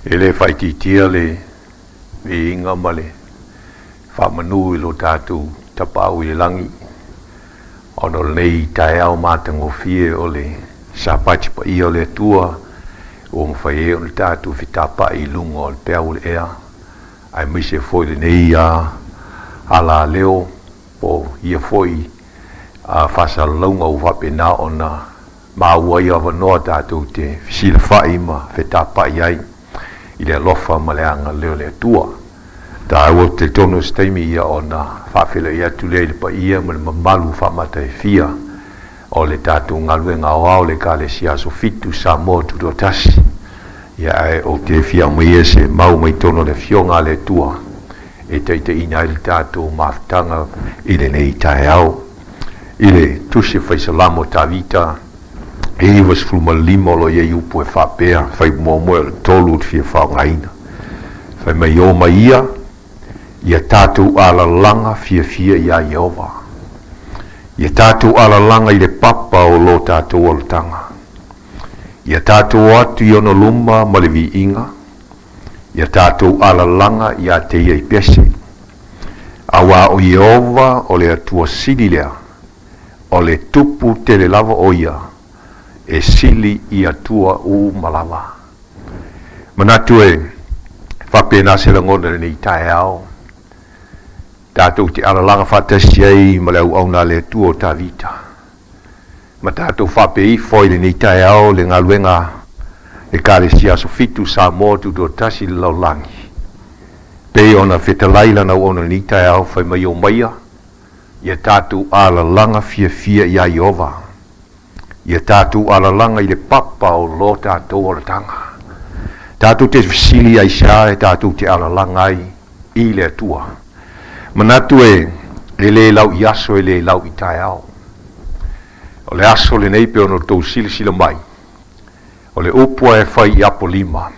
E le faaitiitia le viiga ma le faamanu i lo tatou Tapaau i le Lagi ona o lenei taeao matagofie o le Sapati paia o le Atua ua mafai ai ona tatou fetapai i luga o le peau o le ea, aemaise foi lenei alaleo po o ia foi faasalalauga ua faapena ona maua ai avanoa tatou te fesilafai ma fetapai ai i le alofa ma le agalelei o le Atua. Taua ou te talitonu o se taimi ia ona faafeiloai atu lea i le paia ma le mamalu faamatagofie o le tatou galuega aoao le Ekalesia Aso Fitu Samoa Tutoatasi. Ia ae ou te fia aumaia se mau mai totonu o le Afioga a le Atua e taitaiina ai le tatou mafutaga i lenei taeao. I le Tusi Faisalamo Tavita e 95 o lo o i ai upu e faapea, fai muamua o le tolu ou te fia faaaogaina. Fai mai, O mai ia, ia tatou alalaga fiafia iā Ieova. Ia tatou alalaga i le papa o lo tatou olataga. Ia tatou o atu i ona luma ma le viiga, ia tatou alalaga iā te ia i pese. Auā o Ieova o le Atua sili lea, o le Tupu tele lava o ia, e sili i atua uma lava. Manatu e faapena se lagona i lenei taeao, tatou te alalaga faatasi ai ma le auauna a le Atua o Tavita, ma tatou faapea ifo ai i lenei taeao le galuega Ekalesia Aso Fitu Samoa Tutoatasi i le Lalolagi, pei ona fetalai lana auauna i lenei taeao, fai mai omaia ia tatou alalaga fiafia iā Ieova. Ia tatou alalaga i le papa o lo tatou olataga. Tatou te fesili aisea e tatou te alalaga ai i le Atua. Manatu e, e le lau i aso e le lau i taeao. O le aso lenei pei ona outou silasila mai, o le upu a e fai i Apolima,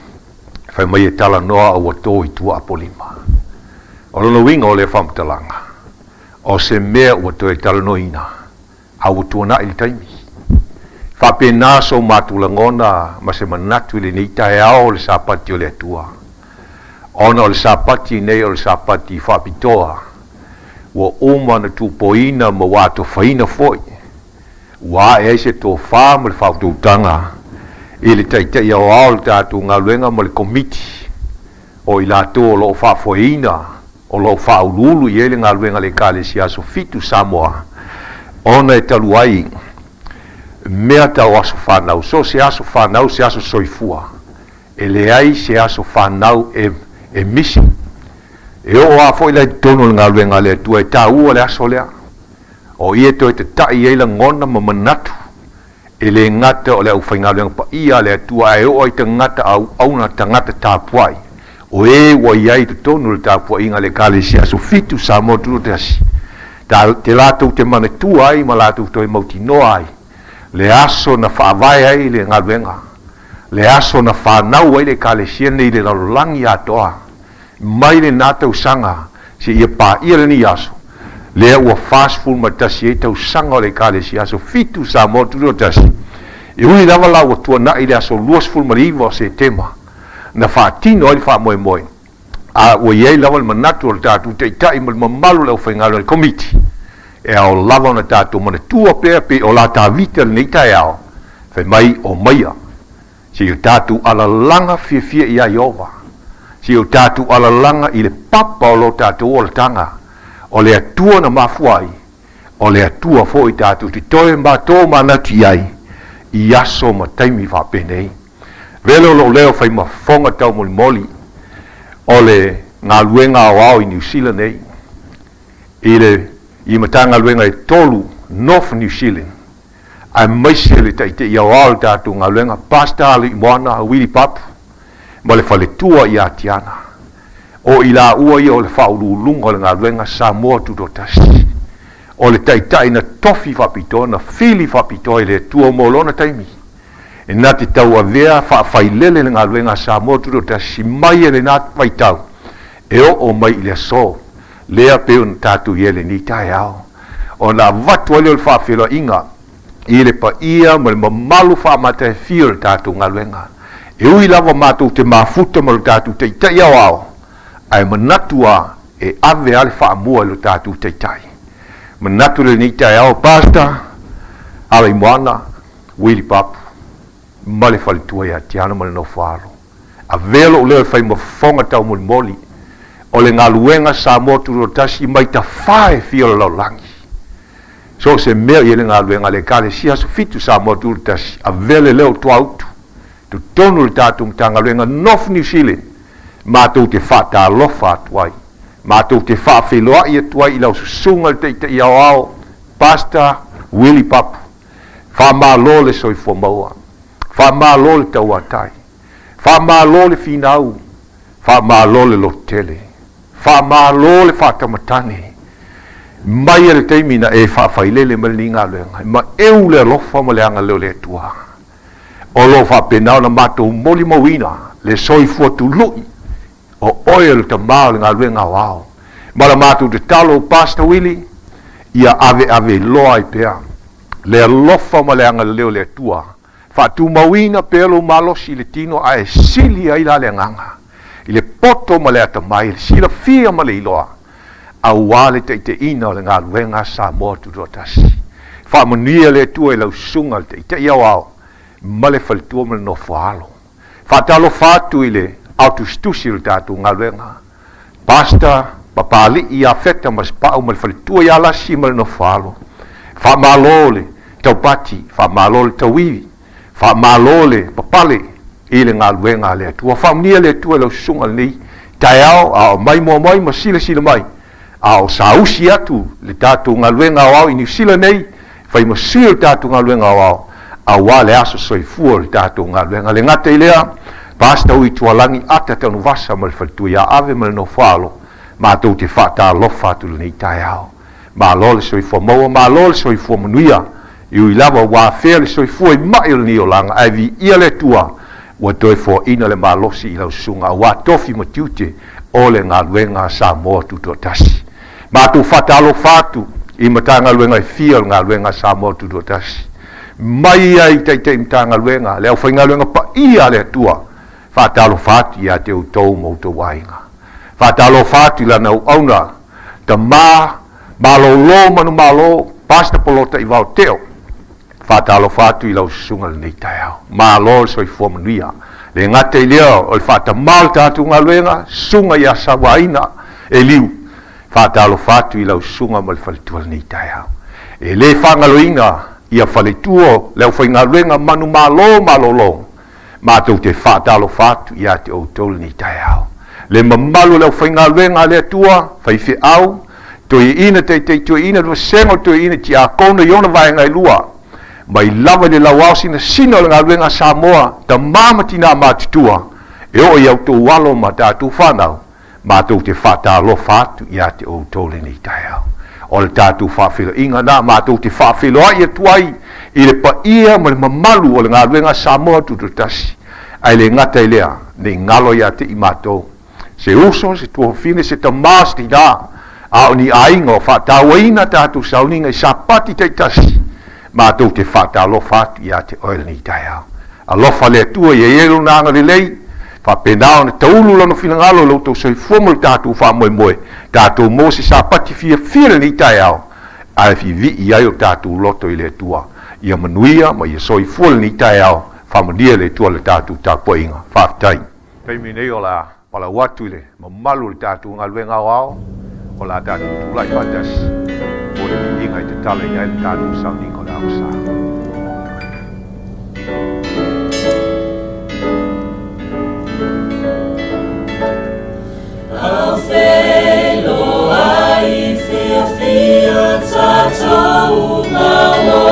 fai mai e talanoa a ua to i tua Apolima. O lona uiga o lea faamatalaga, o se mea ua toe talanoaina, a ua tuanai le taimi. Faapena so matou lagona ma se manatu i lenei taeao o le Sapati o le Atua. Ona o le Sapati nei o le Sapati faapitoa, ua uma ona tupoina ma ua atofaina foi, ua ae ai se tofa ma le faautautaga i le Taitai Aoao o le tatou galuega ma le Komiti o i latou o lo o faafoeina o lo o faauluulu i ai le galuega a le Ekalesia Aso Fitu Samoa, ona e talu ai mea tau aso fanau, so o se aso fanau, se aso soifua, e leai se aso fanau e, e misi. E oo lava foi la i totonu o le galuega a le Atua, e taua le aso lea, o i e toe tata'i ai lagona ma manatu E le gata o le aufaigaluega paia a le Atua ae oo ai tagata auauna tagata tapuai, o e ua i ai i totonu o le tapuaiga a le Ekalesia Aso Fitu Samoa Tutoatasi, ta te latou te manatua ai ma latou toe mautinoa ai le aso na faavae ai le galuega, le aso na fanau ai le Ekalesia nei i le lalolagi atoa. Mai lena tausaga seia paia lenei aso, lea ua 41 ai tausaga o le Ekalesia Aso Fitu Samoa Tutoatasi, e ui lava la ua tuanai le aso 29 o Setema na faatino ai le faamoemoe, a ua i ai lava le manatu o le tatou Taitai ma le mamalu o le aufaigaluega o le Komiti, e ao lava ona tatou manatua pea pei o la Tavita i lenei taeao, fai mai, Omaia. Seia o tatou alalaga fiafia iā Ieova. Seia o tatou alalaga i le papa o lo tatou olataga, o le Atua na mafua ai, o le Atua foi tatou te toe matou manatu i ai i aso ma taimi faapenei. Vele o lou leo fai ma fofoga taumolimoli o le galuega aoao i Niu Sila nei, i le i Matagaluega e tolu North New Zealand, aemaise le Taitai Aoao o le tatou galuega, Pastor Alii-Moana Willie Papu ma le faletua ia Tiana. O i laua ia o le faauluuluga o le galuega Samoa Tutoatasi. O le Taitai na tofi faapitoa, na fili faapitoa e le Atua mo lona taimi, e na te tauavea faafailele le galuega a Samoa Tutoatasi mai e lena vaitau e oo mai i le aso lea pei ona tatou i ai lenei taeao, ona avatu ai lea o le faafeiloaiga i le paia ma le mamalu faamatagofie o le tatou galuega. E ui lava matou te mafuta ma lo tatou Taitai Aoao, ae manatu a e ave a le faamua i lo tatou Taitai. Manatu lenei taeao Pastor Alaimoana Willie Papu ma le faletua ia Tiana ma le nofo alo. Avea lou leo e fai ma fofoga taumolimoli o le galuega Samoa Tutoatasi mai tafā e fia o le lalolagi. So o se mea o i ai le galuega a le Ekalesia Aso Fitu Samoa Tutoatasi, avea le leo o Tuaautu, totonu o le tatou Matagaluega North New Zealand, matou te faatalofa atu ai, matou te faafeiloai atu ai i lau susuga i le Taitai Aoao, Pastor Willie Papu. Faamalo le soifua maua. Faamalo le tauatai. Faamalo le finau. Faamalo le lototele. Faamalo le faatamatane. Mai a le taimi na e faafailele mai lenei galuega, e maeu le alofa ma le agalelei o le Atua. O lo o faapena ona matou molimauina le soifua tului o oe o le Tama o le galuega aoao. Ma la matou tatalo, Pastor Willie, ia aveave loa ai pea le alofa ma le agalelei o le Atua, faatumauina pea lou malosi i le tino ae sili ai la le agaga i le poto ma le atamai, le silafia ma le iloa, aua le taitaiina o le galuega a Samoa Tutoatasi. Faamanuia le Atua i lau susuga le Taitai Aoao ma le faletua ma le nofoaalo. Faatalofa atu i le aotusitusi o le tatou galuega, Pastor Papalii ia Feta Masepau ma le faletua ia Lasi ma le nofoaalo. Faamalo le taupati, faamalo le tauivi, faamalo le papale i le galuega a le Atua. Faamanuia le Atua i lau susuga lenei taeao, a o mai moa mai ma silasila mai, a o sausi atu le tatou galuega aoao i Niu Sila nei, fai ma sui o le tatou galuega aoao, aua le aso soifua o le tatou galuega. Le gata i lea, Pastor Ui Tualagi Ata Tanuvasa ma le faletua ia Ave ma le nofoaalo, matou te faatalofa atu lenei taeao. Malo le soifua maua, malo le soifua manuia. E ui lava ua afea le soifua i mai o lenei olaga, ae viia le Atua ua toe foaina le malosi i lau susuga aua tofi ma tiute o le galuega a Samoa Tutoatasi. Matou faatalofa atu i Matagaluega e fia o le galuega a Samoa Tutoatasi. Mai ai i Taitai Matagaluega, le aufaigaluega paia a le Atua, faatalofa atu ia te outou ma outou aiga. Faatalofa atu i lana auauna, Tama Malolo Manumalo, Pastor Polota Ivao Teo, Faatalofa atu i lau susuga i lenei taeao. Malo le soifua manuia. Le gata i lea o le faatamā o le tatou galuega, susuga ia Sauaina Eliu. Faatalofa atu i lau susuga ma le faletua i lenei taeao. E le faagaloina ia faletua le aufaigaluega manumalo malolo. Matou te faatalofa atu ia te outou lenei taeao. Le mamalu o le aufaigaluega a le Atua, faifeau, toeaina, taitai toeaina, le vasega o toeaina, tiakono i ona vaega e lua, mai lava i le lauao sinasina o le galuega a Samoa, tama ma tinā matutua, e oo i a outou alo ma tatou fanau, Matou te faatalofa atu ia te outou lenei taeao. O le tatou faafeiloaiga na matou te faafeiloai atu ai i le paia ma le mamalu o le galuega a Samoa Tutoatasi. Ae le gata i lea, ne i galo ia te i matou, se uso, se tuafafine, se tama, se tinā, a o ni aiga o faatauaina tatou sauniga i Sapati taitasi, matou te faatalofa atu ia te oe lenei taeao. Alofa le Atua ia i ai Lona agalelei, faapena ona taulu Lona finagalo i lo outou soifua ma lo tatou faamoemoe, tatou maua se Sapati fiafia lenei taeao, ae vivii ai o tatou loto i le Atua. Ia manuia ma ia soifua lenei taeao, faamanuia le Atua i le tatou tapuaiga. Faafetai. Taimi nei o le a palau atu i le mamalu o le tatou galuega aoao, o le a tatou tulai faatasi mo le viiga e tatalaina ai le tatou sauniga o le aosa. Afeiloai fiafia tatou malo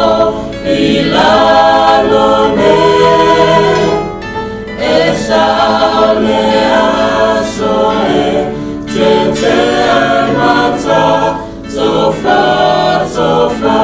i lalo nei. E sao le aso e tete ai mata, tofa, tofa.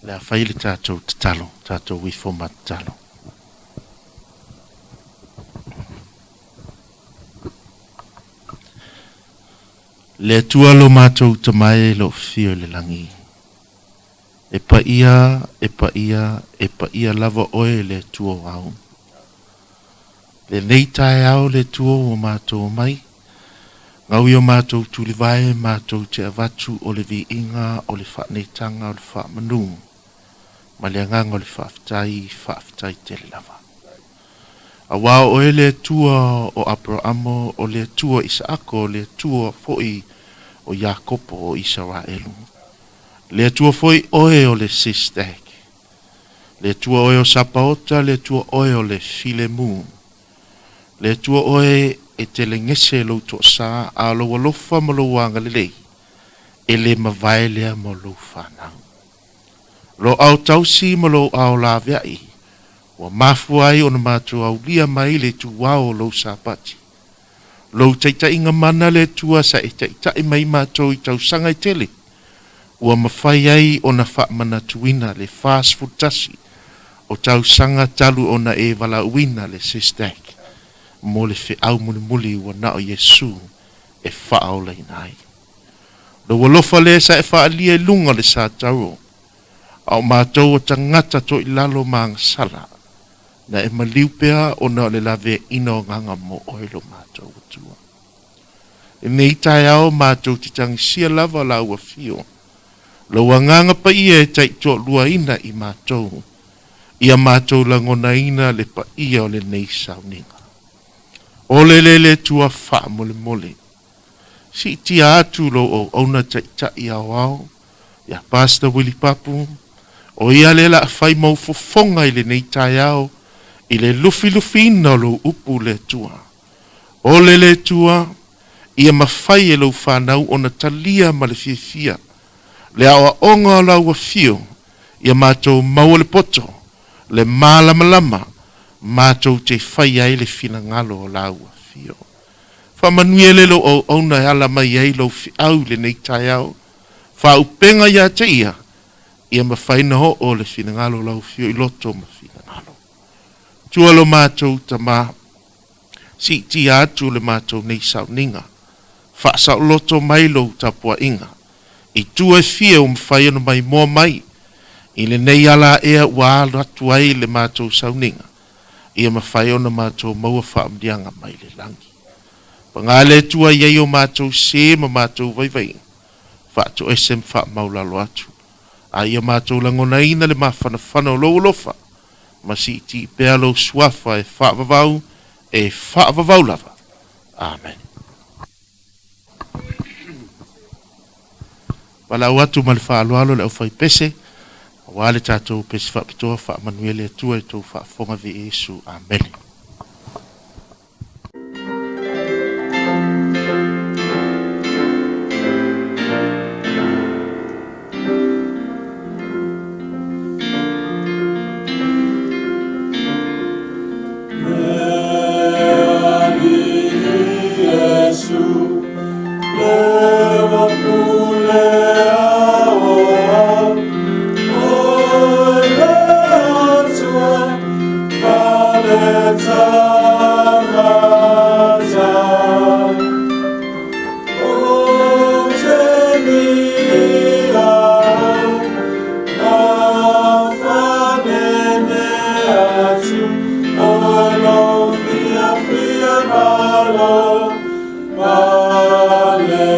Le a fai le tatou tatalo, tatou ifo ma tatalo. Le Atua lo matou tamae lo fio i le lagi. E paia, e paia, e paia lava oe le Atua o au. Lenei taeao le Atua ua matou omai, gau i o matou tulivae matou te avatu o le viiga o le faaneetaga o le faamanu, ma le agaga o le faafetai, faafetai tele lava. Auā o oe le Atua o Aperaamo, o le Atua o Isaako, o le Atua foi o Iakopo o Isaraelu. Le Atua foi oe o le Sistak, le Atua oe o Sapaota, le Atua oe o le Filemu, le Atua oe e telegese lou toasā, a o lou alofa ma lou agalelei, e le mavae lea mo lou fanau. Lo ao tausi ma lou ao laveai, ua mafua ai ona matou aulia mai le ituao o lou Sapati. Lou taitaiga mana le Atua sa e taitai mai matou i tausaga e tele, ua mafai ai ona faamanatuina le 41 o tausaga talu ona e valaauina le SESTAC mo le feau mulimuli ua na o Iesu e faaolaina ai. Lou alofa lea sa e faaalia i luga o le satauro, a o matou o tagata toilalo ma agasala, na e maliu pea ona o le laveaiina o agaga mo oe lo matou Atua. Lenei taeao matou te tagisia lava lau afio, lou agaga paia e taitoaluaina i matou, ia matou lagonaina le paia o lenei sauniga. O le le Atua faamolemole, siitia atu lou auauna taitai aoao, ia Pastor Willie Papu, o ia le la fai mau fofoga i lenei taeao, i le lufilufiina o lou upu le Atua. O le le Atua, ia mafai e lou fanau ona talia ma le fiafia, le aoaoga o lau afio, ia matou maua le poto, le malamalama, matou te fai ai le finagalo o lau afio. Faamanuia le lou auauna e ala mai ai lou feau i lenei taeao, faaupega ia te ia, ia mafai na oo le finagalo o lau afio i loto ma finagalo. Tua lo matou tama, siitia atu le matou nei sauniga, faasaoloto mai lou tapuaiga, i tua e fia ua mafai ona maimoa mai, i lenei ala ea ua alu atu ai le matou sauniga, ia mafai ona matou maua faamanuiaga mai le lagi. Paga le Atua i ai o matou sē ma matou vaivaiga, faatoese ma faamaulalo atu, a ia matou lagonaina le mafanafana o lou alofa, ma siitii pea lou suafa e faavavau, e faavavau lava. Amen. Valaau atu ma le faaaloalo le aufaipese, auā le tatou pese faapitoa. Faamanuia le Atua i tou faafofoga vi Iesu. Amene. tagata Ou te mia na fanene atu O lou fiafia ma lou pale.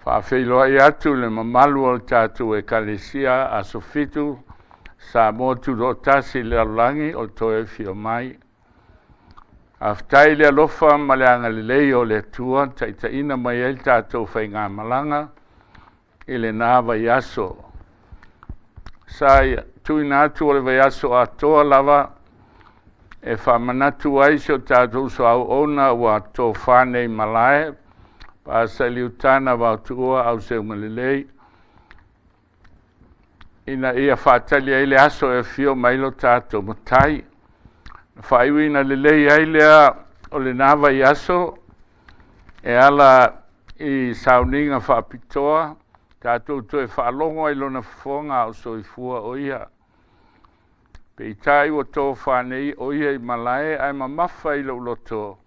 Faafeiloai atu i le mamalu o le tatou Ekalesia Aso Fitu Samoa Tutoatasi i le lalolagi o le toe afio mai. Faafetai i le alofa ma le agalelei o le Atua na taitaiina mai ai le tatou faigamalaga i lena vaiaso. Sa tuuina atu o le vaiaso atoa lava e faamanatu ai si o tatou uso auauna ua tofa nei malae, Paasaliutana Vaotuua Auseuma Lelei, ina ia faatali ai le aso e afio mai lo tatou Matai. Na faaiuina lelei ai lea o lena vaiaso e ala i sauniga faapitoa, tatou toe faalogo ai lona fofoga a o soifua o ia. Peitai ua tofa nei o ia i malae ae mamafa i lou loto,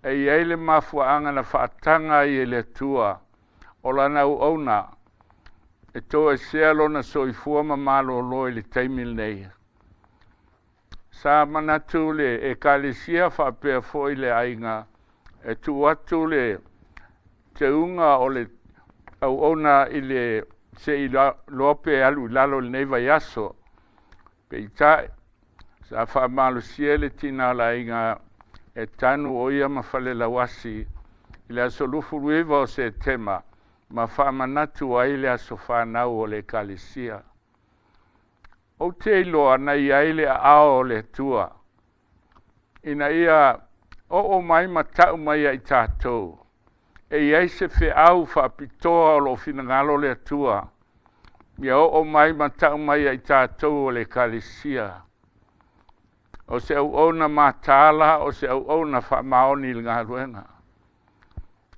e i ai le mafuaaga na faataga ai e le Atua o lana auauna e toesea lona soifua ma malolo i le taimi lenei. Sa manatu le Ekalesia faapea foi le aiga e tuu atu le teuga o le auauna i le se i loa pe alu i lalo i lenei vaiaso. Peitai, sa faamalosia le tina o le aiga e tanu o ia ma Falelauasi i le aso 29 o Setema ma faamanatu ai le aso fanau o le Ekalesia. Ou te iloa na i ai le aao o le Atua ina ia oo mai ma tau mai ia i tatou, e i ai se feau faapitoa o loo finagalo le Atua ia oo mai ma tau mai ia i tatou o le Ekalesia. O se auauna mataala, o se auauna faamaoni i le galuega.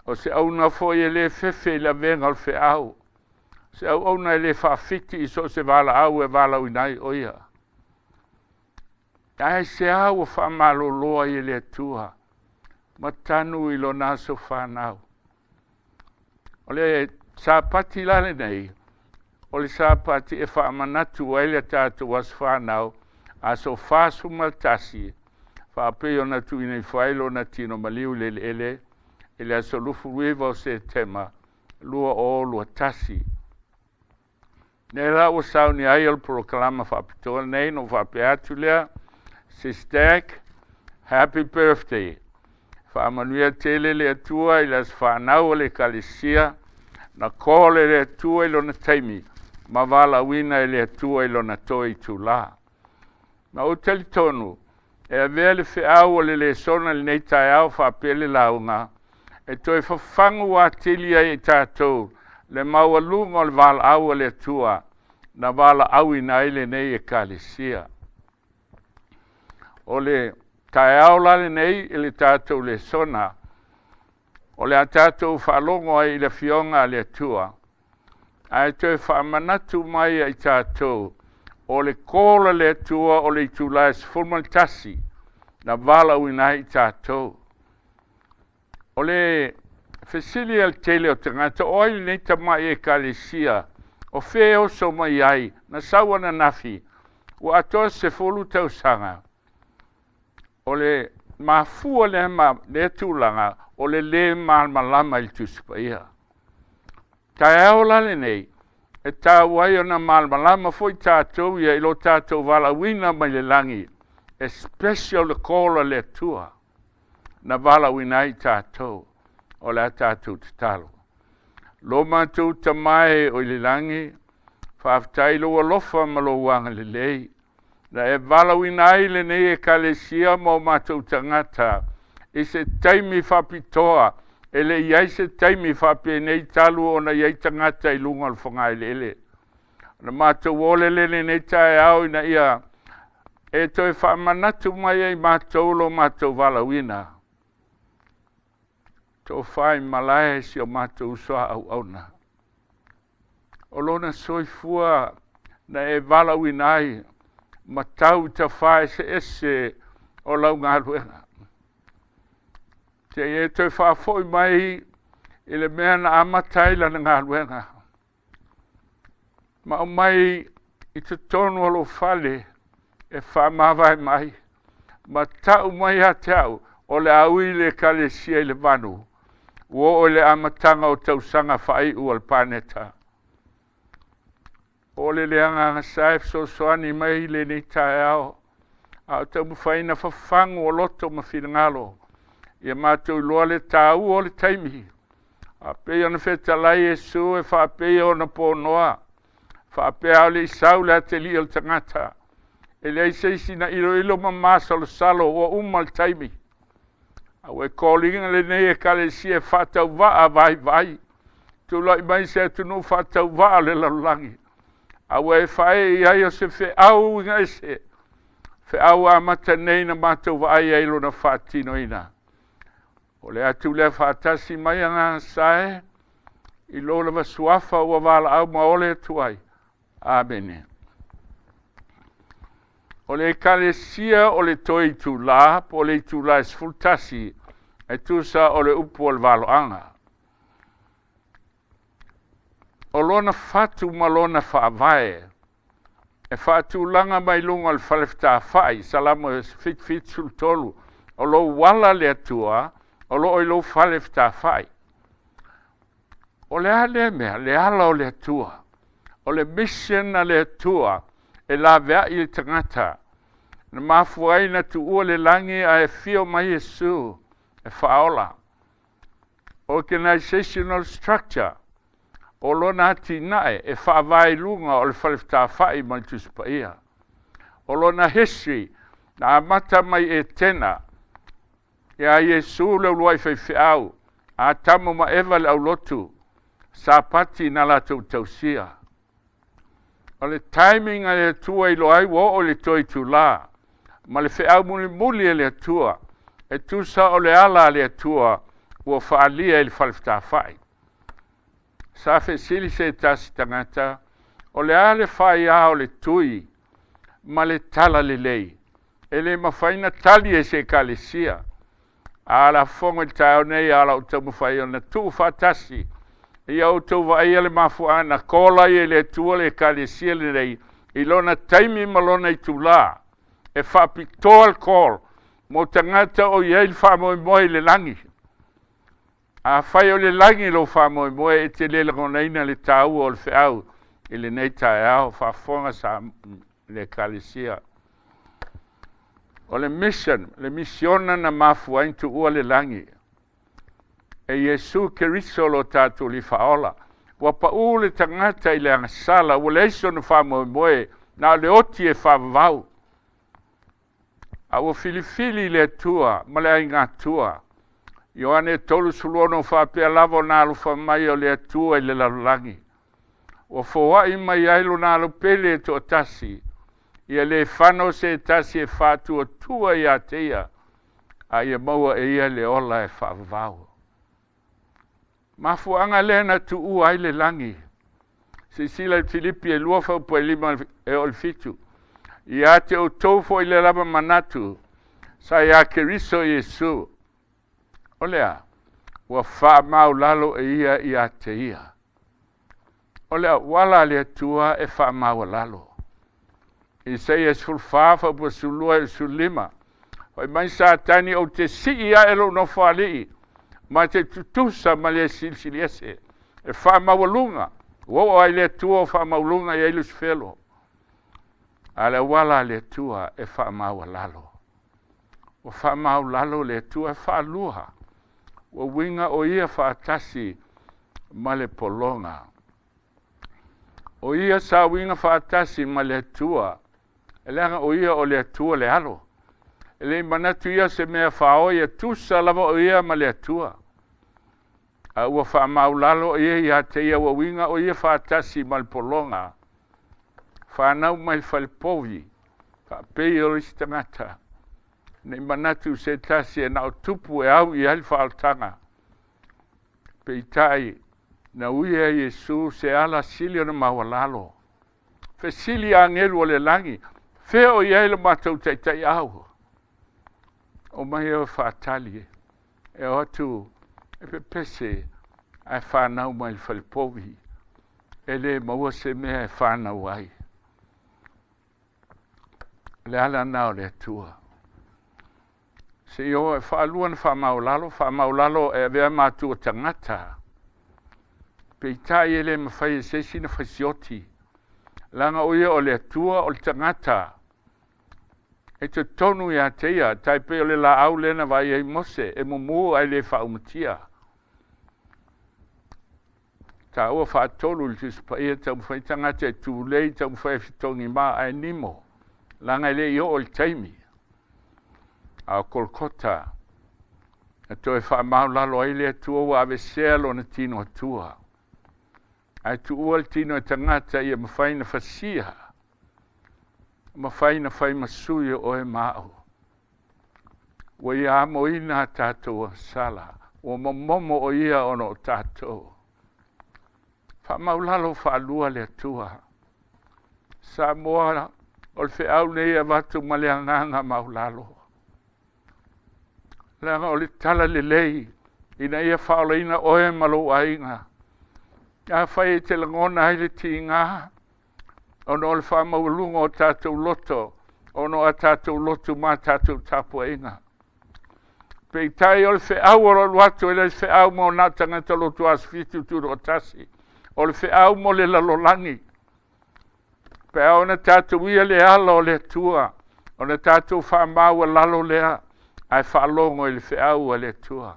O se auauna foi e le fefe i le avega o le feau. O se auauna e le faafiti i so o se valaau e valaauina ai o ia. Ae se ua faamalolo ai e le Atua ma tanu i lona aso fanau. O le Sapati la lenei, o le Sapati e faamanatu ai le tatou aso fanau, aso 41, faapei ona tuuina ifo ai lona tino maliu i le eleele i le aso 29 o Setema 2021. Nei la ua sauni ai o le polokalama faapitoa nei no faapea atu lea, Sistek, happy birthday. Faamanuia tele le Atua i le aso fanau o le Ekalesia, na kole le Atua i lona taimi, ma valaauina e le Atua i lona toe itulā. Ma ou talitonu, e avea le feau o le lesona lenei taeao faapea le lauga, e toe fafagu atili ai i tatou le maualuga o le valaau a le Atua, na valaauina ai lenei Ekalesia. O le taeao la lenei i le tatou lesona, o le a tatou faalogo ai i le Afioga a le Atua, ae toe faamanatu mai ia i tatou, o le call a le Atua o le itula e 11 na valaauina ai i tatou. O le fesili a le tele o tagata, o ai lenei tamai Ekalesia, o fea e oso mai ai, na sau ananafi, ua atoa 10 tausaga. O le mafua lea ma lea tulaga, o le lē malamalama i le Tusi Paia. Taeao la lenei, e taua ai ona malamalama foi tatou ia i lo tatou valaauina mai le lagi, e special le call a le Atua na valaauina ai tatou. O le a tatou tatalo. Lo matou Tama e o i le lagi, faafetai i lou alofa ma lou agalelei, na e valaauina ai lenei Ekalesia ma o matou tagata i se taimi faapitoa, e le i ai se taimi faapenei talu ona i ai tagata i luga o le fogaeleele. Na matou olele lenei taeao ina ia e toe faamanatu mai ai matou lo matou valaauina. Tofa i malae si o matou uso a auauna. O lona soifua na e valaauina ai ma tau i tafā eseese o lau galuega. Seia e toe faafoi mai i le mea na amata ai lana galuega, ma aumai i totonu o lou fale e faamavae mai, ma tau mai ia te au, o le a ui le Ekalesia i le vanu, ua oo i le amataga o tausaga faaiu a le paneta. O le le Agaga Sa e fesoasoani mai i lenei taeao, a o taumafaiina fafagu o loto ma finagalo, ia matou iloa le taua o le taimi. A pei ona fetalai Iesu e faapei ona ponoa, faapea a o le i sau le atalii o le tagata, e leai se isi na iloilo ma masalosalo ua uma le taimi. A ua e call ina lenei Ekalesia e faatauvaa vaivai, tulai mai se atunuu faatauvaa o le lalolagi, a ua e faaee i ai o se feau uiga ese, feau amata nei na matou vaai ai lona faatinoina. O le atu lea faatasi mai Agaga Sae i lou lava suafa ua valaau ma ole atu ai. Amene. O le Ekalesia o le toe itula, po o le itula e 11, e tusa o le upu o le valoaga. O lona fatu ma lona faavae, e faatulaga mai luga o le fale fetafai, Salamo e 73, o lou ala le Atua, o loo i lou fale fetafai. O le a lea mea, le ala o le Atua, o le mission a le Atua e laveai i le tagata, na mafua ai na tuua le lagi ae afio mai Iesu e faaola. Organizational structure, o lona atinae e faavae i luga o le fale fetafai ma le Tusi Paia. O lona history na amata mai Etena, ia Iesu le uluai faifeau, Atamu ma Eva le aulotu, Sapati na latou tausia. O le timing a le Atua i iloa ai ua oo i le toe itula, ma le feau mulimuli e le Atua, e tusa o le ala a le Atua ua faalia i le fale fetafai. Sa fesili se tasi tagata, o le a le faia o le tui ma le tala lelei, e le mafai na tali e se Ekalesia. A la fofoga i le taeao nei, a o lau taumafai ona tuu faatasi, ia outou vaaia le mafuaaga na call ai e le Atua le Ekalesia lenei i lona taimi ma lona itula, e faapitoa le call mo tagata o i ai le faamoemoe i le lagi. Afai o le lagi lou faamoemoe, e te le lagonaina le taua o le feau i lenei taeao. Faafofoga sa le Ekalesia. O le mission, le misiona na mafua ai ona tuua le lagi e Iesu Keriso lo tatou Alii Faaola. Ua pau le tagata i le agasala, ua leai sona faamoemoe, na o le oti e faavavau. A ua filifili le Atua ma le aiga Atua. Ioane 3:16 faapea lava ona alofa mai o le Atua i le lalolagi. Ua foaʻi mai ai lona alo pele e toʻatasi, ia lē fano se tasi e faatuatua iā te ia, a ia maua e ia le ola e faavavau. Mafuaaga lea na tuua ai le lagi. Silasila i Filipi e 2 faaupu e 5 e oo i le 7. Ia te outou foi le lava manatu sa iā Keriso Iesu. O le a? Ua faamaulalo e ia ia te ia. O le auala a le Atua e faamaualalo. Isaia 14 faaupu 12 e 15. Fai mai Satani, ou te sii ae lou nofoalii, ma te tutusa ma le Silisili Ese, e faamaualuga, ua oo ai le Atua o faamaualuga i ai Lusifelo. A le auala a le Atua e faamaualalo. Ua faamaualalo le Atua e faalua. Ua uiga o ia faatasi ma le pologa. O ia sa uiga faatasi ma le Atua, e leaga o ia o le Atua le Alo. E le i manatu ia se mea faoi e tusa lava o ia ma le Atua. A ua faamaulalo ia ia te ia ua uiga o ia faatasi ma le pologa. Fanau mai le falepovi, faapei o isi tagata. Nei manatu se tasi e na o tupu e au i ai le faaolataga. Peitai, na uia e Iesu se ala sili ona maualalo. Fesili agelu o le lagi, fea o i ai le matou taitaiau? O mai e faatali, e o atu e pepese ae fanau mai le falepovi. E le maua se mea e fanau ai. Le ala na o le Atua. Se i o e faalua na faamaulalo, faamaulalo e avea matua tagata. Peitai e le mafai e se isi na fasioti. Leaga o ia o le Atua o le tagata. E totonu ia te ia, tai pei o le laau lea na vaai ai Mose, e mumu ae le faaumatia. Taua faatolu i le Tusi Paia, taumafai tagata e tulei, taumafai e fetogi ma ae nimo, leaga e le i oo i le taimi. A o Kolokota, na toe faamaulalo ai le Atua ua avesea lona tino Atua. Ae tuua le tino e tagata ia mafai na fasia, mafai na fai ma sui o oe ma au. Ua ia amoina a tatou agasala, ua momomo o ia ona o tatou. Faamaulalo faalua le Atua. Samoa, o le feau nei e avatu ma le agaga maulalo. Leaga o le tala lelei ina ia faaolaina oe ma lou aiga. Afai e te lagona ai le tiga, ona o le faamaualuga o tatou loto, ona o a tatou lotu ma tatou tapuaiga. Peitai o le feau o lo alu atu e le feau mo nā tagata lotu aso 7 tutoatasi. O le feau mo le lalolagi. Pe a ona tatou ia le ala o le Atua, ona tatou faamaualalo lea, ae faalogo i le feau a le Atua.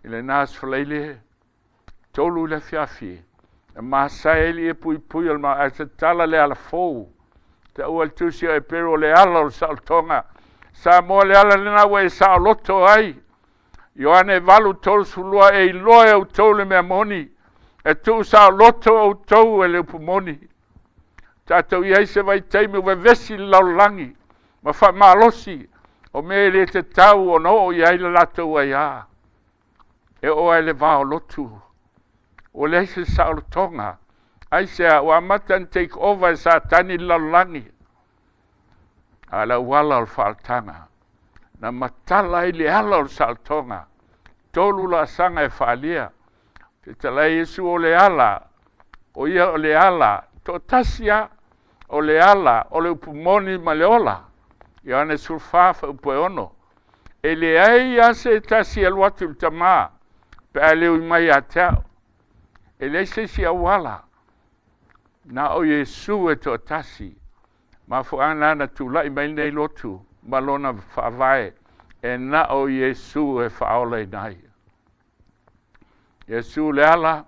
I lena aso Faraile, 3 i le afiafi, na masae ai le ie puipui o le ma, ae tatala le ala fou. Taua le tusi o Eperu o le ala o le saolotoga. Samoa le ala lena ua e saoloto ai. Ioane 8:32 e iloa e outou le mea moni, e tuu saoloto outou e le upu moni. Tatou i ai se vaitaimi ua vevesi le lalolagi ma faamalosi o mea e le tatau ona oo i ai le latou aiā. E oo ai le va o lotu. Ua leai se saolotoga. Aisea, ua amata ona take over e Satani le lalolagi. A o le auala o le faaolataga, na matala ai le ala o le saolotoga. 3 laasaga e faaalia. Fetalai Iesu o le ala, o ia o le ala, toatasi lava, o le ala, o le upu moni ma le ola. Ioane 14 faaupu e 6. E leai lava se tasi e alu atu i le Tama, pe a le ui mai ia te au. E leai se isi auala, na o Iesu e toatasi. Mafuaaga na tulai mai nei lotu ma lona faavae, e na o Iesu e faaolaina ai. Iesu le ala,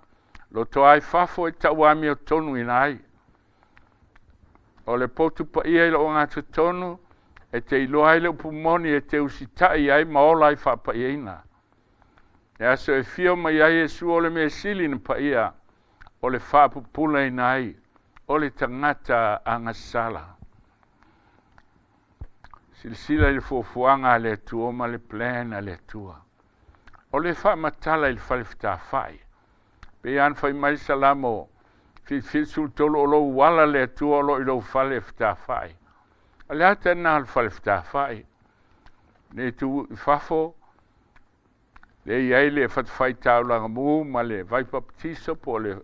loto ai fafo e tau amiotonu ina ai. O le potu paia i lou agatotonu, e te iloa ai le upu moni e te usitai ai ma ola ai faapaiaina. E aso e fio mai ai Iesu o le mea sili na paia. o le faapupulaina ai o le tagata agasala. Silasila i le fuafuaga a le Atua ma le plan a le Atua. O le faamatala i le fale fetafa'i. Pei lava ona fai mai le Salamo 73, o lou ala le Atua o lo o i lou fale fetafa'i. O le ata lena o le fale fetafa'i. Le tu i fafo, le i ai le fatafaitaulaga mu ma le vaipapatiso po o le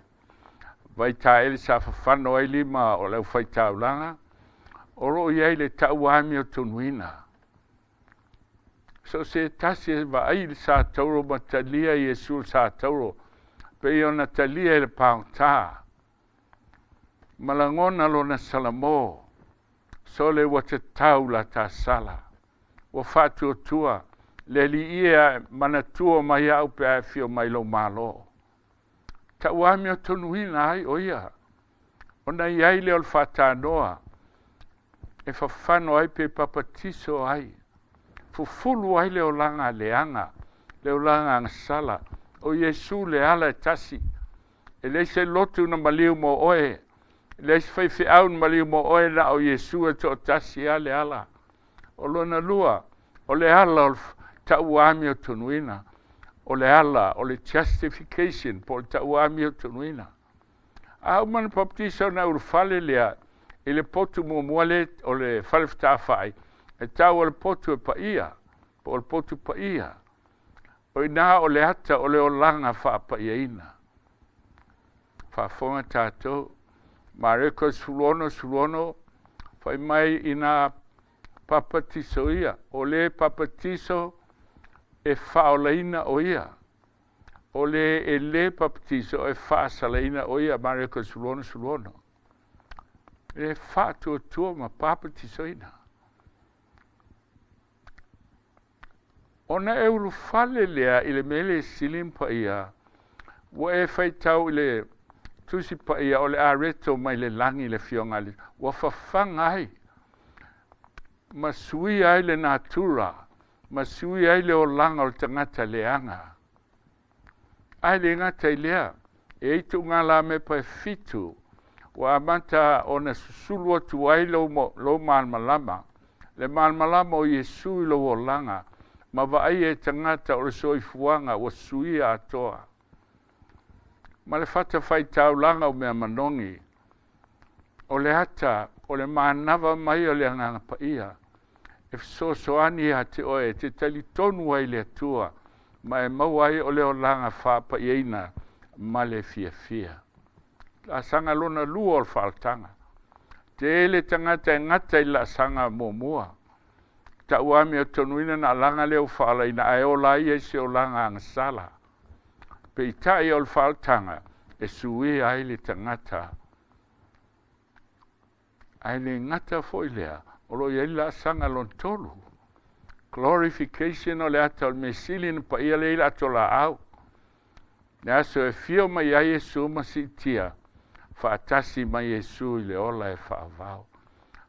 vaitaele sa fafano ai lima o le aufaitaulaga, o lo o i ai le tauamiotonuina. So o se tasi e vaai i le satauro ma talia Iesu le satauro, pei ona talia i le pagota, ma lagona lona salamo, sole ua tatau la ta sala, ua faatuatua, le Alii e a manatua mai au pe a e afio mai lou Malo. Tauamiotonuina ai o ia, ona i ai lea o le faatanoa, e fafano ai pe papatiso ai, fufulu ai le olaga leaga, le olaga agasala, o Iesu le ala e tasi, e leai se lotu na maliu mo oe, e leai se faifeau na maliu mo oe, na o Iesu e toatasi lava le ala. O lona lua, o le ala o le tauamiotonuina, o le ala o le justification po o le tauamiotonuina. A uma ona baptisa ona ulufale lea i le potu muamua le o le fale fetafa'i, e tau o le potu e paia, po o le potu paia. O i ina o le ata o le olaga faapaiaina. Faafofoga tatou, Mareko 16, 16, fai mai ina papatiso ia, o le papatiso e faaolaina o ia, o le e le papatiso e faasalaina o ia, Mareko 16, 16. E faatuatua ma papatisoina. Ona e ulufale lea i le mea le sili ma paia, ua e faitau i le Tusi Paia o le areto mai le lagi le Afioga a le, ua fafaga ai, ma suia ai le natura, ma suia ai le olaga o le tagata leaga. Ae le gata i lea, e i ai tuugalamepa e 7, ua amata ona susulu atu ai lou malamalama, le malamalama o Iesu i lou olaga, ma vaaia e tagata o le soifuaga ua suia atoa. Ma le fatafaitaulaga o mea manogi, o le ata o le manava mai o le Agaga Paia, e fesoasoani ia te oe e te talitonu ai i le Atua, ma e maua ai o le olaga faapaiaina ma le fiafia. Laasaga lona lua o le faaolataga. Tele tagata e gata i le laasaga muamua. Tauamiotonuina na alaga lea ua faaolaina, ae ola ai ia i se olaga agasala. Peitai o le faaolataga e suia ai le tagata. Ae le gata foi lea, o lo o i ai le laasaga lona tolu. Glorification o le ata o le mea sili na paia lea i le ato laau. Le aso e afio mai ai Iesu ma siitia, faatasi mai Iesu i le ola e faavao.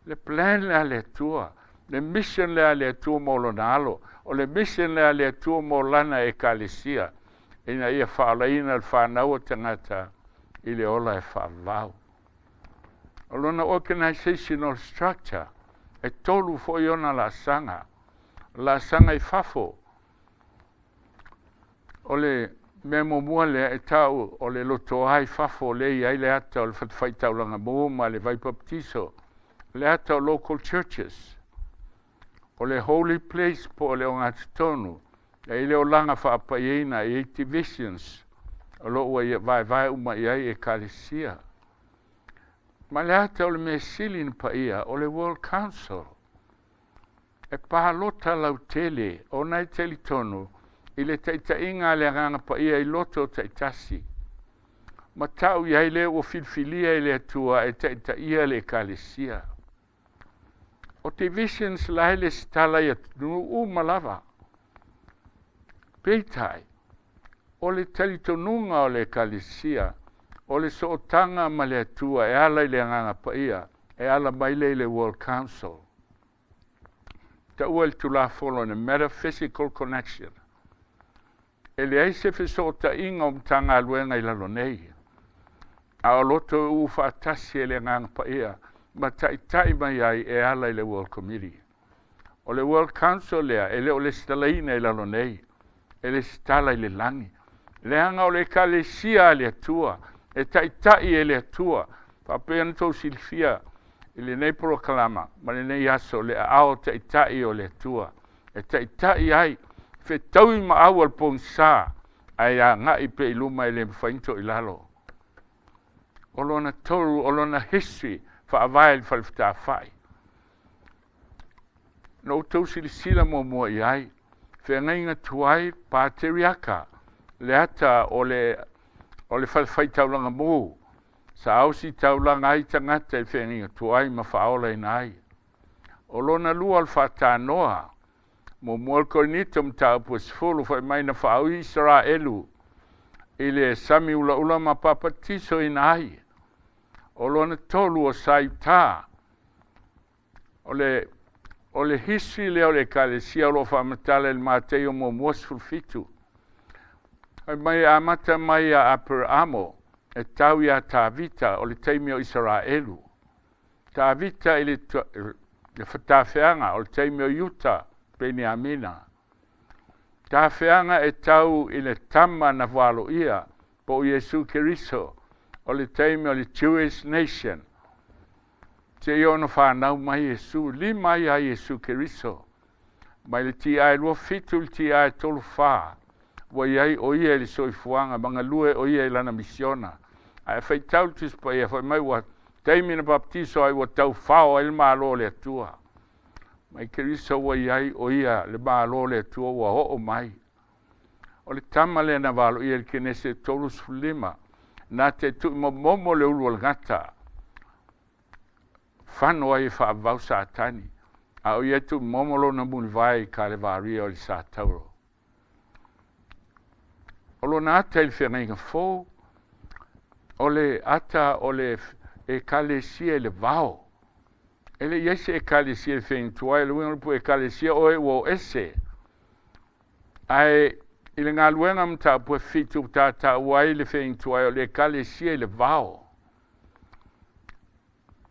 Le plan lea a le Atua, le mission lea a le Atua mo lona alo, o le mission lea a le Atua mo lana ekalesia, ina ia faaolaina le fanau o tagata i le ola e faavavau. O lona organizational structure, e 3 foi ona laasaga. Laasaga i fafo, o le mea muamua lea e tau o le lotoa i fafo lea e i ai le ata o le fatafaitaulaga mu ma le vaipapatiso, le ata o local churches, o le holy place po o le ogatotonu, e i le olaga faapaiaina, e i ai divisions, o lo o ua vaevae uma i ai ekalesia. Ma le ata o le mea sili na paia, o le World Council. E palota lautele ona e talitonu i le taitaiga a le Agaga Paia i loto taitasi. Ma tau i ai lea ua filifilia e le Atua e taitaia le ekalesia. O divisions la e lesitala i atunuu uma lava. Peitai, o le talitonuga o le ekalesia, o le sootaga ma le Atua e ala i le Agaga Paia, e ala mai lea i le World Council. Taua i le Tulafono le Metaphysical Connection. E leai se fesootaiga o Matagaluega i lalo nei. A o loto e uu faatasi e le Agaga Paia ma taitai mai ai e ala i le World Committee. O le World Council lea e le o lesitalaina i lalo nei, e lesitala i le lagi. Leaga o le Ekalesia a le Atua, e taitai e le Atua, faapea ona tou silafia i lenei polokalama ma lenei aso le aao taitai o le Atua, e taitai ai, fetaui ma au a le pogisa, ae agai pea i luma e le mafai ona toilalo. O lona tolu, o lona history, faavae i le falefatafa'i. Na outou silasila muamua i ai, feagaiga tuai pateriaka, le ata o le falefaitaulaga mu, sa ositaulaga ai tagata i feagaiga tuai ma faaolaina ai. O lona lua o le faatanoa, muamua o le Korinito mataupu e 10 fai mai na faaui Isaraelu i le sami ulaula ma papatisoina ai. O lona tolu o Saitā, o le history lea o le Ekalesia o lo o faamatala i le Mateio muamua 17. Fai mai e amata mai ia Aperaamo e tau ia Tavita o le taimi o Isaraelu. Tavita i le fatafeaga o le taimi o Iuta, Peniamina. Tafeaga e tau i le tama na valoia po o Iesu Keriso o le taimi o le Jewish nation. Seia ona whanau mai Iesu, lima ia Iesu Keriso. Mai le ti ai 27 le ti ai 34. Ua iai o ia i le soifuaga, magalue o ia i lana misiona. Ae faitau le Tusi Paia, fai mai ua taimi na baptiso ai ua taufao ai le malo o le Atua. Mai Keriso ua iai o ia le malo o le Atua ua oo mai. O le tama lea na valo ia i le Kenese 35, na te tui momomo le ulu o le gata. Fano ai e faavau Satani, a o ia tui momo lona mulivai i Kalevaria o le Satauro. O lona ata i le feagaiga fou, o le ata o le Ekalesia i le vao. E le iai se Ekalesia i le feagaiga tuai, le uiga o le upu Ekalesia oe ua o ese. Ae i le galuega mataupu e 7 tātaua ai le feagaiga tuai o le Ekalesia i le vao.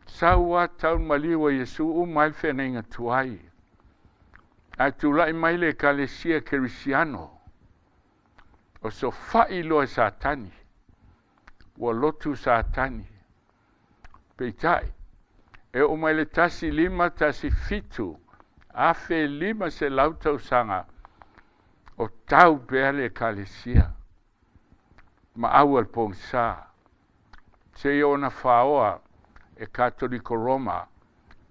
Sau a tau maliu o Iesu uma ai le feagaiga tuai. Ae tulai mai le Ekalesia Kerisiano, o sofa'i loa e Satani, ua lotu Satani. Peitai, e oo mai le 1517, 1500 tausaga, o tau pea le Ekalesia, ma au a le pogisa, seia ona faoa e Katoliko Roma,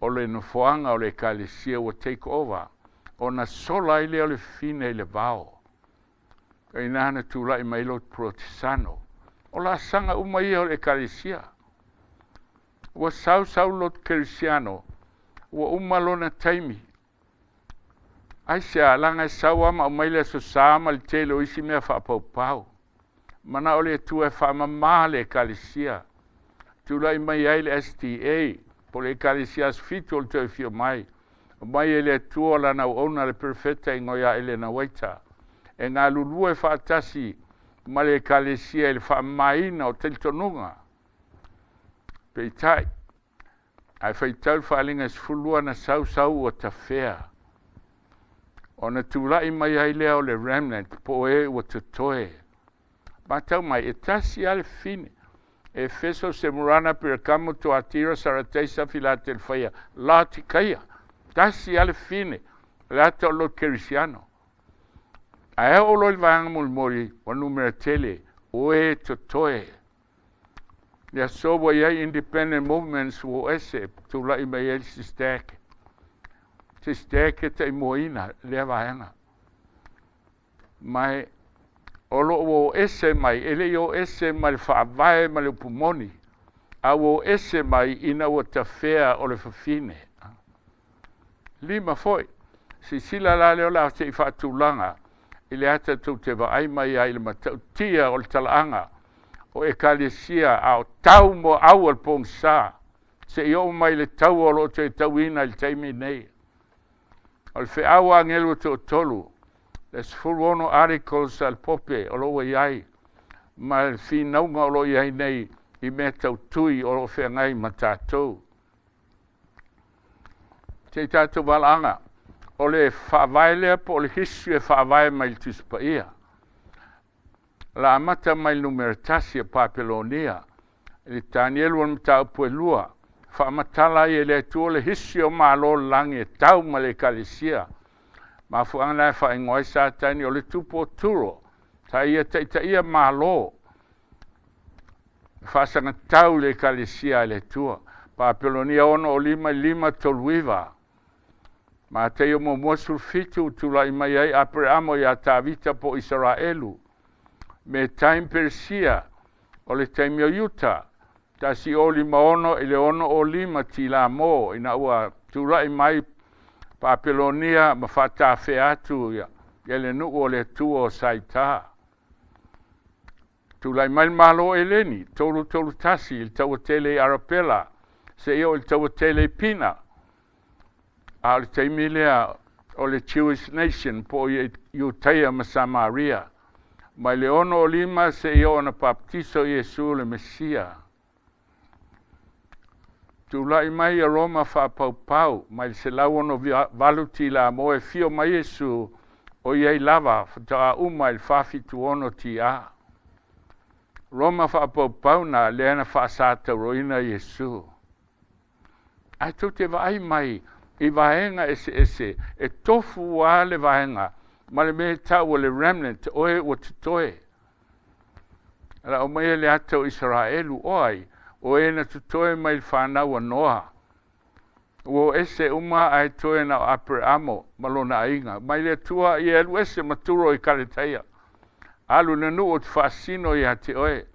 o le nofoaga o le Ekalesia ua take over, ona sola ai lea o le fine i le vao. E ina na tulai mai lo Protesano. O la sanga uma ia o le Ekalesia. Ua sau sau lo Kerisiano, ua uma lona taimi. Ai se alaga e sau ama o mai le aso sa ma le tele o isi mea faapaupau. Mana o le Atua e faamamā le Ekalesia. Tulai mai ai le SDA, po le Ekalesia Aso Fitu o le toe fio mai. O mai e le Atua lana auauna le perofeta igoa ia Elena Waita. E galulue faatasi ma le Ekalesia i le faamamaina o talitonuga. Peitai, ae faitau le faaaliga e 12 na sau sau ua tafea. Ona tulai mai ai lea o le remnant, po o e ua totoe. Matau mai, e tasi lava le fine. Efeso, Semurana, Pergamo, Tuatira, Sarateisa, Filadelfaia, Laotikaia. Tasi lava le fine, le ata o lo Kerisiano. Ae oo loa i le vaega mulimuli, ua numera tele, o e totoe. Le aso ua iai independent movements ua ese, tulai mai ai le Sisteke. Sisteke taimuaina lea vaega. Mai o lo o ese mai, e le i o ese mai le faavae ma le upu moni, a ua o ese mai ina ua tafea o le fafine. Lima foi, sisila la lea o le a se i faatulaga i le ata tou te vaai mai ai i le matautia o le talaaga o Ekalesia a o tau mo au o le pogisa, se i oo mai le taua o lo o toe tauina i le taimi nei. O le feau a agelu e toatolu, le 16 articles a le Pope o lo o ua i ai, ma le finauga o lo o i ai nei i mea tautui o lo o feagai ma tatou. Se i tatou valaaga, o le faavae lea po o le history e faavae mai le Tusi Paia. La amata mai le numera 1 o Papelonia, i le Tanielu o le mataupu e 2, faamatala ai e le Atua le history o Malo o le lagi e tau ma le Ekalesia. Mafuaaga na e faaigoa ai Satani o le tupu o Turo, sa ia taitaia Malo, faasagatau i le Ekalesia a le Atua. Papelonia 6 o 5 i 5 39. Mateio 1:17, tulai mai ai Aperamo ia Tavita po Isaraelu. Me taim Persia, o le taimi o Iuta, 1056 i le 605 tila mo, ina ua tulai mai Papelonia ma faatafea atu ia le nuu o le Atua o Saita. Tulai mai le Malo Eleni, 331 i le tauatele i Arapela, seia oo i le tauatele i Pina. A o le taimi lea o le Jewish Nation po o Iutaia ma Samaria. Mai le 6 o 5 seia oo na baptiso Iesu le Mesia. Tulai mai a Roma faapaupau mai le 168 tila mo e fio mai Iesu o iai lava faatoa uma i le 476 TA. Roma faapaupau na lea na faasatauroina Iesu. Ae tou te vaai mai i vaega eseese e tofu a le vaega ma le mea e tau o le remnant, oe ua totoe. La o mai le ata o Israelu, o ai, o e na totoe mai le whanau a Noa. Ua ese uma ae toe na o Aperamo ma lona aiga. Mai le Atua ia alu ese ma Turo i Kaletaia. Alu le nuu o te faasino ia te oe.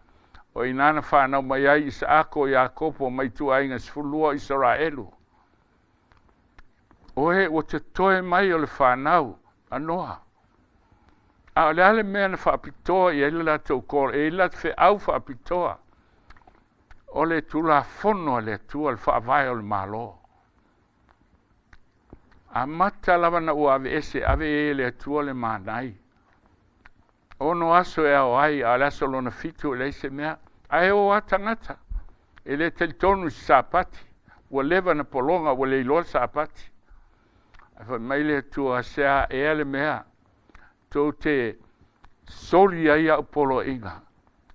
O ina na whanau mai ai Isaako Iakopo mai tuaiga 12 o Israelu. Oe ua totoe mai o le whanau a Noa. A o le ale mea na whaapitoa i ai le latou call, e i la feau whaapitoa. O le tulafono a le Atua, le faavae o le Malo. Amata lava na ua ave ese, ave e le Atua le manai. 6 aso e ao ai, a le aso lona 7 e leai se mea. Ae o a tagata, e le talitonu i se sapati. Ua leva na pologa, ua le iloa le sapati. Ae fai mai le Atua, se a ea le mea, tou te soli ai au poloaiga.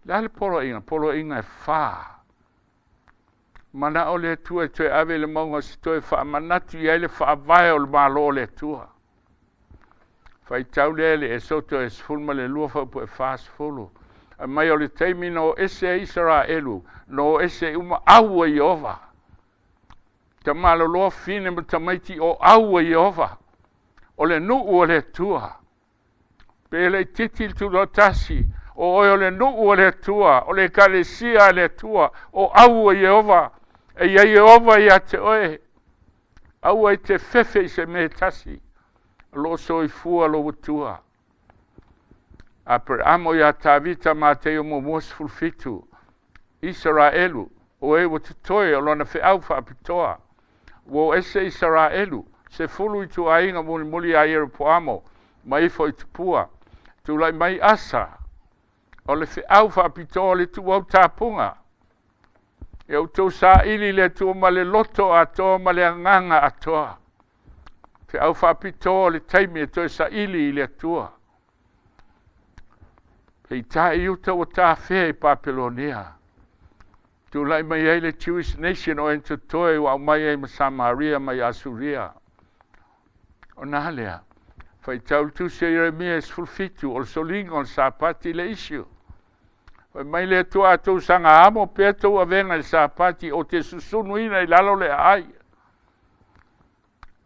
Le a le poloaiga? Poloaiga e 4. Mana o le Atua e toe ave le mauga se toe faamanatu i ai le faavae o le Malo o le Atua. Faitau lea le Esoto e 12 faupu e 40. A mai o le taimi na o ese ai Israelu, na o ese uma au a Ieova. Tamaloloa fine ma tamaiti o au a Ieova. O le nuu o le Atua. Pe le titi le tulatasi, o oe o le nuu o le Atua, o le ekalesia a le Atua, o au a Ieova, e ia Ieova ia te oe. Aua i te fefe i se mea tasi, lo soifua lo utua. Aperamo ia Tavita Mateio 1:17, Israelu, o e ua totoe o lona feau faapitoa. Ua o ese Israelu, 10 i tuaiga mulimuli a Ieropoamo, ma ifo i tupua. Tulai mai Asa, o le feau faapitoa o le tuau tapuga. E outou saili le Atua ma le loto atoa ma le agaga atoa. Feau faapitoa o le taimi e toe saili i le Atua. Peitai Iuta ua tafea i Papelonia. Tulai mai ai le Jewish Nation o e totoe ua aumai ai ma Samaria mai Asuria. O nā lea, faitau le tusi a Ieremia e 17, o le soliga o le sapati le issue. Fai mai le Atua a tou saga amo pea tou avega i le sapati o te susunuina i lalo le aai.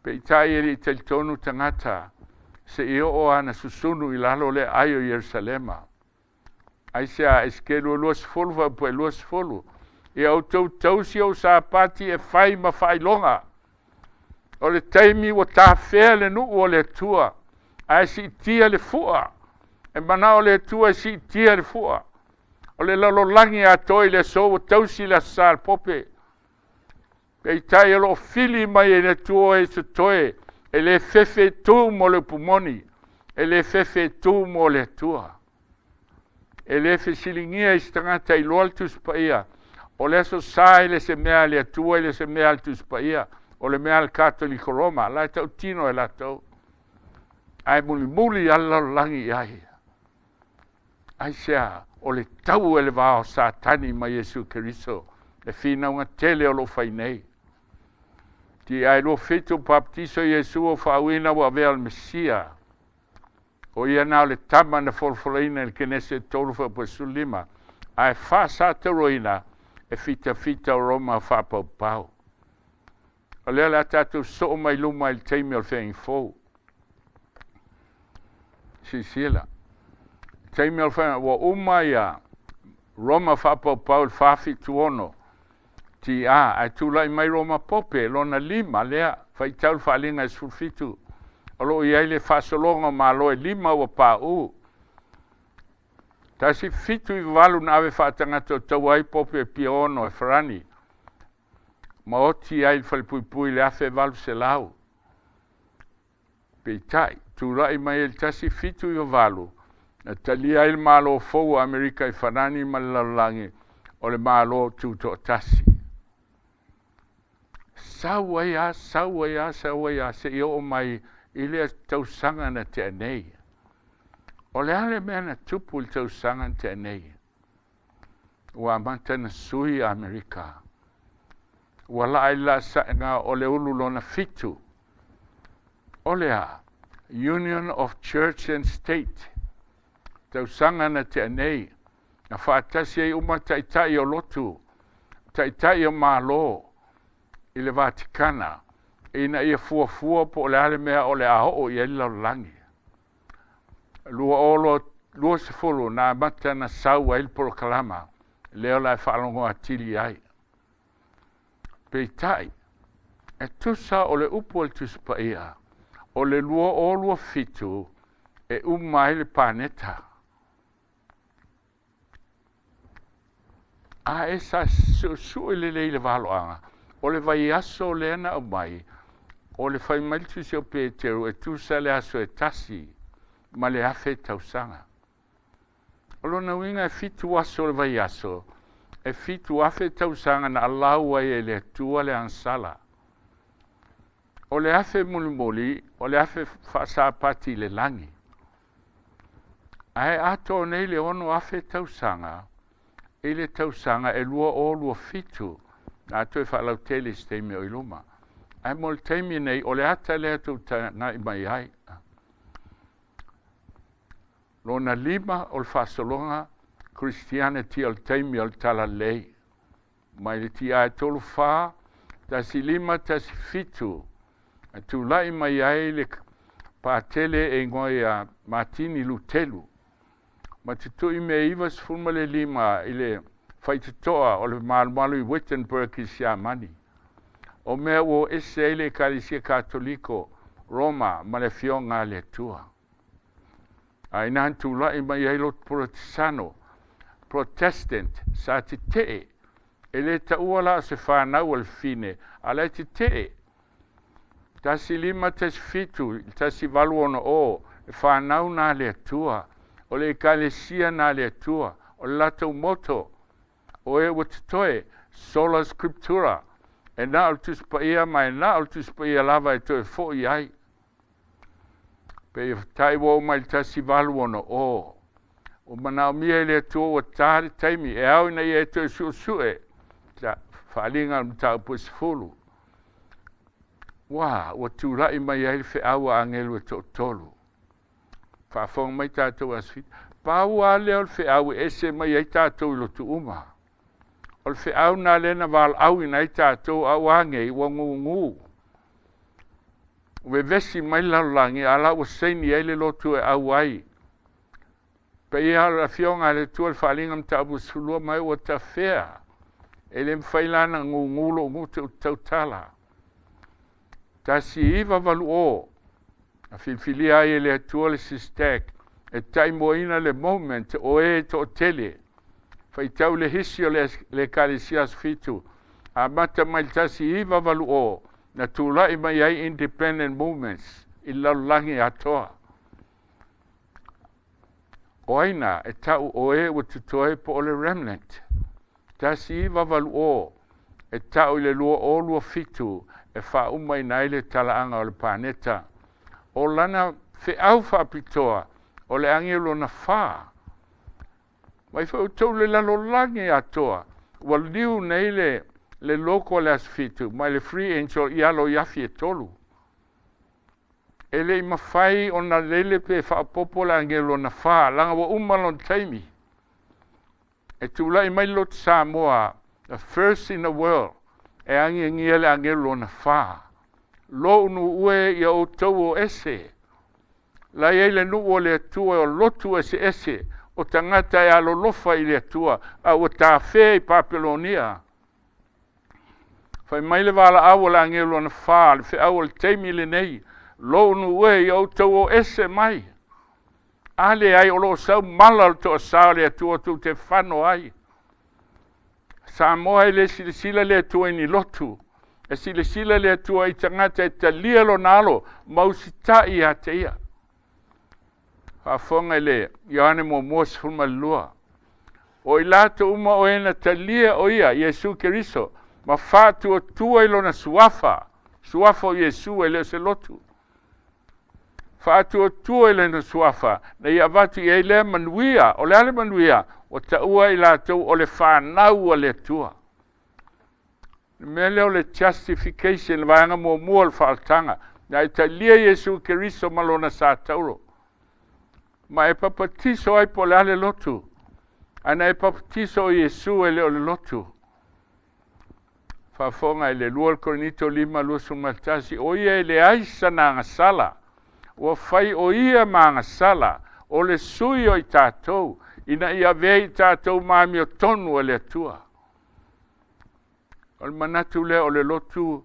Peitai e le i talitonu tagata se i oo ana susunu i lalo le aai o Ierusalema. Ai se a Esekelu 20 faupu e 20. Ia outou tausi ou sapati e fai ma faailoga. O le taimi ua tafea le nuu o le Atua, ae siitia le fua. E manao le Atua e siitia le fua. O le lalolagi atoa i le aso ua tausi le aso sa le pope. Peitai o loo fili mai e le Atua e totoe, e le fefe tu mo le upumoni, e le fefe tu mo le Atua. E le fesiligia i se tagata i loa le Tusi Paia. O le Aso Sa e le se mea a le Atua e le se mea a le Tusi Paia, o le mea a le Katoliko Roma, la e tautino e latou. Ae mulimuli lava le lalolagi i ai. Aisea? O le tau e le va o Satani ma Iesu Keriso, le finauga tele o lo o fai nei. Ti ai 27 baptiso Iesu o faauina ua avea o le Mesia. O ia na o le tama na folafolaina i le Kenese 3:15, ae faasatauroina e fitafita o Roma faapaupau. O lea o le a tatou soo mai luma i le taimi o le feagaiga fou. Silasila. Taimi o le feagaiga, ua uma ia Roma faapaupau i le 476 TA, ae tulai mai Roma Pope, lona lima lea, faitau le faaaliga e 17, o lo o i ai le faasologa o Malo e lima ua paū. 1798 na ave faatagata o taua ai Pope Pio 6 e Farani, ma oti ai le falepuipui i le 1800. Peitai, tulai mai ai le 1798, na talia ai le Malo fou o Amerika i Farani ma le lalolagi o le Malo Tutoatasi. Sau ai lava, sau ai lava, sau ai lava, seia oo mai i le tausaga na tea nei. O le a le mea na tupu i le tausaga na tea nei? Ua amata na sui Amerika. Ua laa i le laasaga o le ulu lona fitu. O le a? Union of Church and State. Tausaga na tea nei, na faatasi ai uma taitai o lotu, taitai o Malo i le Vatikana, ina ia fuafua po o le a le mea o le a oo i ai le lalolagi. 2020 na amata na sau ai le polokalama, lea o le a faalogo atili ai. Peitai, e tusa o le upu a le Tusi Paia, o le 2027 e uma ai le paneta. A e sa suesue lelei le valoaga, o le vaiaso lea na aumai, o le fai mai le tusi o Peteru e tusa le aso e tasi ma le 1000 tausaga. O lona uiga e 7 aso o le vaiaso, e 7,000 tausaga na alau ai e le Atua le agasala. O le 1000 mulimuli, o le 1000 faasapati i le lagi. Ae atoa nei le 6,000 tausaga i le tausaga e 2027, na toe faalautele i se taimi o i luma. Ae mo le taimi nei, o le ata lea tou tagai mai ai. Lona lima o le faasologa Christianity o le taimi o le talalelei. Mai le tia e 34, 15, 17, e tulai mai ai le patele e igoa ia Matini Lutelu, ma tutui me 95 i le faitotoa o le malumalu i Wittenberg i Siamani. O mea ua ese ai le Ekalesia Katoliko Roma ma le Afioga a le Atua. A ina tulai mai ai lotu Porotisano, Protestant, sa tetee, e le taua la o se whanau o le fine, a le tetee. 15 17, 18 o, e whanau nā le Atua, o le Ekalesia nā le Atua, o le latou moto, o e ua totoe, sola scriptura, e na o le Tusi Paia ma e na o le Tusi Paia lava e toe foi ai. Pe i tai ua mai le 1860. O manaomia e le Atua ua tā le taimi, e au ina ia e toe suesue, ta faaaliga o le mataupu e 10. Ua tulai mai ai le feau a agelu e toatolu. Faafofoga mai tatou Aso Fita. Pau lava lea o le feau e ese mai ai tatou i lotu uma. O le feau na lea na valaauina ai tatou a ua agei ua gugu. Vevesi mai le lalolagi a la ua saini ai le lotu e au ai. Paia o le Afioga a le Atua le faaaliga mataupu 12 mai ua tafea. E le mafai la na gugu lou gutu ou tautala. 1980, a filifilia ai e le Atua le Sistek, e taimoaina le moment o e toatele. Faitau le hisi o le Ekalesia Aso Fitu, amata mai le 1980, na tulai mai ai independent movements i le lalolagi atoa. O aina e tau o e ua totoe po o le remnant. 1980 e ta'u i le 2027 e faaumaina ai le talaaga o le paneta. O lana feau faapitoa o le agelu lona fa. Mai foi outou le lalolagi atoa ua liu nei le loko o le aso 7 mai le Free Angel i alo i afi e tolu. E le i mafai ona lele pe faaopoopo le agelu lona fa, laga ua uma lona taimi. E tulai mai le lotu Samoa, the first in the world, e agiagia le agelu lona fa. Lou nuu e ia outou o ese. La i ai le nuu o le Atua o lotu eseese o tagata e alolofa i le Atua, a ua tafea i Papelonia. Fai mai le valaau o le agelu lona fa, le feau o le taimi lenei, lou nuu e ia outou o ese mai. A leai o lo o sau mala o le toasā o le Atua tou te fano ai. Samoa e le silasila le Atua i ni lotu, e silasila le Atua i tagata e talia lona alo ma usitai ia te ia. Faafofoga i le Ioane muamua 12. O i latou uma o e na talia o ia, Iesu Keriso, ma faatuatua i lona suafa, suafa o Iesu e le o se lotu, faatuatua i lona suafa, na ia avatu i ai lea manuia. O le a le manuia? Ua taua i latou o le fanau a le Atua. Le mea lea o le justification, le vaega muamua o le faaolataga, na e talia Iesu Keriso ma lona sa tauro. Ma e papatiso ai po o le a le lotu. Ae na e papatiso o Iesu e le o le lotu. Faafofoga i le 2 Korinito 5:21, o ia e leai sana agasala, ua fai o ia ma agasala, o le sui o i tatou, ina ia avea i tatou ma amiotonu a le Atua. O le manatu lea o le lotu,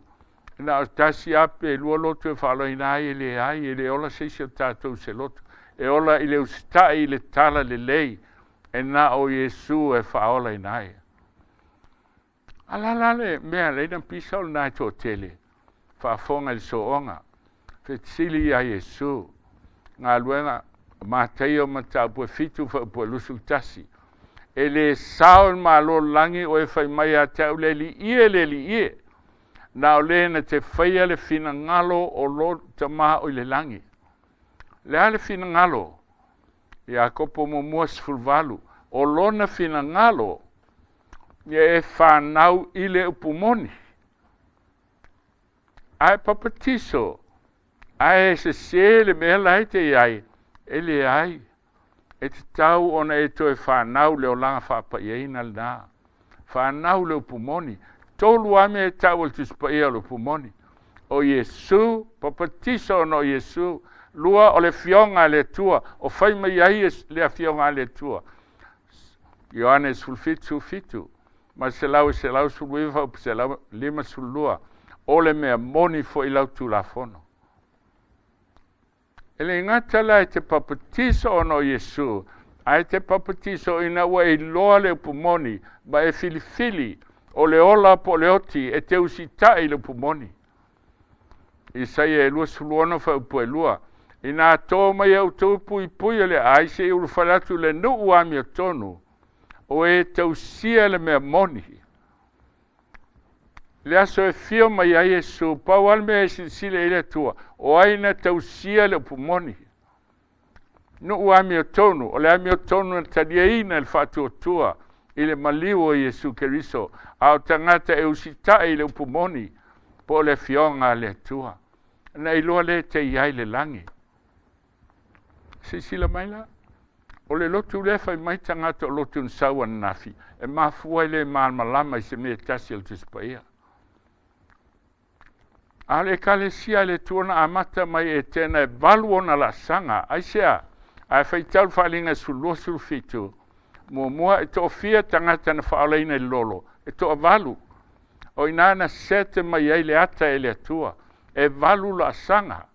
na o tasi lava pe lua lotu e faaloina ai, e leai, e le ola se isi o tatou i se lotu. E ola i le usitai i le tala lelei, e na o Iesu e faaolaina ai. A la la le mea lea na pisa o lena e toatele, faafofoga i le sooga, fetisili ia Iesu, galuega Mataio mataupu e 7 faaupu e 21. E le sao i le Malo o le lagi o e fai mai ia te au le Alii e, le Alii e, na o le na te faia le finagalo o lo Tama o i le lagi. Le a le finagalo? Iakopo muamua 18, o lona finagalo ia e fanau i le upu moni. Ae papatiso, ae sesē le mea la e te i ai, e leai, e tatau ona e toe fanau le olaga faapaiaina lena. Fanau le upu moni. Tolu lava mea e tau e le Tusi Paia o le upu moni. O Iesu, papatiso ona o Iesu. Lua, o le Afioga a le Atua, o fai mai ai le Afioga a le Atua. Ioane 17, 17 ma le 119 faaupu 152, o le mea moni foi lau Tulafono. E le gata la e te papatiso ona o Iesu, ae te papatiso ina ua e iloa le upu moni, ma e filifili o le ola po o le oti e te usitai i le upu moni. Isaia e 26 faaupu e 2, ina tō mai e outou puipui o le ai seia ulufale atu le nuu amiotonu, o e tausia le mea moni. Le aso e fio mai ai Iesu, pau lava le mea e silasila i ai le Atua, o ai na tausia le upu moni. Nuu amiotonu, o le amiotonu na taliaina e le faatuatua i le maliu o Iesu Keriso, a o tagata e usitai i le upu moni, po o le Afioga a le Atua. Na iloa lea e te i ai le lagi. Silasila mai la, o le lotu lea fai mai tagata o lotu na sau ananafi, e mafua ai le malamalama i se mea e tasi o le Tusi Paia. A o le Ekalesia a le Atua na amata mai e Etena e valu ona laasaga, aisea? Ae faitau le Faaaliga 12, 17, muamua e toafia tagata na faaolaina i le lolo, e toavalu. O i ina na sete mai ai le ata e le Atua, e valu laasaga.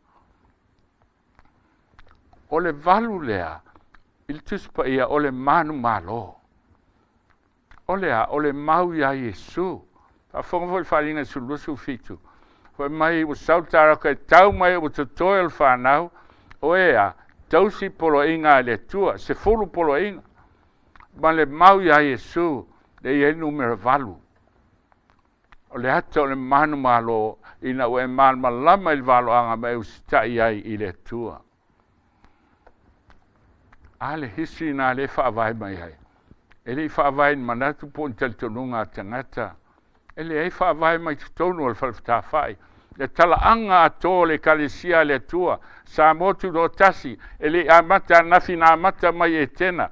O le valu lea i le Tusi Paia o le manumalo. O le a? O le mau iā Iesu. Faafofoga foi i le Faaaliga 12, 17. Fai mai ua sau le taraka e tau mai ua totoe o le fanau, o e a, tausi poloaiga a le Atua, 10 poloaiga. Ma le mau iā Iesu, Lea e i ai le numera 8. O le ata o le manumalo ina ua e malamalama i le valoaga ma e usitai ai i le Atua. A le history na lea e faavae mai ai. E le i faavae i ni manatu po o ni talitonuga a tagata. E leai, faavae mai totonu o le Falefatafa'i, le talaaga atoa o le Ekalesia a le Atua, Samoa Tutoatasi, e le i amata ananafi na amata mai Etena.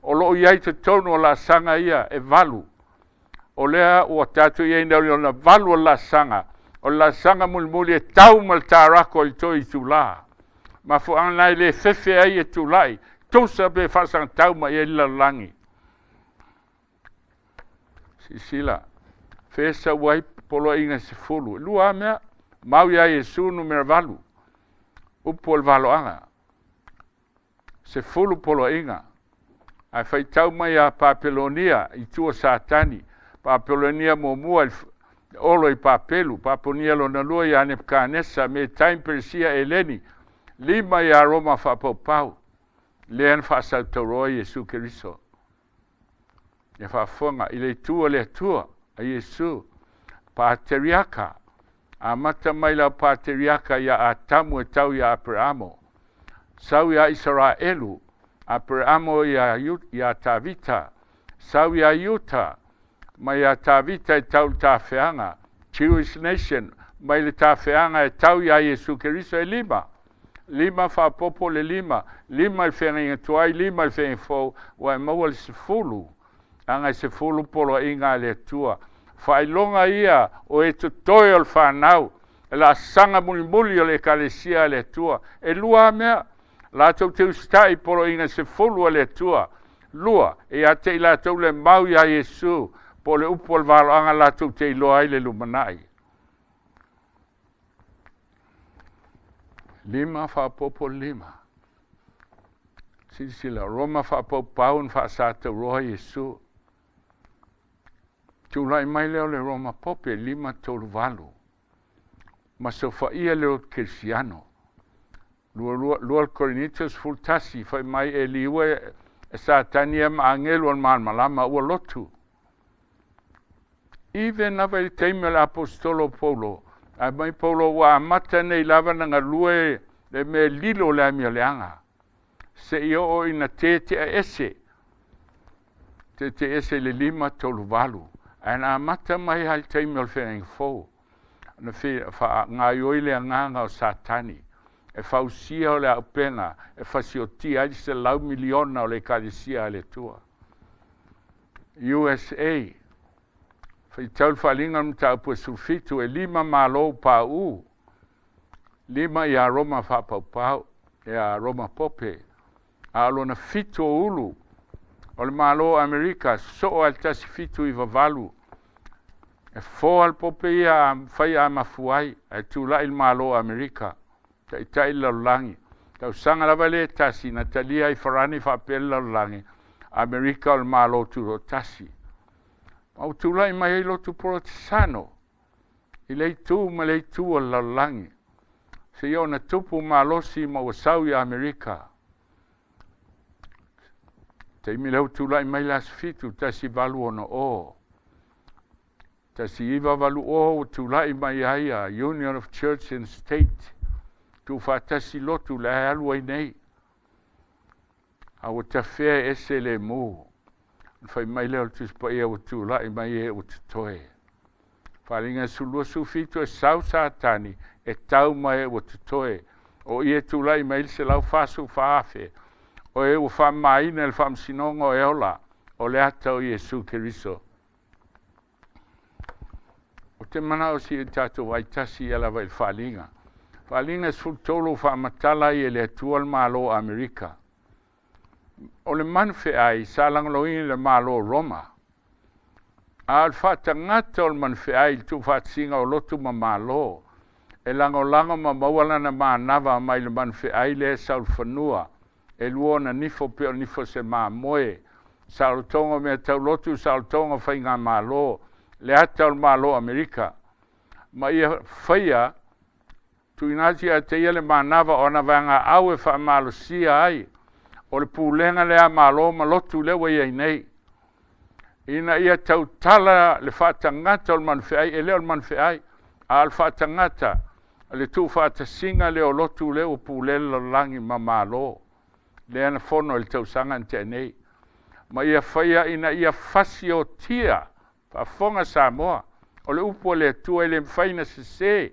O lo o i ai i totonu o laasaga ia e 8. O lea ua tatou i ai nei o lona 8 o le laasaga, o le laasaga mulimuli e tau ma le tarako i le toe itula. Mafuaaga na e le fefe ai e tulai, tusa pe faasagatau mai ai le lalolagi. Silasila, fe sau ai poloaiga e 10, e 2 lava mea, mau ia Iesu numera 8, upu o le valoaga, 10 poloaiga, ae faitau mai ia Papelonia i tua Satani, Papelonia muamua i le olo i Papelu, Papelonia lona lua ia Nebukanesa, Metai Peresia Eleni, 5 ia Roma faapaupau, lea na faasautauroa Iesu Keriso. Ia faafofoga i le itu o le Atua a Iesu, Pateriaka, amata mai lau Pateriaka ia Atamu e tau ia Aperamo, sau ia Isaraelu, Aperamo ia Tavita, sau ia Iuta, mai ia Tavita e tau le tafeaga, Jewish nation, mai le tafeaga e tau ia Iesu Keriso e 5. 5 faapopo le 5, 5 le feagaiga tuai, 5 le feagaiga fou, ua e maua le 10, aga e 10 poloaiga a le Atua. Faailoga ia o e totoe o le fanau, e laasaga mulimuli o le Ekalesia a le Atua. E 2 lava mea, latou te usitai i poloaiga 10 a le Atua. 2, e ia te i latou le mau ia Iesu, po o le upu o le valoaga latou te iloa ai le lumanai. 5 faapopo 5. Silasila, Roma faapaupau na faasatauroa Iesu. Tulai mai lea o le Roma pope 5 3 8. Ma sofaia le lotu kerisiano. 2 Korinito 11, fai mai e liua e Satani ma angelu o le malamalama ua lotu. Even lava i le taimi o le apostolo Paulo, ae mai Paulo ua amata nei lava na galue le mea lilo o le amioleaga. Se i oo ina tetea ese, tetea ese i le 5 3 8. Ae na amata mai lava i le taimi o le feagaiga fou. Na faagaioi le agaga o Satani, e fausia o le aupega, e fasiotia ai le 100 miliona o le Ekalesia a le Atua. USA, faitau le faaaliga o le mataupu e 17, e 5 malo pauu, 5 ia Roma faapaupau, ia Roma pope, a o lona 7 o ulu, o le malo o Amerika, sosoo ai le 1798, e foa le pope ia fai a mafuai, ae tulai le malo o Amerika, taitai le lalolagi. Tausaga lava le tasi, na talia ai Farani faapea le lalolagi, Amerika o le malo tutoatasi. Ma ua tulai mai ai lotu Porotesano, i le itu ma le itu o le lalolagi. Seia ona tupu malosi ma ua sau i Amerika. Taimi lea ua tulai mai le aso 7, 1860. 1980 ua tulai mai ai a Union of Church and State. Tuufaatasi lotu le ae alu ai nei. A ua tafea e ese le mu. Fai mai lea o le Tusi Paia ua tulai mai e ua totoe. Faaaliga 27 e sau Satani e tau mai e ua totoe. O ia tulai mai le 144,000. O e ua faamamaina le faamasinoga o e ola. O le ata o Iesu Keriso. O te manao si e tatou ai tasi ia lava i le faaaliga. Faaaliga 13 faamatala ai e le Atua le Malo o Amerika. O le manufeai sa lagolagoina le Malo o Roma. A o le faatagata o le manufeai i le tuufaatasiga o lotu ma malo, e lagolago ma maua lana manava mai le manufeai lea e saolofanua, e lua ona nifo pe o nifo se mamoe, saolotoga o mea taulotu, saolotoga o faigamalo, le ata o le Malo o Amerika. Ma ia faia tuuina atu ia te ia le manava o ana vaegaau e faamalosia ai o le pulega lea a malo ma lotu lea ua i ai nei. Ina ia tautala le faatagata o le manufeai, e le o le manufeai, a o le faatagata, le tuufaatasiga lea o lotu lea ua pulea le lalolagi ma Malo, lea na fono i le tausaga na tea nei, ma ia faia ina ia fasiotia, faafofoga Samoa, o le upu a le Atua e le mafai ona sese,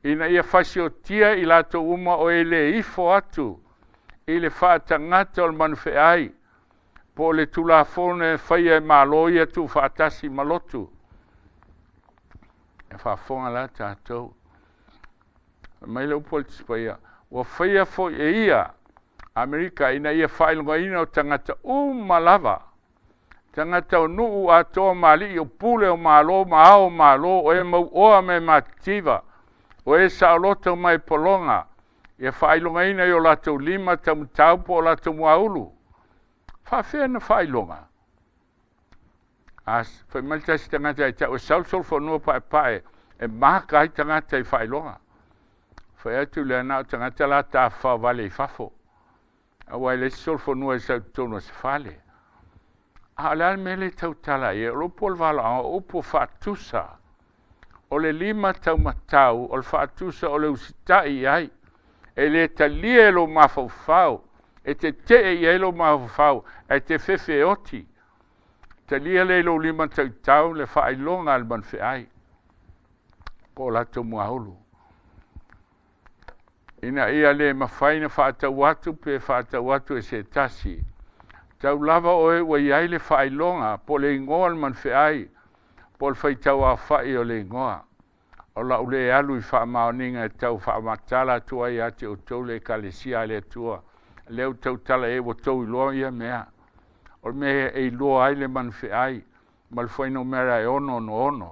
ina ia fasiotia i latou uma o e le ifo atu i le faatagata o le manufeai, po o le Tulafono e faia e Malo ia tuufaatasi ma lotu. E faafofoga la tatou. Fai mai le upu a le Tusi Paia, ua faia foi e ia Amerika ina ia faailogaina o tagata uma lava, tagata o nuu atoa ma alii o pule o Malo ma ao o Malo, o e mauoa ma e matitiva, o e saoloto ma e pologa, ia faailogaina i o latou lima taumatau po o latou muaulu. Faafefea na faailoga? A fai mai le tasi tagata e tau e sau le solofanua paepae e maka ai tagata i faailoga. Fai atu lea na o tagata la tafafao vale i fafo. Aua e leai se solofanua e sau i totonu o se fale. A o le a le mea lea e tautala ai? O le upu o le valoaga, o upu faatusa. O le lima taumatau, o le faatusa o le usitai i ai. E le talia e lou mafaufau, e tetee i ai lou mafaufau, ae te fefe e oti. Talia lea i lou lima tautau le faailoga a le manufeai, po o latou muaulu. Ina ia le mafai na faatau atu pe faatau atu e se tasi. Tau lava oe ua i ai le faailoga po o le igoa o le manufeai, po o le faitau aofai o le igoa. O lau le alu i faamaoniga e tau faamatala atu ai ia te outou le Ekalesia a le Atua, lea ua tautala i ai ua outou iloa ia mea. O le mea e iloa ai le manufeai ma le fuainumera e 666.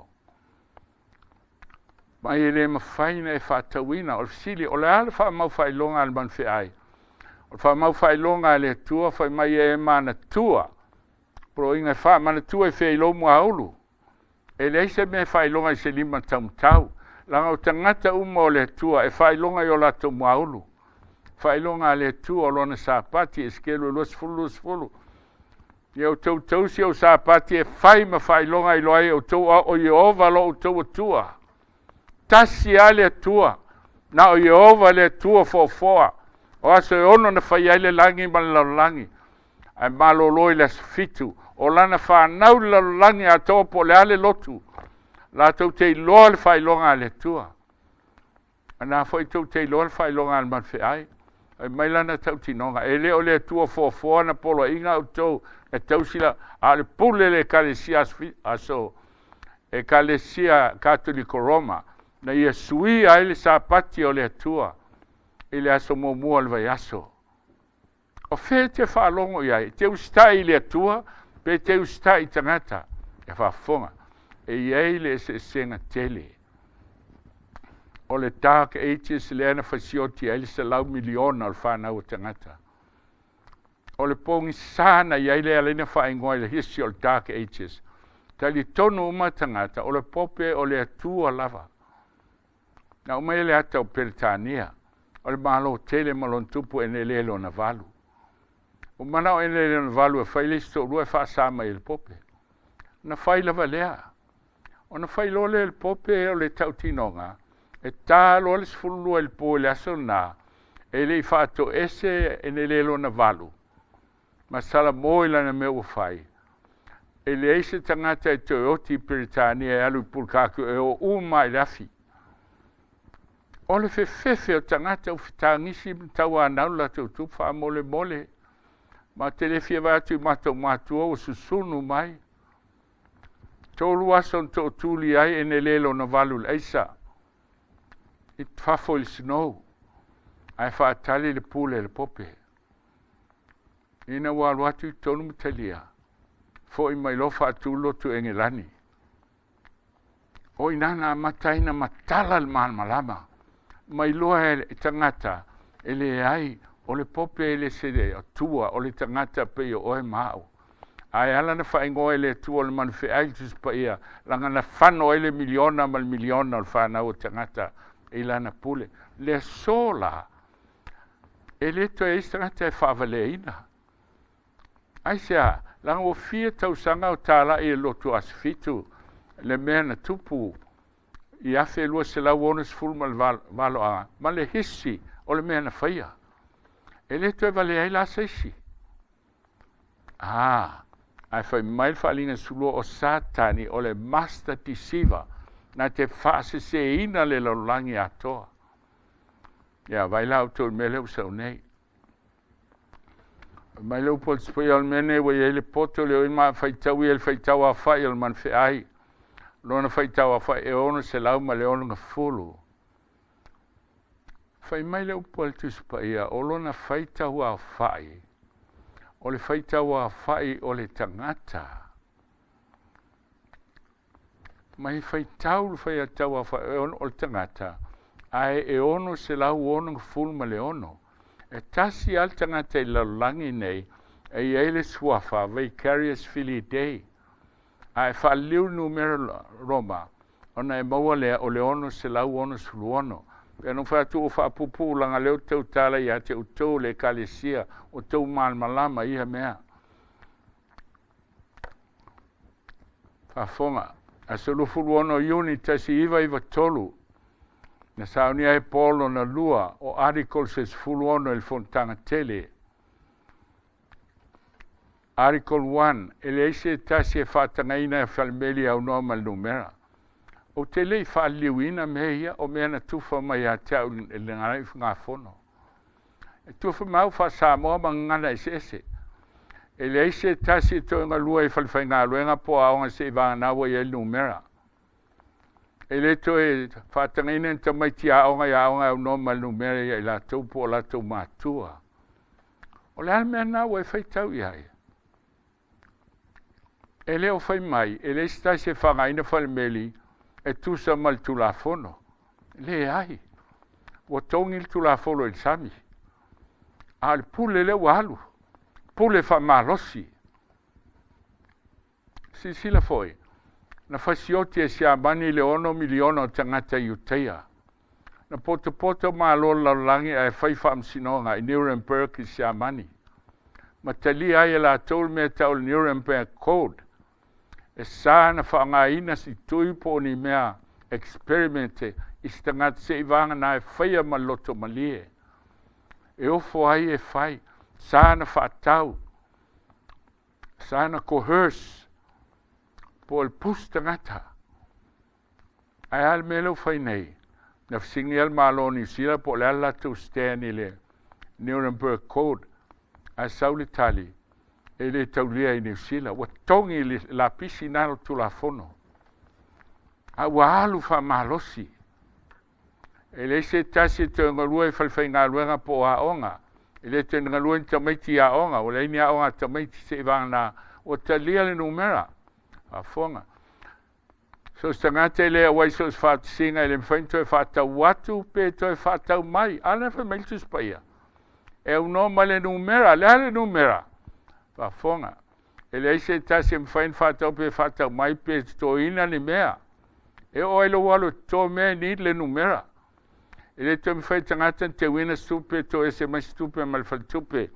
Ma e le mafai ona e faatauina. O le fesili, o le a le faamau faailoga a le manufeai? O le faamau faailoga a le Atua fai mai e manatua, poloaiga e faamanatua e fea i lou muaulu. E leai se mea e faailoga i se lima taumatau, leaga o tagata uma o le Atua e faailoga i o latou muaulu. Faailoga a le Atua o lona Sapati, Esekielu 20, 20. Ia outou tausi ou Sapati e fai ma faailoga e iloa ai e outou o Ieova lo outou Atua. Tasi lava le Atua, na o Ieova le Atua foafoa, o aso e ono na fai ai le lagi ma le lalolagi, ae malolo i le aso 7, o lana fanau le lalolagi atoa po o le a le lotu, latou te iloa le faailoga a le Atua. Na foi tou te iloa le faailoga a le manufeai. Fai mai lana tautinoga, e le o le Atua foafoa na poloaiga outou e tausi la, a o le pule le Ekalesia aso Ekalesia Katoliko Roma, na ia suia ai le Sapati o le Atua i le aso muamua o le vaiaso. O fea e te faalogo i ai? E te usitai i le Atua pe te usitai i tagata? E faafofoga, e i ai le eseesega tele. O le Dark Ages lea na fasioti ai le 100 miliona o le fanau o tagata. O le pogisa na i ai lea ala na faaigoa i le history o le Dark Ages. Talitonu uma tagata, o le pope o le Atua lava. Na uma ai le ata o Peretania, o le Malo tele ma lona tupu e le lona valu. Ua manao e le lona valu e fai le isi toalua e faasa mai e le pope. Na fai lava lea. Ona fai loa lea e le pope o le tautinoga, e ta loa le 12 i le po i le aso lena, e le i faatoese e le lona valu, ma salamo i lana mea ua fai. E leai se tagata e toe oti i Peretania e alu i Pulukaki e o uma i le afi. O le fefefe o tagata ua fetagisi ma tauanau le latou tupu faamolemole, ma te le fia vaai atu i matou matua ua susunu mai. 3 aso na tootuli ai e ne le lona valu i le aisa, i fafo i le snow, ae faatali le pule le pope. Ina ua alu atu i totonu ma talia, foi mai loa faatu lotu Engelani. O ina na amata ai na matala le malamalama, mai loa e tagata e leai o le pope e le se Atua, o le tagata pei o oe ma au. Ae ala na faaigoa e le Atua o le manufeai le Tusi Paia, laga na fano ai le miliona ma le miliona o le fanau o tagata i lana pule. Le aso la, e le toe ai se tagata e faavaleaina. Aisea, Leaga ua fia tausaga o talai e lotu Asofitu le mea na tupu i 1268 a ma le hisi o le mea na faia. E le toe valea ai la se isi. A, ae fai mai le Faaaliga 12 o Satani o le master deceiver na te faaseseina le lalolagi atoa. Ia, vai la outou i le mea lea ua sau nei. Fai mai le upu a le Tusi Paia o le mea nei ua i ai le poto le oi ma faitau ia le faitau aofai o le manufeai. Lona faitau aofai e 660. Fai mai le upu a le Tusi Paia o lona faitau aofai, o le faitau aofai o le tagata. Mai faitau le faitau aofai o le tagata, ae e 666. E tasi lava le tagata i le lalolagi nei e i ai le suafa Vicarious Filii Dei. A e faaliliu le numera Roma, ona e maua lea o le 666. Pe ona fai atu ua faapuupuu leaga lea ou te tautala ia te outou le ekalesia, o outou malamalama i ia mea. Faafofoga, aso 26 Iuni 1993, na saunia ai Paul lona lua o Articles e 16 i le Fonotaga Tele. Article 1, e leai se tasi e faatagaina e falemeli e aunoa ma le numera. Ou te le i faaliliuina mea ia, o mea na tufa mai ia te au i le Gagaifomauga. E tufa mai au faa-Samoa ma gagana eseese. E leai se tasi e toe galue i falefaigaluega po o aoga seia vagana ua i ai le numera. E le toe faatagaina ni tamaiti aoga i aoga e aunoa ma le numera ia i latou po o latou matua. O le a le mea lena ua e faitau i ai? E le o fai mai, e leai se tasi e faaaogaina falemeli e tusa ma le Tulafono. Leai. Ua togi le Tulafono i le sami. A o le pule lea ua alu, pule faamalosi. Silasila foi, na fasioti e Siamani le 6 miliona o tagata Iutaia. Na potopoto malo o le lalolagi ae fai faamasinoga i Nuremberg i Siamani. Ma talia ai e latou le mea tau o le Nuremberg Code. E sa na faaaogaina si tui po o ni mea experiment i se tagata seia vagana e faia ma le loto malie. E ofo ai e fai, sa na faatau, sa na coerce po o le push tagata. Ae a le mea lea ua fai nei? Na fesiligia le Malo o Niu Sila po o le a le latou stand i le Nuremberg Code, ae sau le tali, e le taulia i Niu Sila. Ua togi le lapisi na o le Tulafono, a ua alu faamalosi. E leai se tasi e toe galue i falefaigaluega po o aoga. E le toe galue ni tamaiti i aoga, ua leai ni aoga a tamaiti seia vagana ua talia le numera. Faafofoga. So o se tagata e le auai so o se faatasiga e le mafai ona toe faatau atu pe toe faatau mai. A lea fai mai le Tusi Paia, e aunoa ma le numera. Le a le numera? Faafofoga. E leai se tasi e mafai ona faatau pe faatau mai pe totoina ni mea. E oo ai lou alu e toto mea e need le numera. E le toe mafai e tagata ona teuina se tupe toese mai se tupe ma le faletupe.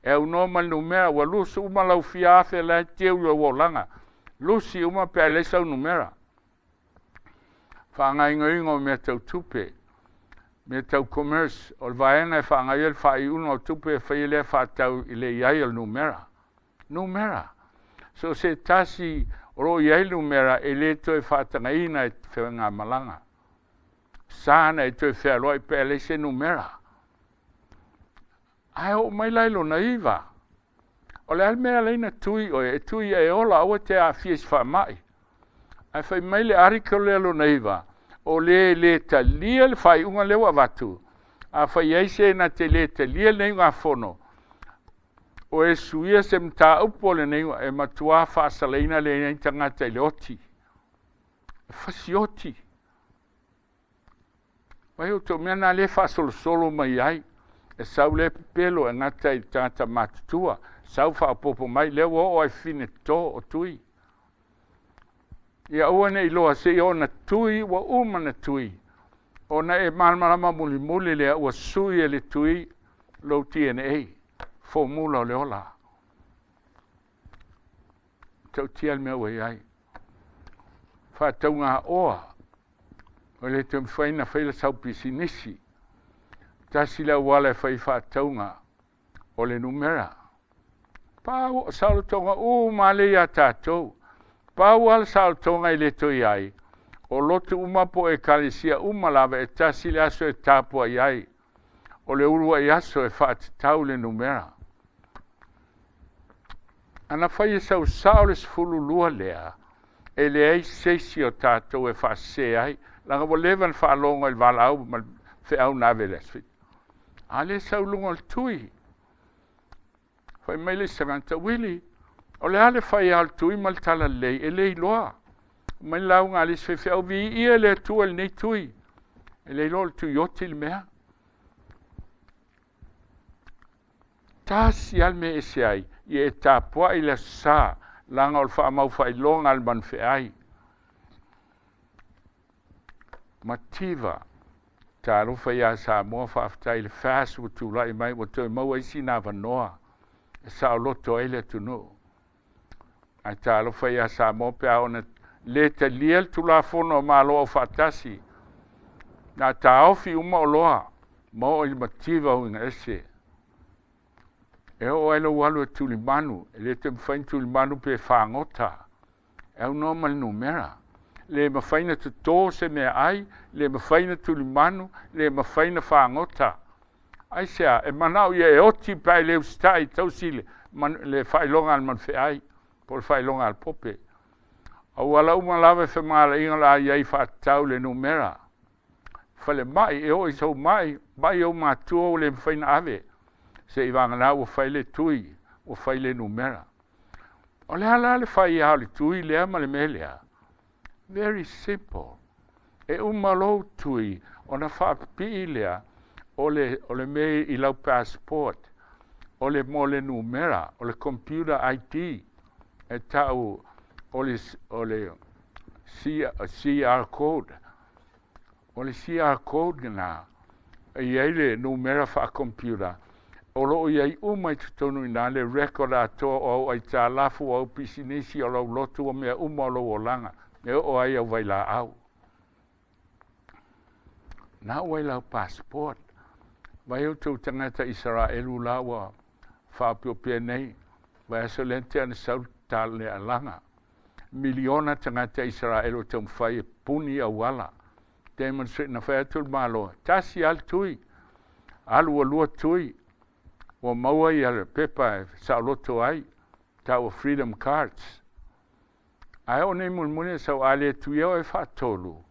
E aunoa ma le numera, ua lusu uma lau fia afe la e teu i lou olaga. Lusi uma pe a leai sau numera. Faagaoioiga o mea tau tupe, mea tau commerce, o le vaega e faagaoioi le faaiuga o tupe e faia lea faatau i le i ai o le numera. Numera. So o se tasi o lo o i ai le numera e le toe faatagaina e faigamalaga. Sa na e toe fealuai pe a leai se numera. Ae oo mai la i lona iva. O le a le mea e ala ai ona tui oe? E tui ia e ola, aua e te aafia i se faamai. Ae fai mai le article lea lona iva, o le le talia le faaiuga lea ua avatu, afai i ai se na te le talia lenei ugafono, o e suia se mataupu o lenei e matua faasalaina lenei tagata i le oti. E fasioti. Vai outou mea na lea e faasolosolo mai ai, e sau lea pepelo e gata i le tagata matutua, sau faaopoopo mai, lea ua oo ai fafine toto o tui. Ia aua ne i iloa seia oo ina tui, ua uma ona tui, ona e malamalama mulimuli lea ua sui e le tui lou DNA, formula o le ola. Matautia le mea ua i ai. Faatauga oa, o le toe mafai ona fai la sau pisinisi. Tasi le auala e fai faatauga o le numera. Pau saolotoga uma lea ia tatou. Pau lava le saolotoga e le toe ai, o lotu uma po o ekalesia uma lava e tasi le aso e tapuai ai. O le uluai aso e faatatau le numera. Ana fai e sau sao le 12 lea, e leai se isi o tatou e faasese ai. Leaga ua leva ona faalogo i le valaau ma le feau na ave i le aso 7. A lea sau i luga o le tui. Fai mai le isi tagata, Wili, o le a le fai a o le tui ma le talalelei, e le iloa. Mai le lauga a le isi faifeau, viia le Atua i lenei tui. E le iloa o le tui oti le mea. Tasi lava le mea e ese ai, ia e tapuai le aso Sa, leaga o le faamaufailoga a le manufeai. Mativa, talofa ia Samoa, faafetai i le FAST ua tulai mai, ua toe maua isi na avanoa e saoloto ai le atunuu. Ae talofa ia Samoa pe a ona le talia le Tulafono a Malo Aufaatasi, na taofi uma oloa ma oo i le mativa uiga ese. E oo ai lou alu e tulimanu, e le toe mafai ona tulimanu pe fagota, e aunoa ma le numera. Le mafai ona toto se meaai, le mafai ona tulimanu, le mafai ona fagota. Aisea? E manao ia e oti pe a e le usitai e tausi le faailoga a le manufeai po o le faailoga a le pope. Auala uma lava e femagalaina o le a i ai faatatau le numera. Falemai, e oo i sou mai, mai ou matua ua le mafai ona ave, seivagana ua fai le tui, ua fai le numera. O le a la le fai a o le tui lea ma le mea lea? Very simple. E uma lou tui ona faapipii lea o le mea i lau passport, o le mo le numera, o le computer ID, e tau o le CR code. O le CR code na, e i ai le numera faacomputer, o loo i ai uma i totonu i na le record atoa o au aitalafu, o au pisinisi, o lau lotu, o mea uma o lou olaga, e oo ai au vailaau. Na ua i lau passport. Vai outou tagata Isaraelu la ua faaopeopea nei, vai aso lea na tea na sau le alaga. Miliona tagata Isaraelu o taumafai e puni auala. Demonstrate na fai atu le Malo, tasi lava le tui, alu ua lua tui, ua maua ia le pepa e saoloto ai, taua freedom cards. Ae oo nei mulimuli e sau a le tuia oe faatolu,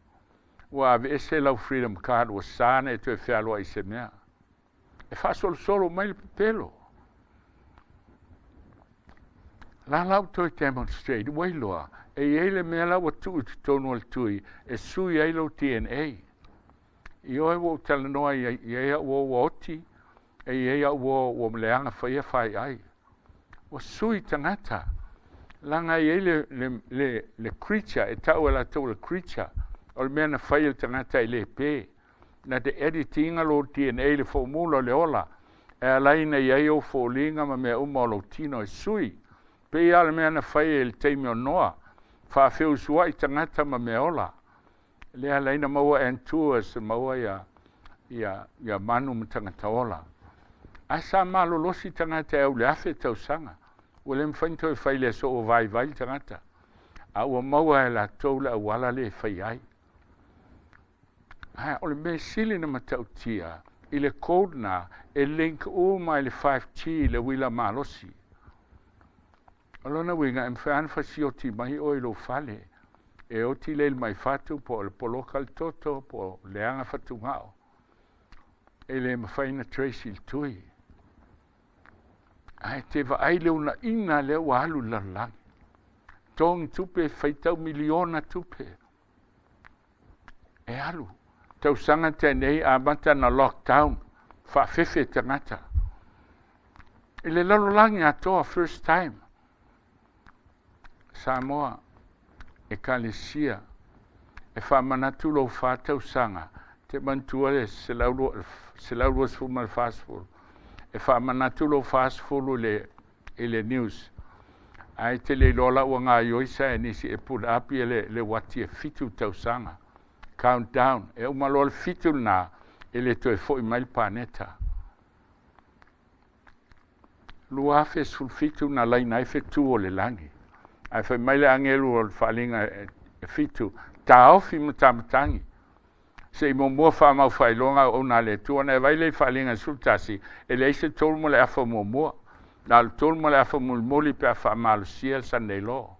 ua aveese lau freedom card ua sa ona e toe fealuai i se mea. E faasolosolo mai le pepelo. La la ua toe demonstrate, ua iloa, e i ai le mea la ua tuu i totonu o le tui e sui ai lou DNA. I oe ua ou talanoa i ai au uo ua oti, e i ai au uo ua leaga faia fai ai. Ua sui tagata. Leaga e i ai le creature, e tau e latou le creature, o le mea na fai e le tagata e le pe. Na te edit ina lou DNA le formula o le ola, e ala ai ona i ai ou foliga ma mea uma o lou tino e sui. Pei lava le mea na fai e le taimi o Noa, faafeusuai tagata ma mea ola. Lea ala ai na maua Antuas, maua ia manu ma tagata ola. Ae sa malolosi tagata e au le 1000 tausaga. Ua le mafai ona toe fai le aso ua vaivai le tagata. A ua maua e latou le auala le fai ai. Ae o le mea sili na matautia i le code na e link uma i le 5G le uila malosi. O lona uiga e mafai ona fasioti mai oe i lou fale. E oti le mai fatu po o le poloka le toto po o leaga fatugao. E le mafai ona trace i le tui. Ae te vaai le unaiga lea ua alu i le lalolagi. Togi tupe, faitau miliona tupe. E alu. Tausaga tenei amata na lockdown, faafefe tagata. I le lalolagi atoa, first time. Samoa, ekalesia, e faamanatu lou 4 tausaga, te manatua le 124. E faamanatu lou 40 i le news. Ae e te le iloa la ua gaioi saienisi e put up ia le uati e 7 tausaga. Count down. E uma loa le 7 lena, e le toe foi mai le paneta. 2017 na laina ai fetu o le lagi. Ae fai mai le agelu o le faaaliga e 7, taofi matamatagi. Se i muamua faamau faailoga auauna a le Atua. Na e vaai lea i faaaliga 11, e leai se 3 ma le afa muamua. Na o le 3 ma le afa mulimuli pe a faamalosia le Sunday Law.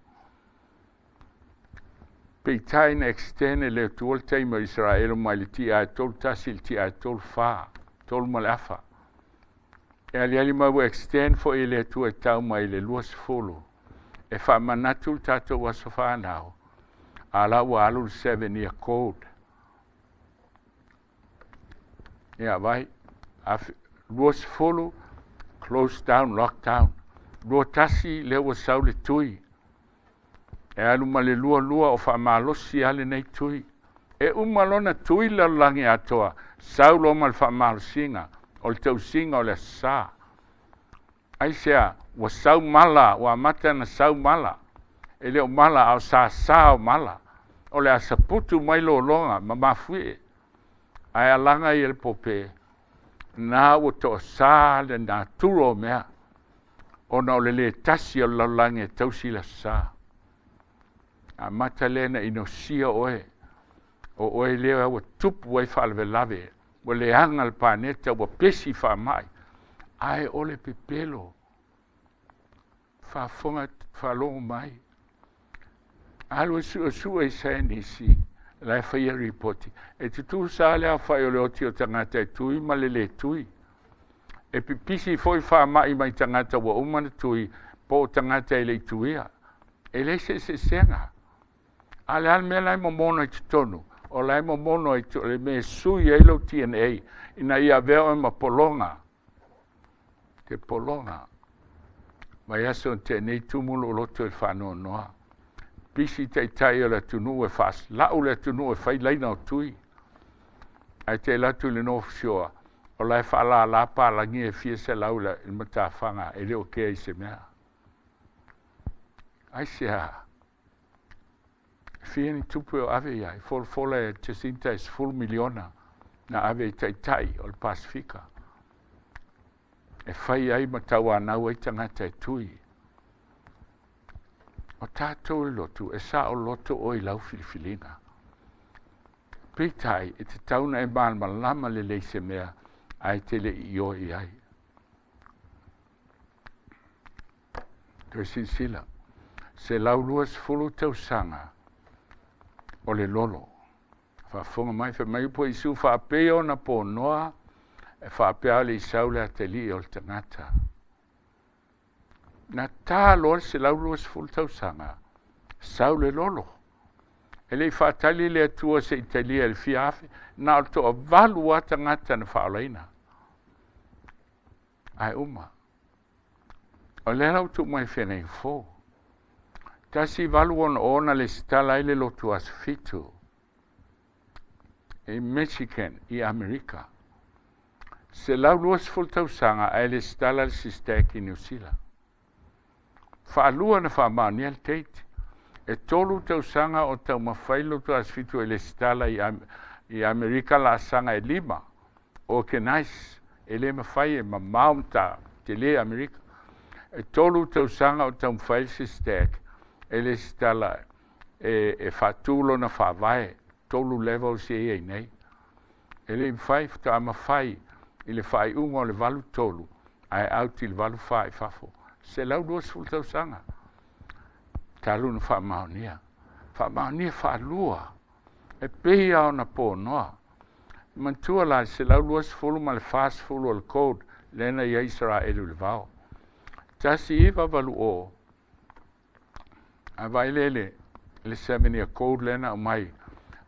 Peitai na extend e le Atua le taimi o Isaraelu mai le ti'a e 31 i le ti'a e 34, 3 ma le afa. E aliali mai ua extend foi e le Atua e tau mai i le 20. E faamanatu le tatou aso fanau, a la ua alu le 7 year code. Ia vai, 20, close down, lockdown. 21, lea ua sau le tui. E alu ma le 22 o faamalosi lava lenei tui. E uma lona tui le lalolagi atoa, sau loa ma le faamalosiga, o le tausiga o le Aso Sa. Aisea, ua sau mala, ua amata ona sau mala. E le o mala, a o sasa o mala. O le a saputu mai lologa ma mafuie. Ae alaga ia le pope, na ua toasa le natura o mea, ona o le lē tasi o le lalolagi e tausi le Aso Sa. Amata lea na inosia oe, o oe lea ua tupu ai faalavelave, ua leaga le paneta, ua pesi faamai, ae o le pepelo, faafofoga faalogo mai. Alu e suesue i saienisi, la e faia ripoti. E tutusa le aofai o le oti o tagata e tui ma le lē tui. E pipisi foi faamai mai tagata ua uma na tui, po o tagata e le i tuia. E leai se eseesega. A o le a le mea la e momono i totonu? O la e momono ai le mea e sui ai lou DNA ina ia avea oe ma pologa. Te pologa. Vaiaso na tea nei tumu lou loto i le faanoanoa. Pisi taitai o le atunuu e faalau le atunuu e fai laina o tui. Ae te alu atu i le North Shore, o la e faalala palagi e fia selau i le matafaga e le o kea i se mea. Aisea? Fia ni tupe o ave i ai, folafola e Jacinta e 10 miliona na ave i taitai o le Pasifika. E fai ai ma tauanau ai tagata e tui. O tatou le lotu, e saoloto oe i lau filifiliga. Peitai, e tatau ona e malamalama lelei se mea ae te le i ioe i ai. Toe silasila, 120 tausaga o le lolo. Faafofoga mai, fai mai upu a Iesu, faapea ona ponoa, e faapea le isau le atalii o le tagata. Na ta loa le 120 tausaga, sau le lolo. E le i faatali le Atua se i talia i le fia afe, na o le toavalu lava tagata na faaolaina. Ae uma. O lea la ua tuu mai feagaiga fou. 1860 na lesitala ai le lotu Aso Fitu i Michigan i Amerika. 120 tausaga ae lesitala le SISTAC i Niu Sila. Faalua na faamaonia le date. E 3 tausaga o taumafai le lotu Aso Fitu e lesitala i Amerika laasaga e 5 organize e le mafai e mamao ma ta tele Amerika. E 3 tausaga o taumafai le SISTAC e lesitala e faatu lona faavae, 3 levels e i ai nei. E le i mafai, faatoa mafai i le faaiuga o le 83 ae out i le 84 i fafo. 120 tausaga talu na faamaonia. Faamaonia faalua e pei lava ona ponoa. Manatua la le 120 ma le 40 o le code lea na i ai Isaraelu i le vao. 1980, a vaai lea le 7 year code lea na aumai.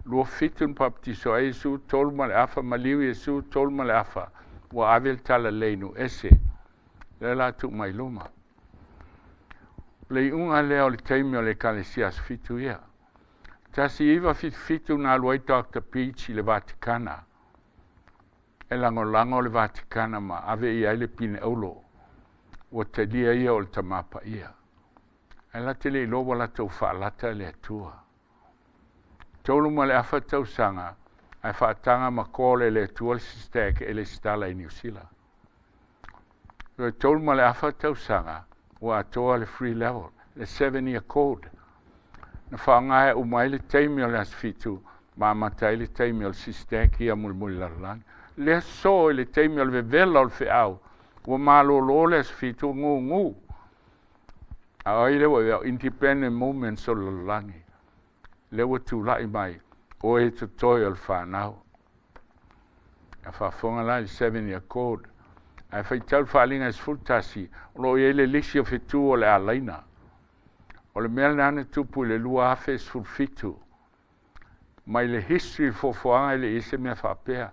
27 na papatiso ai Iesu, 3 ma le afa maliu Iesu, 3 ma le afa ua ave le talalelei i nuu ese. Lea la tuu mai luma. O le iuga lea o le taimi o le Ekalesia Aso Fitu ia. 1977 na alu ai Dr. Beach i le Vatikana. E lagolago le Vatikana ma ave i ai le pine aulo. Ua talia ia o le tamapaia. Ae la te le iloa ua latou faalata e le Atua. 3.5 tausaga ae faataga ma call e le Atua le SYSTAC e lesitala i Niu Sila. Toe 3.5 tausaga ua atoa le free level, le 7 year code. Na faaaoga e uma ai le taimi o le aso 7 ma amata ai le taimi o le SYSTAC ia mulimuli lalolagi. Le aso i le taimi o le vevela o le feau, ua malolo le aso 7 ua gugu. A o ai lea ua independent movements o le lalolagi. Lea ua tulai mai, o e totoe o le fanau. A faafofoga la i le 7 year code. Ae faitau le Faaaliga e 11, o lo o i ai le lisi o fetu o le alaina. O le mea lena na tupu i le 2017. Mai le history foafoaga e le i se mea faapea.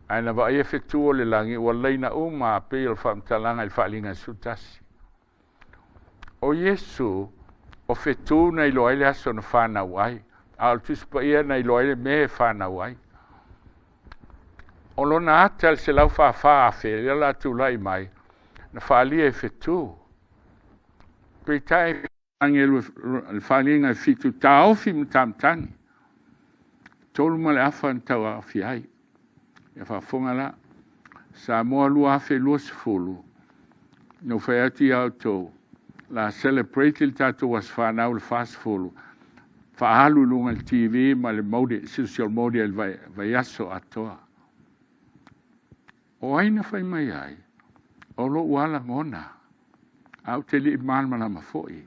Ae na vaaia fetu o le lagi ua laina uma a pei o le faamatalaga i le Faaaliga e 11. O Iesu, o fetu na iloa ai le aso na fanau ai, a o le Tusi Paia na iloa ai le mea e fanau ai. O lona ata le 144,000, lea la tulai mai, na faalia e fetu. Peitai le Faaaliga e 7, taofi ma tamatagi. 3.5 na tau aofi ai. Ia faafofoga la. Samoa 2020, na fai atu ia outou, la celebrate le tatou aso fanau le 40, faaalu i luga le TV ma le mode, social media i le vaiaso atoa. O ai na fai mai ai, o lou alagona, a ou te lii malamalama foi.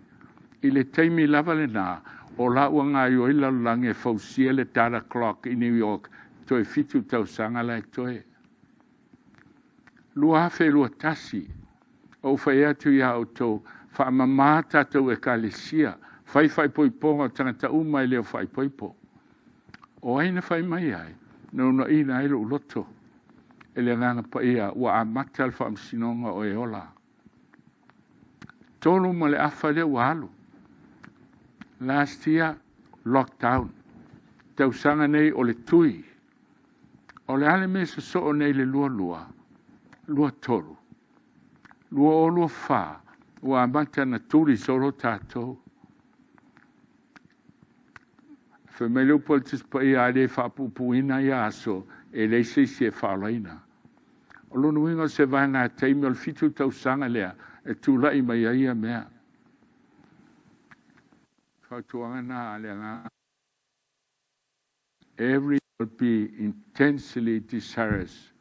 I le taimi lava lena, o la ua gaoioi lalolagi e fausia le data clock i New York, toe 7 tausaga la e toe. 2021, ou fai atu ia outou, faamamā tatou ekalesia, fai faaipoipoga o tagata uma e le o faaipoipo. O ai na fai mai ai, na unaina ai lou loto. E le Agaga Paia ua amata le faamasinoga o e ola. 3.5 lea ua alu. Last year, lockdown. Tausaga nei o le tui. O le ale mea sosoo nei le 22, 23, 2024, ua amata na tuli solo tatou. Fai mai le upu a le Tusi Paia a le faapuupuuina ia aso, e leai se isi e faaolaina. O lona uiga o se vaega taimi o le 7 tausaga lea e tulai mai ai ia mea. Fautuaga na a le Agaga. Every will be intensely desirous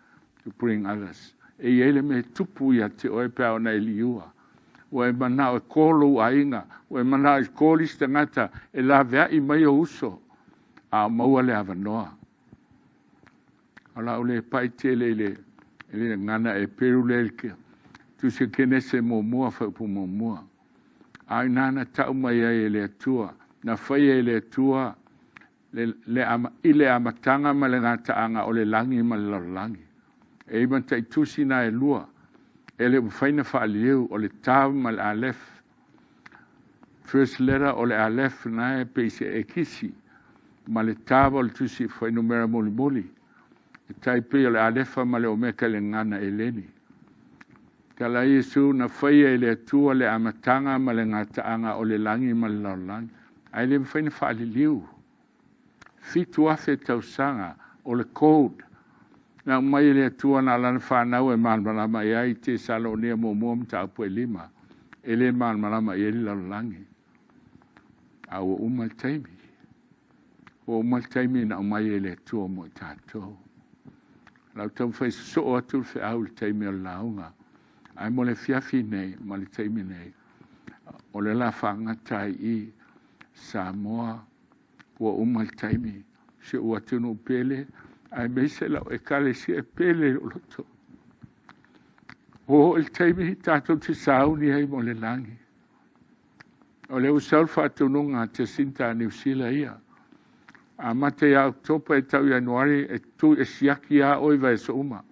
to bring others. E i ai le mea tupu ia te oe pe a ona e liua. Ua e manao e kolo aiga, ua e manao e koli isi tagata e laveai mai o uso, a o maua le avanoa. O la o le pai tele i le gana e peru le le tusi Kenese muamua faupu muamua. A ina na tau mai ai e le Atua, na faia e le Atua le ama, i le amataga ma le gataaga o le lagi ma le lalolagi. E i matai tusi na e lua, e le mafai na faaliliu o le Tav ma le Aleph. First letter o le Aleph na e pei se ekisi, ma le Tav o le tusi fuainumera mulimuli. E tai pei o le Alefa ma le Omeka le gagana Eleni. Tala Iesu na faia e le Atua le amataga ma le gataaga o le lagi ma le lalolagi. Ae le mafai na faaliliu. 7,000 tausaga o le code. Na mai e le Atua na alana whanau e malamalama i ai te salo nia muamua mataupu e 5. E le malamalama i ai le lalolagi. A ua uma le taimi. Ua uma le taimi na aumai e le Atua mo i tatou. Lau taumafai sosoo atu le feau i le taimi o le lauga. Ae mo le fiafi nei, ma le taimi nei, o le la faagata ai i Samoa, ua uma le taimi, si ou atunuu pele, ae maise lau ekalesia e pele i lou loto. Ua oo i le taimi tatou te sauni ai mo le lagi. O le ua sau le faatonuga a Jacinta a Niu Sila ia. Amata ia Oketopa e tau Ianuari e tu e siaki a oe vaiaso uma.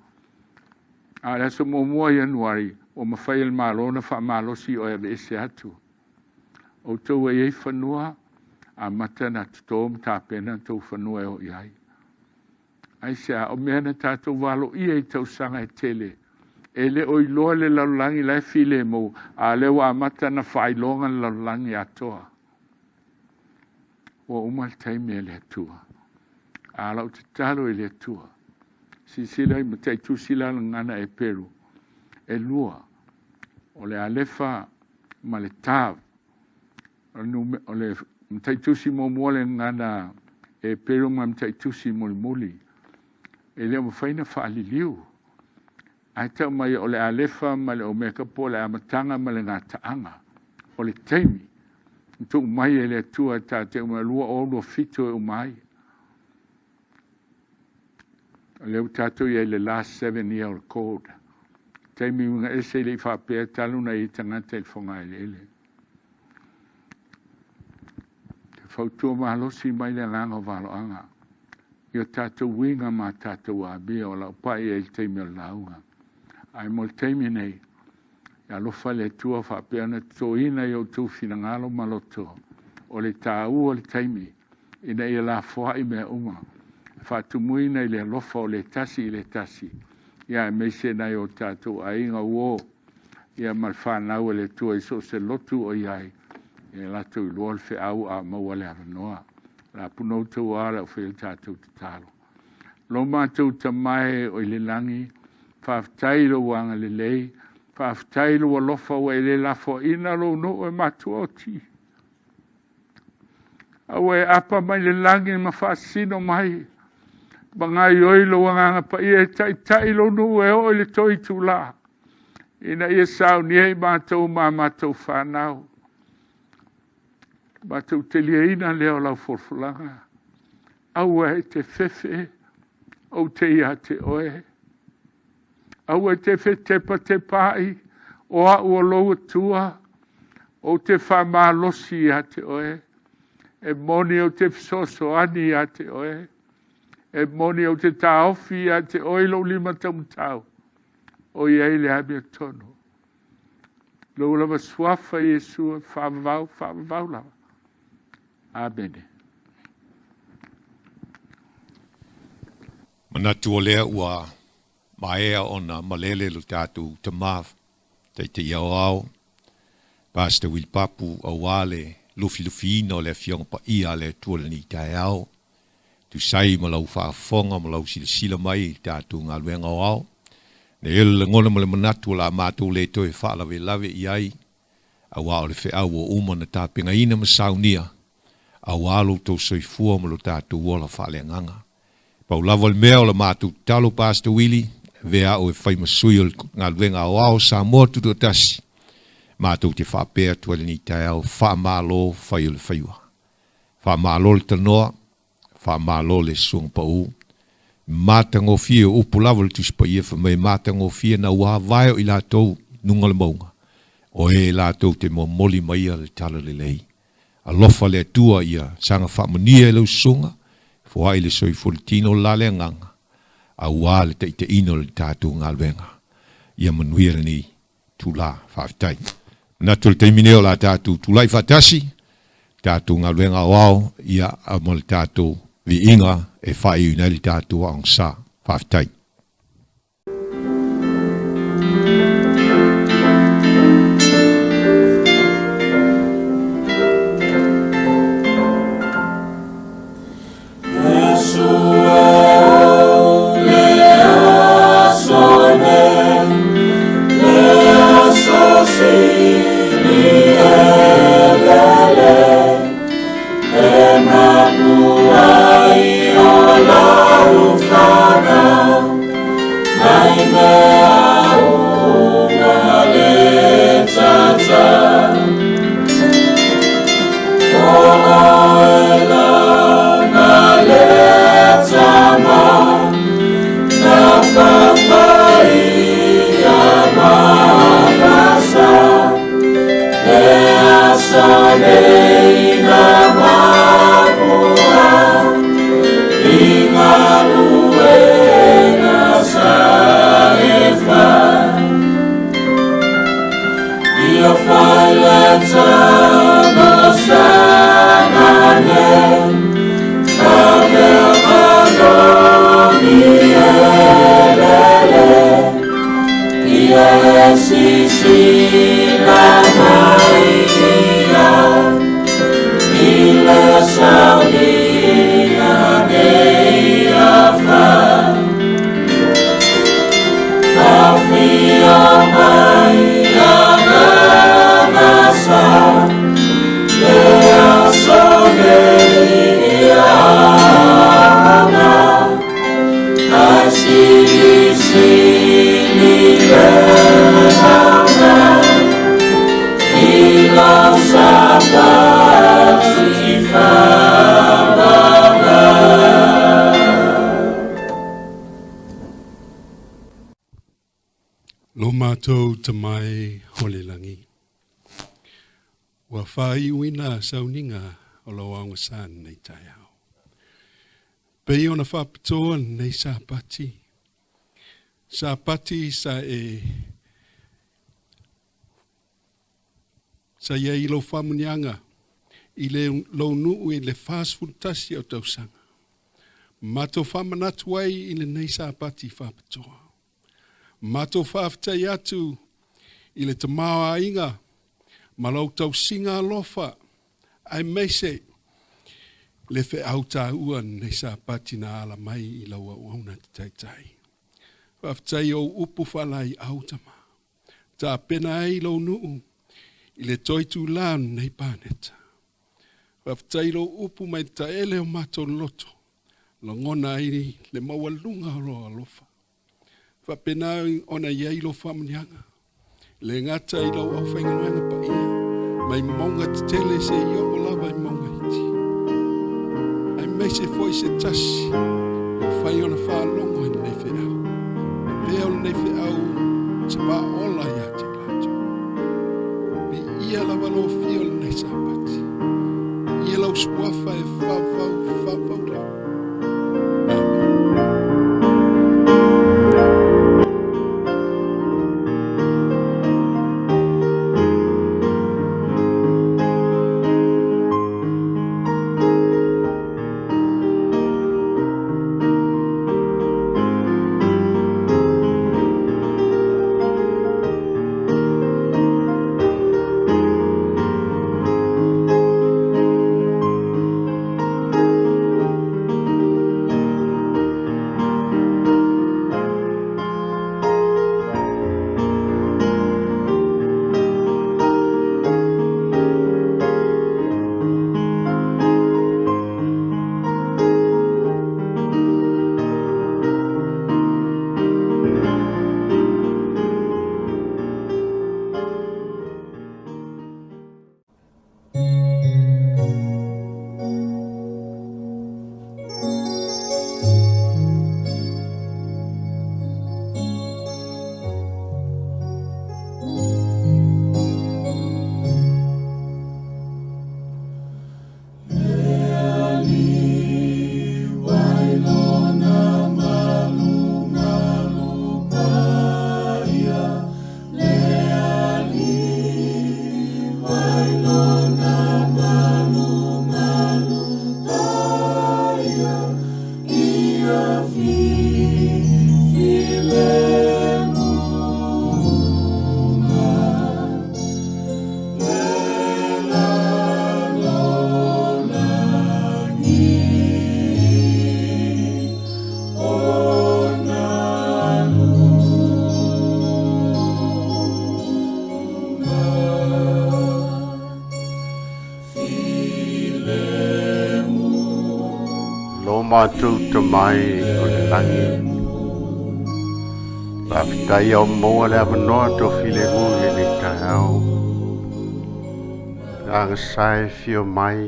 A o le aso muamua Ianuari, ua mafai e le Malo na faamalosi oe aveese atu. Outou e i ai fanua, amata na toto ma tapena tou fanua e o i ai. Ai se a o mea na tatou valoia i tausaga e tele, E le o iloa le lalolagi la e filemu, a o lea ua amata ona faailoga le lalolagi atoa. Ua uma le taimi e le Atua. A o lau tatalo i le Atua, silasila i mataitusi la le gagana Eperu, e lua, o le Alefa ma le Tav. O le mataitusi muamua le gagana Eperu ma le mataitusi mulimuli. E le o mafai ona faaliliu. Ae tau mai o le Alefa ma le Omeka po o le amataga ma le gataaga. O le taimi na tuu mai e le Atua e tatou uma 2027 e uma ai. O lea ua tatou i ai i le last 7 year o le code. Taimi uiga ese i le i faapea talu na i tagata i le fogaeleele. Te fautua malosi mai le agaga o valoaga. I o tatou uiga ma tatou amio o lau pai ai i le taimi o le lauga. Ae mo le taimi nei, e alofa le Atua faapea ona totoina i outou finagalo ma loto o le taua o le taimi ina ia lafoai mea uma. Faatumuina i le alofa o le tasi i le tasi. Ia aemaise nai o tatou aiga uo ia ma le fanau e le Atua i so o se lotu o i ai. Ia latou iloa le feau a maua le avanoa. La punou tau a le au whaia tatou tatalo. Lo matou tamae o i le lagi, faafetai lou agalelei, faafetai lou alofa ua e le lafoaina lou nuu e matua oti. A ua e apa mai le lagi ma faasino mai, magaioi lou agaga paia e taitai lou nuu e oo i le toi itulā, ina ia saunia i matou ma matou fanau. Matou teliaina lea o lau folafolaga. Aua e te fefe, ou te ia te oe. Aua e te fetepatepaai, o au o lou Atua, ou te faamalosi ia te oe. E moni ou te fesoasoani ia te oe. E moni ou te taofi ia te oe lou lima taumatau. O i ai le amiotonu. Lou lava suafa Iesu e faavavau, faavavau lava. Amene. Manatu o lea ua maea ona malele lo tatou tamā taita'i aoao Pastor Willy Papu auā le lufilufiina o le Afioga Paia a le Atua i lenei taeao, tusa ai ma lau faafofoga ma lau silasila mai i le tatou galuega aoao. Na i ai le lagona ma le manatu o le a matou le toe faalavelave i ai, auā o le feau ua uma ona tapenaina ma saunia, auā lo outou soifua ma lo tatou ola faaleagaga. Pau lava le mea o la matou tatalo Pastor Willy, avea au e fai ma sui o le galuega aoao Samoa Tutoatasi, matou te faapea atu ai lenei taeao, faamalo fai o le faiva. Faamalo le tanoa, faamalo le susuga pau. Matagofie o upu lava o le Tusi Paia fai mai e matagofie na ua vae o i latou i luga o le mauga, o e latou te momoli maia le talalelei. Alofa le Atua ia saga faamanuia i lau susuga, foai le soifua le tino la le agaga, auā le taitaiina o le tatou galuega. Ia manuia lenei itulā. Faafetai. Manatu o le taimi nei o le a tatou tulai faatasi, tatou galuega aoao, ia ma le tatou viiga e faaiuina ai le tatou aoga sa. Faafetai. Sisila mai ia i le sauniga nei afa. Afio mai agaga sa, le aso velia aga. Ai silisili le lauga, i lau Sapati faavavau. Lo matou tamai o le lagi. Ua faaiuina sauniga o lau aogasā lenei taeao. Pei ona faapitoa lenei Sapati. Sapati sa e sa i ai i lou faamuniaga i le lou nuu i le 41 o tausaga. Matou faamanatu ai i lenei Sapati faapitoa. Matou faafetai atu i le tamaoaiga ma lau tausiga alofa aemaise le feau taua lenei Sapati na ala mai i lau auauna te taitai. Faafetai o upu faalaeiau tama. Tapena ai lou nuu i le toe itulā o lenei paneta. Faafetai lou upu mai taele o matou loto, lagona ai le maualuga o lou alofa. Faapena ona i ai lou faamuniaga. Le gata i lau aufaigaluega paia, mai mauga tetele seia oo lava i mauga iti. Aemaise foi se tasi, ua fai ona faalogo i lenei feau. Avea o lenei feau se paola ia te latou. Viia lava lou afio i lenei Sapati. Ia lau suafa e faavavau, faavavau lava. Amen. Lo matou tamai o le lagi. Faafetai au maua le avanoa tō filemu i lenei taeao. Agasae fio mai,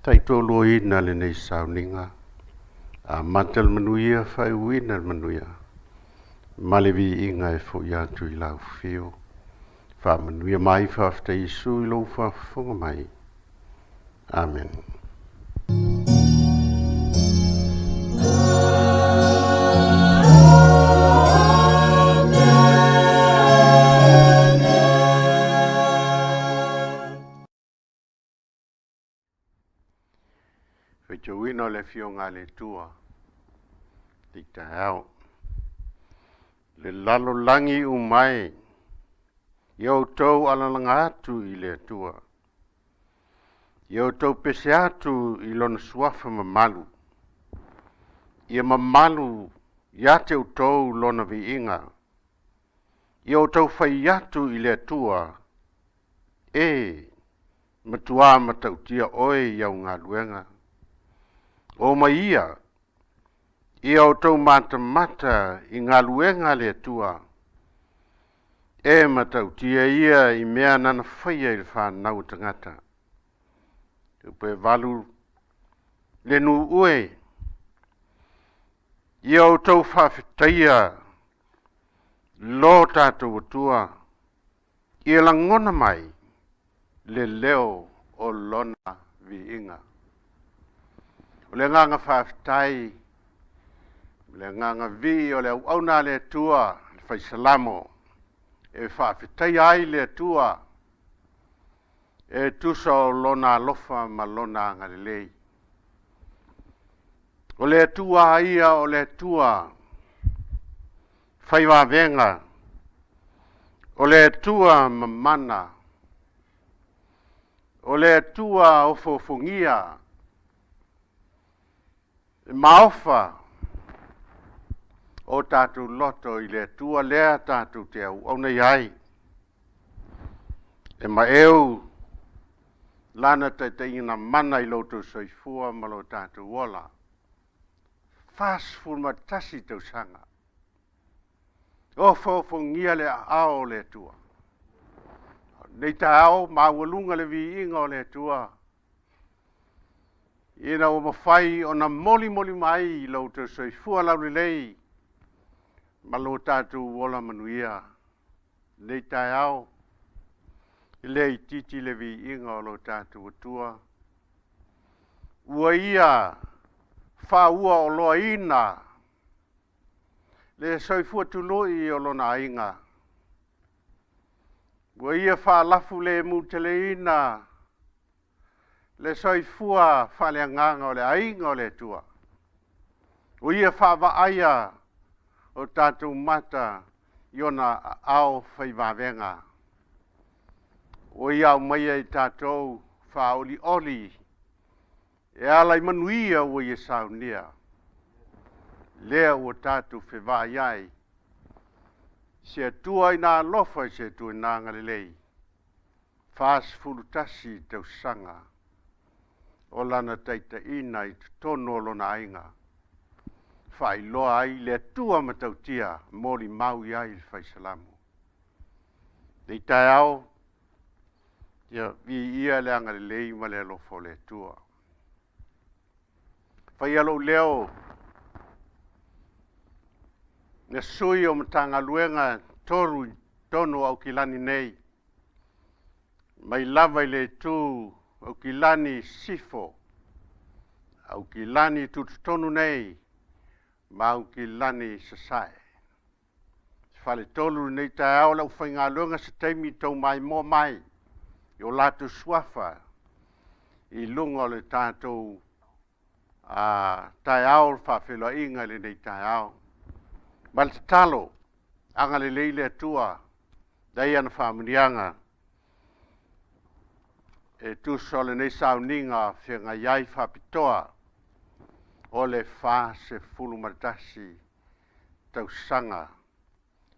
taitōluaina lenei sauniga. Amata le manuia, faaiuina le manuia. Ma le viiga e fo'i atu i lau fio. Faamanuia mai faafetai Iesu i lou faafofoga mai. Amen. Faitauina o le Afioga a le Atua i taeao. Le lalolagi umae. Ia outou alalaga atu i le Atua. Ia outou pese atu i lona suafa mamalu. Ia mamalu ia te outou lona viiga. Ia outou fai atu i le Atua, E, matuā matautia oe i au galuega. O mai ia, ia outou matamata i galuega a le Atua, e matautia ia i mea nana faia i le fanau o tagata. Upu e 8, le nuu e, ia outou faafetaia lo tatou Atua, ia lagona mai le leo o lona viiga. O le agaga faafetai, o le agaga vii o le auauna a le Atua, le faisalamo, e faafetaia ai le Atua, e tusa o lona alofa ma lona agalelei. O le Atua ia o le Atua faivavega, o le Atua mamana, o le Atua ofoofogia, e maofa o tatou loto i le Atua lea tatou te auauna i ai. E maeu lana taitaiga mana i lo outou soifua ma lo tatou ola. 41 tausaga. Ofoofogia le aao o le Atua. Nei taeao maualuga le viiga o le Atua, ina ua mafai ona molimoli mai i lo outou soifua laulelei ma lo tatou ola manuia. Nei taeao, e le itiiti le viiga o lo tatou Atua. Ua ia faaua oloaina le soifua tului o lona aiga. Ua ia faalafu le muteleina le soifua faaleagaga o le aiga o le Atua. Ua ia faavaaia o tatou mata i ona aao faivavega. Ua ia aumaia i tatou faaolioli e ala i manuia ua ia saunia. Lea ua tatou fevaai ai, se Atua ina alofa i se Atua ina agalelei. 41 tausaga o lana taitaiina i totonu o lona aiga. Faailoa ai le Atua matautia molimau i ai le faisalamo. Nei taeao, ia viia le agalelei ma le alofa o le Atua. Faia lou leo, le sui o Matagaluega tolu i totonu o Aukilani nei, mai lava i le itu Aukilani Sifo, Aukilani Tutotonu nei, ma Aukilani Sasae. Fale tolu nei taeao lau faigaluega se taimi tau mai moa mai i o latou suafa i luga o le tatou taeao o faafeiloaiga i lenei taeao. Ma le tatalo, agalelei le Atua, dai ana faamuniaga, e tusa o lenei sauniga feagai ai faapitoa o le 41 tausaga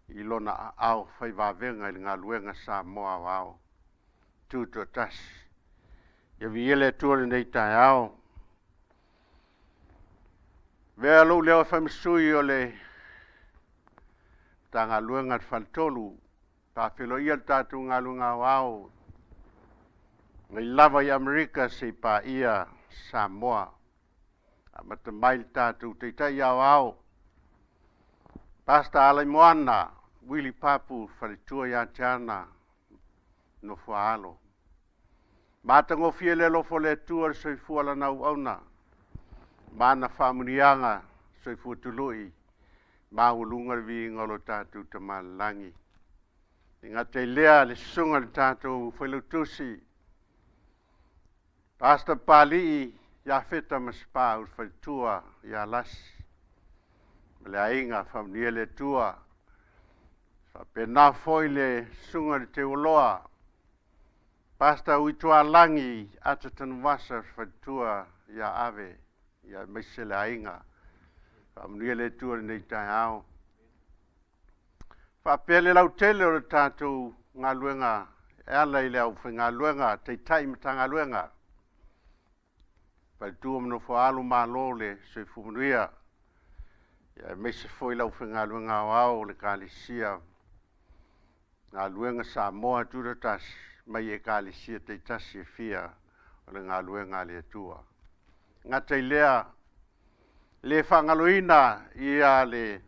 i lona aao faivavega i le galuega Samoa aoao tutoatasi. Ia viia le Atua lenei taeao. Vea lou leo e faimasui o le Matagaluega le Faletolu, faafeiloaia le tatou galuega aoao mai lava i Amerika se i paia Samoa. Amata mai le tatou taitai aoao, Pastor Alaimoana, Willy Papu, faletua ia te ana, nofo alo. Matagofie le alofa o le Atua le soifua lana auauna, ma ana faamuniaga soifua tului, maualuga le viiga o lo tatou tamalagi. E gata i lea le susuga i le tatou failautusi, Pastor Palii ia Feta Masepau le faletua ia Lasi, ma le aiga faamanuia le Atua. Faapena foi le susuga i le Teualoa, Pastor Uitualagi Ata Tanuvasa faletua ia Ave, ia aemaise le aiga. Faamanuia le Atua i lenei taeao. Faapea le lautele o le tatou galuega e ala i le aufaigaluega, Taitai Matagaluega, faletua ma nofoaalo, malo le soifua manuia. Ia aemaise foi le aufaigaluega aoao o le Ekalesia Galuega Samoa Tutoatasi mai Ekalesia taitasi e fia o le galuega a le Atua. E gata i lea, le faagaloina ia le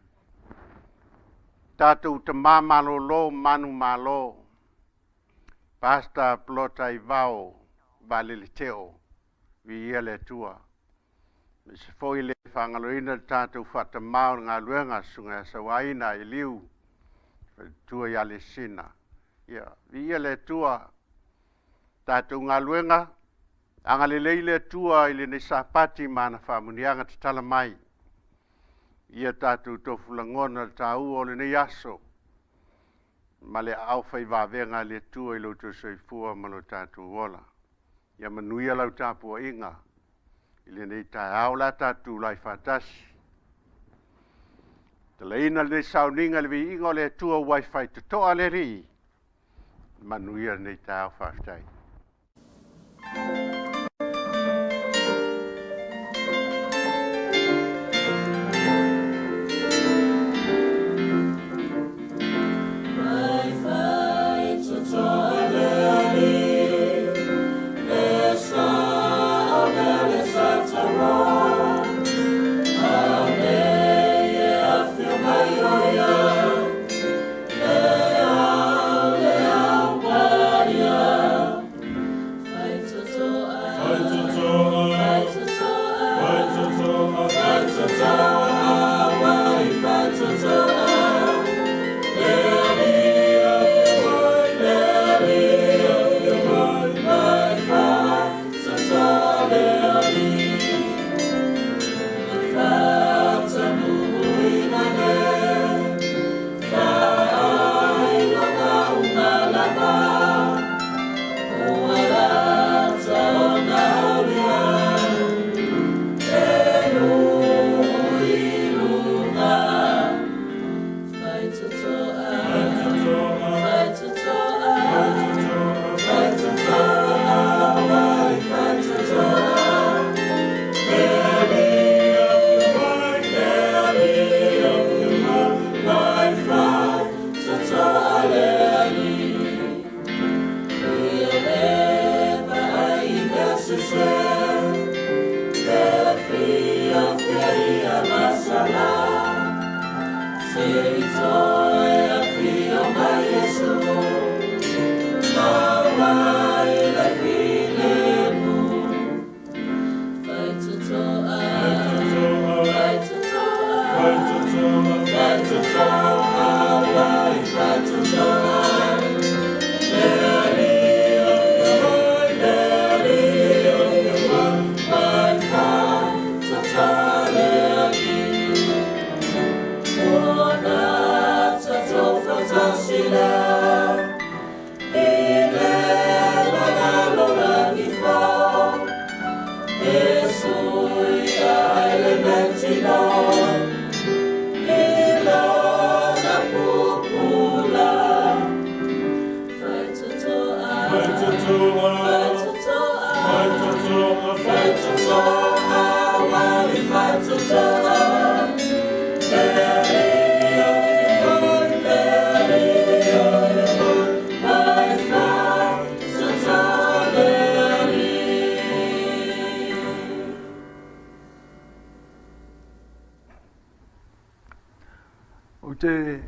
tatou tama malolo manu malo, Pastor Pelota Aivao Valele Teo, viia le Atua. Aemaise foi le faagaloina le tatou faatamā o le galuega, Susuga ia Sauaina Eliu, faletua ia Lesina. Ia, viia le Atua, tatou galuega, agalelei le Atua i lenei Sapati ma ana faamanuiaga tatala mai. Ia tatou tofu lagona le taua o lenei aso, ma le aao faivavega a le Atua i lo outou soifua ma lo tatou ola. Ia manuia lau tapuaiga i lenei taeao la tatou tulai faatasi. Talaina lenei sauniga i le viiga o le Atua ua e faitotoa le Alii. Manuia lenei taeao, faafetai. Ou te,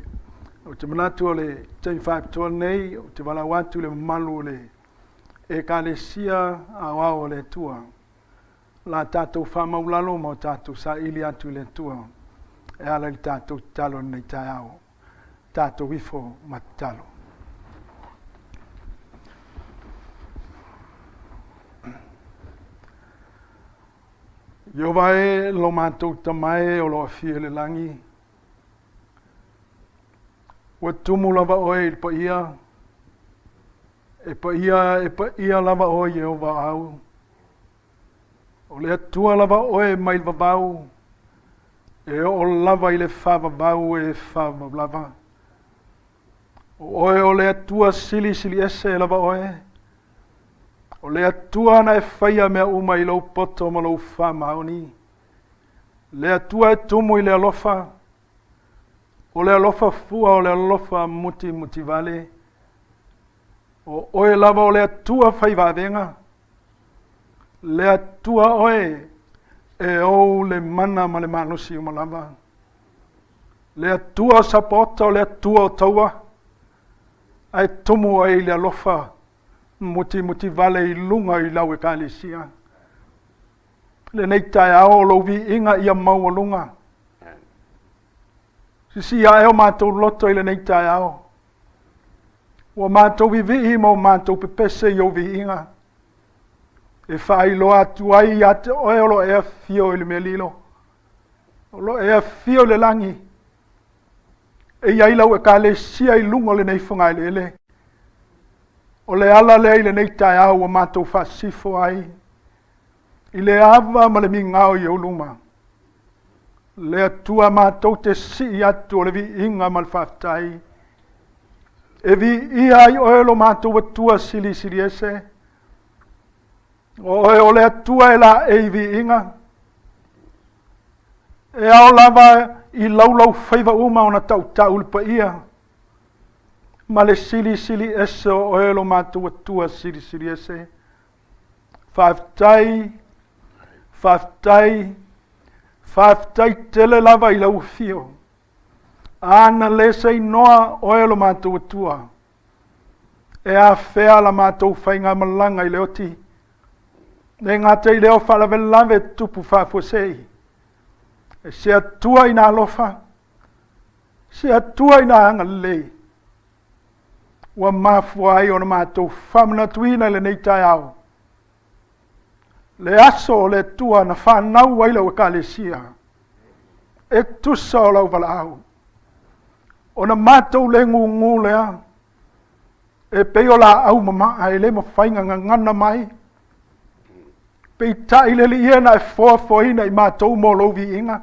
ou te manatu o le taimi faapitoa lenei, ou te valaau atu i le mamalu o le Ekalesia Aoao o le Atua. La tatou faamaulalo ma o tatou saili atu i le Atua e ala i le tatou tatalo i lenei taeao. Tatou ifo ma tatalo. Ieova e, lo matou Tama e o lo o afio i le lagi, Ua tumu lava oe i le paia, e paia, e paia lava oe Ieova au. O le Atua lava oe mai le vavau, e oo lava i le faavavau e faavavau lava. O oe o le Atua silisili ese lava oe. O le Atua na e faia mea uma i lou poto ma lou faamaoni. Le Atua e tumu i le alofa, o le alofa fua o le alofa mutimutivale. O oe lava o le Atua fai vavega, le Atua oe e ou le mana ma le malosi uma lava. Le Atua o Sapaota o le Atua o taua, ae tumu ai le alofa mutimutivale i luga i lau ekalesia. Lenei taeao o lou viiga ia maualuga. Sisi ae o matou loto i lenei taeao. Ua matou vivii ma o matou pepese i ou viiga. E faailoa atu ai ia te oe o lo e afio i le mea lilo. O lo e afio i le lagi. E i ai lau ekalesia i luga o lenei fogaeleele. O le ala lea i lenei taeao ua matou faasifo ai i le ava ma le migao i ou luma. Le Atua matou te sii atu o le viiga ma le faafetai. E viia ai oe lo matou Atua silisili ese. O oe o le Atua e laei viiga. E ao lava i laulau faiva uma ona tautau le paia ma le silisili ese o oe lo matou Atua silisili ese. Faafetai, faafetai, faafetai tele lava i lau afio. Ana le seinoa oe lo matou Atua, e afea la matou faigamalaga i le oti, le gata i lea o faalavelave tupu faafuasei. E se Atua ina alofa, se Atua ina agalelei, ua mafua ai ona matou faamanatuina i lenei taeao le aso o le Atua na fanau ai lau ekalesia e tusa o lau valaau. Ona matou le gugu lea e pei o laau mamaa e le mafai na gagana mai. Peitai le Alii e na e foafoaina i matou mo lou viiga.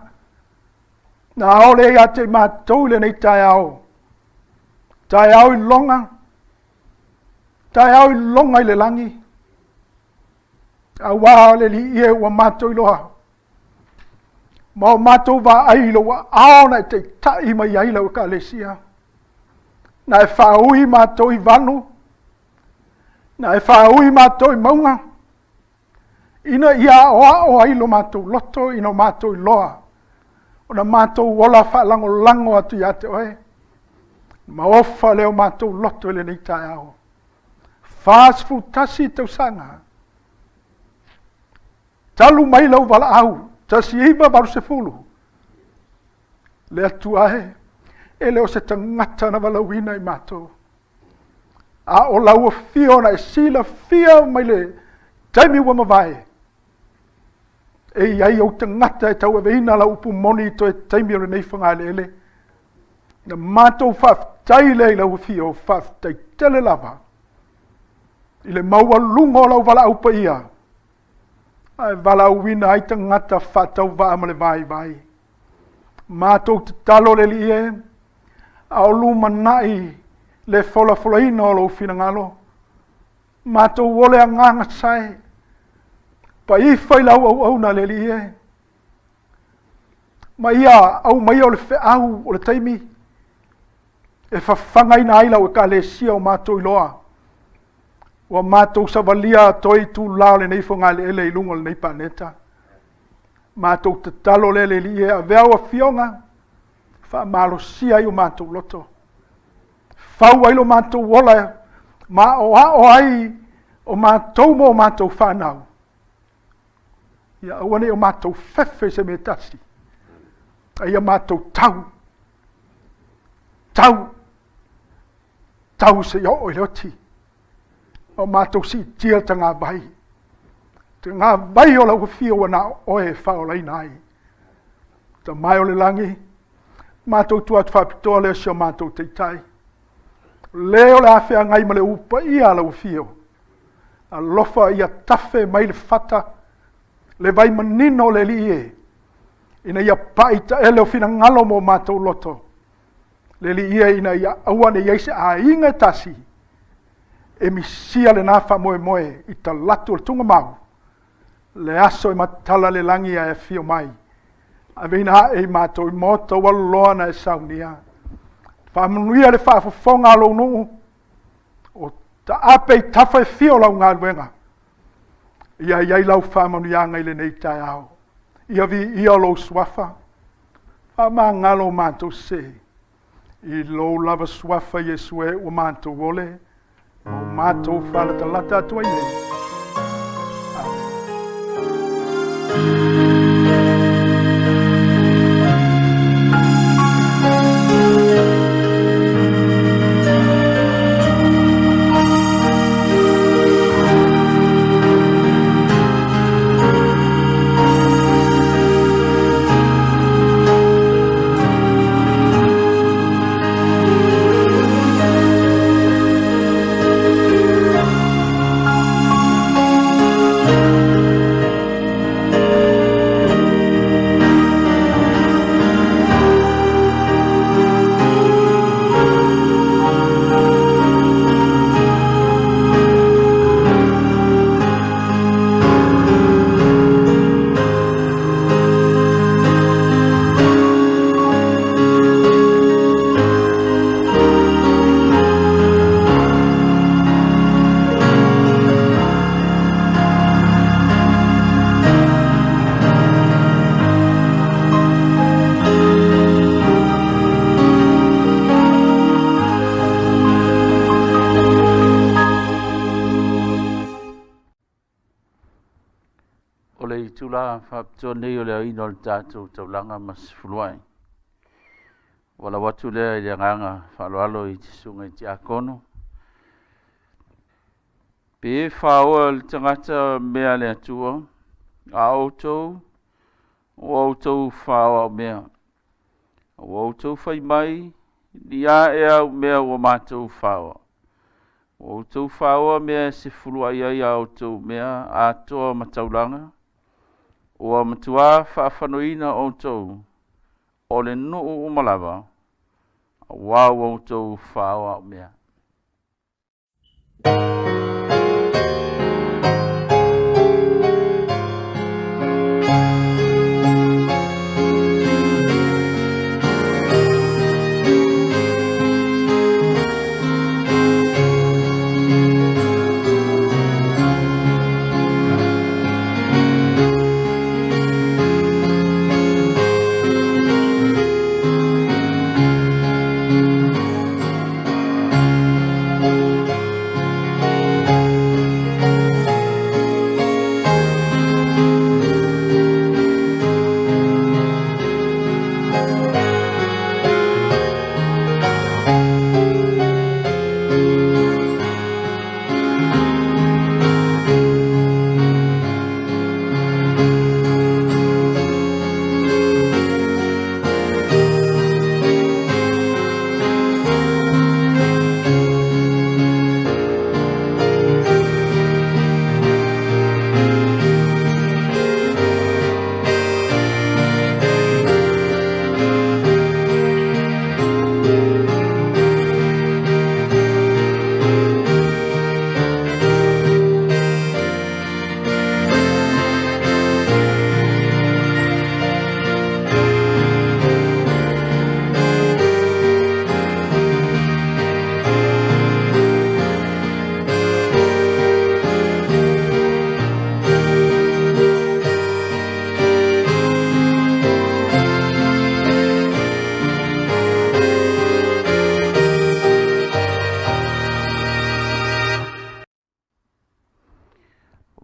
Na ao lea ia te i matou i lenei taeao. Taeao i loga, taeao i loga i le lagi. Auā le Alii e ua matou iloa. Ma o matou vaai i lou aao na e taitai mai ai lau ekalesia. Na e faaui matou i vanu, na e faaui matou i mauga, ina ia aoao ai lo matou loto ina o matou iloa, ona matou ola faalagolago atu ia te oe, ma ofa lea o matou loto i lenei taeao. 41 tausaga, talu mai lau valaau, 1980, le Atua e, e le o se tagata na valaauina i matou. A o lau afio na e silafia mai le taimi ua mavae, e i ai ou tagata e tauaveina lau upu moni i toe taimi o lenei fagaeleele. Na matou faafetai lea i lau afio, faafetai tele lava i le maualuga o lau valaau paia, ae valaauina ai tagata faatauvaa ma le vaivai. Matou tatalo le Alii e, a o lumanai le folafolaina o lou finagalo. Matou o le agaga sae, paifa i lau auauna le Alii e, ma ia aumaia o le feau o le taimi e fafagaina ai lau ekalesia o matou iloa. Ua matou savalia toe itulā o lenei fogaeleele i luga o lenei paneta. Matou tatalo lea le Alii e avea au afioga, faamalosia ai o matou loto. Fau ai lo matou ola ma aoao ai o matou ma o matou fanau. Ia aua ne i o matou fefe i se mea tasi. A ia matou tau, tau, tau seia oo i le oti. O matou siitia le tagavai. Tagavai o lau afio ua na o oe e faaolaina ai. Tama e o le lagi, Matou tu atu faapitoa lea o si o matou taitai. Le o le a feagai ma le upaia a lau afio. Alofa ia tafe mai le fata, le vai manino o le Alii e, ina ia pai taele o finagalo mo matou loto. Le Alii e ina ia aua ne i ai se aiga e tasi e misia lena faamoemoe i talatu o le tugamau, le aso e matala le lagi ae afio mai. Aveina ae i matou i maota ua loa na e saunia. Faamanuia le faafofoga a lou nuu, o taape i tafa e fia o lau galuega. Ia i ai lau faamanuiaga i lenei taeao. Ia viia lou suafa, faamagalo matou sese. I lou lava suafa Iesu e ua matou ole, ma o matou faalatalata atu ai nei. Amen. O le itula faapitoa nei o le aoina o le tatou taulaga ma sefuluai. Ua atu lea i le agaga faaaloalo i le susuga i le tiakono. Pe faoa e le tagata mea a le Atua, a outou, ua outou faoa au mea. Ua outou fai mai, ni a ea au mea ua matou faoa. Ua outou faoa mea e sefuluai ai a outou mea atoa ma taulaga. Ua matua faafanoina outou o le nuu uma lava, auā ua outou faoa au mea.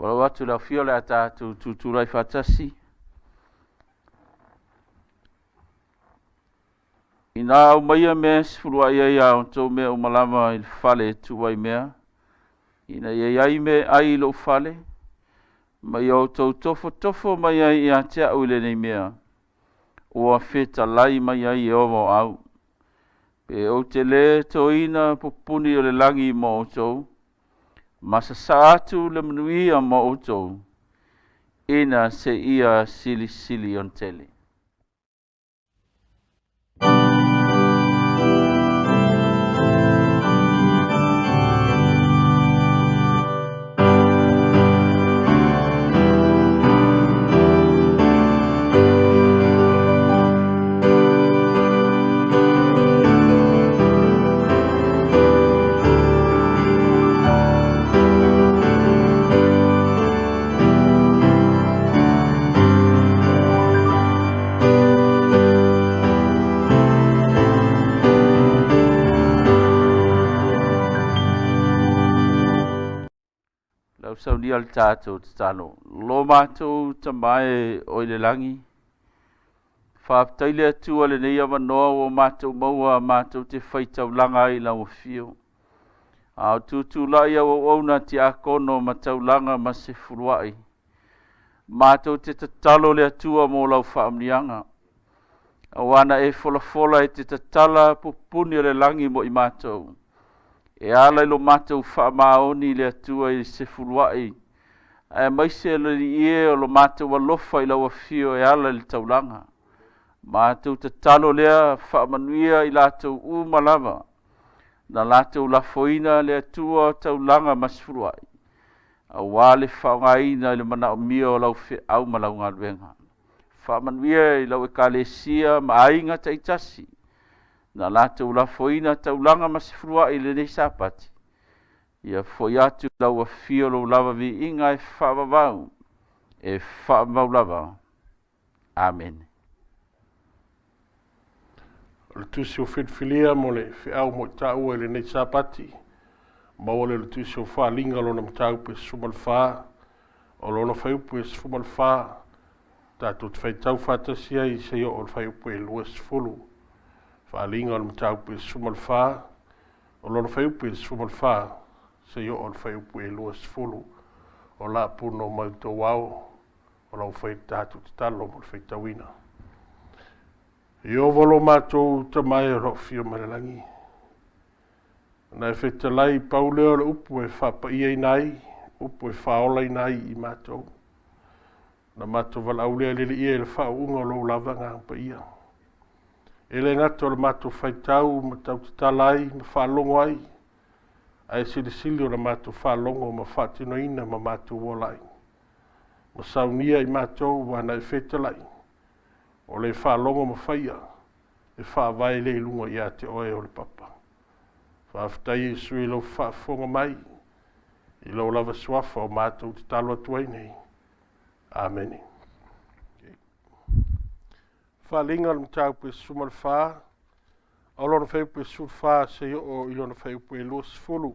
Ua atu le afio o le a tatou tutulai faatasi. Ina aumaia mea e sefuluai ai a outou mea uma lava i le fale e tuu ai mea, ina ia i ai mea e ai i lou fale, ma ia outou tofotofo mai ai ia te au i lenei mea. ua fetalai mai ai Ieova o au. Pe ou te lē toina pupuni o le lagi mo outou, ma sasaa atu le manuia mo outou, ina seia silisili ona tele. Lau saunia le tatou tatalo. Lo matou tamae o i le lagi, faafetai le Atua lenei avanoa ua matou maua matou te faitaulaga ai i lau afio. A o tutulai au auauna tiakono ma taulaga ma sefuluai. Matou te tatalo le Atua mo lau faamuniaga. Auā na e folafola e te tatala pupuni o le lagi mo i matou. E ala i lo matou faamaoni i le Atua i sefuluai, aemaise le Alii e o lo matou alofa i lau afio e ala i le taulaga. Matou tatalo lea faamanuia i latou uma lava, na latou lafoina le Atua taulaga ma sefuluai, auā le faaaogaina i le manaomia o lau feau ma lau galuega. Faamanuia i lau ekalesia ma aiga taitasi, na latou lafoina taulaga ma sefuluai i lenei Sapati, ia foi atu i lau afio lou lava viiga e faavavau, e faavavau lava. Amene. O le tusi o filifilia mo le feau mo i taua i lenei Sapati, maua lea o le tusi o Faaliga lona mataupu e 14, o lona fuaiupu e 14, tatou te faitau faatasi ai seia oo i le fuaiupu e 20. Faaliga o le mataupu e 14, o lona fuaiupu e 14, seia oo i le fuaiupu e 20. O la puno mai tou ao, o lau fai tatou tatalo mo le faitauina. Ieova lo matou tamae o lo o afio mai le lagi. Na e fetalai pau lea o le upu e faapaiaina ai, upu e faaolaina ai i matou. Na matou valaau lea le Alii e i le faauuga o lou lava agaga paia. E le gata o le matou faitau ma tautatala ai ma faalogo ai, ae silisili o le matou faalogo ma faatinoina ma matou ola ai. Ma saunia i matou ua na e fetalai, o le faalogo ma faia, e faavae lea i luga ia te oe o le papa. Faafetai Iesu i lou faafofoga mai, i lou lava suafa o matou tatalo atu ai nei. Amene. Faaliga o le mataupu e 14, o lona fuaiupu e 14 seia oo i lona fuaiupu e 20.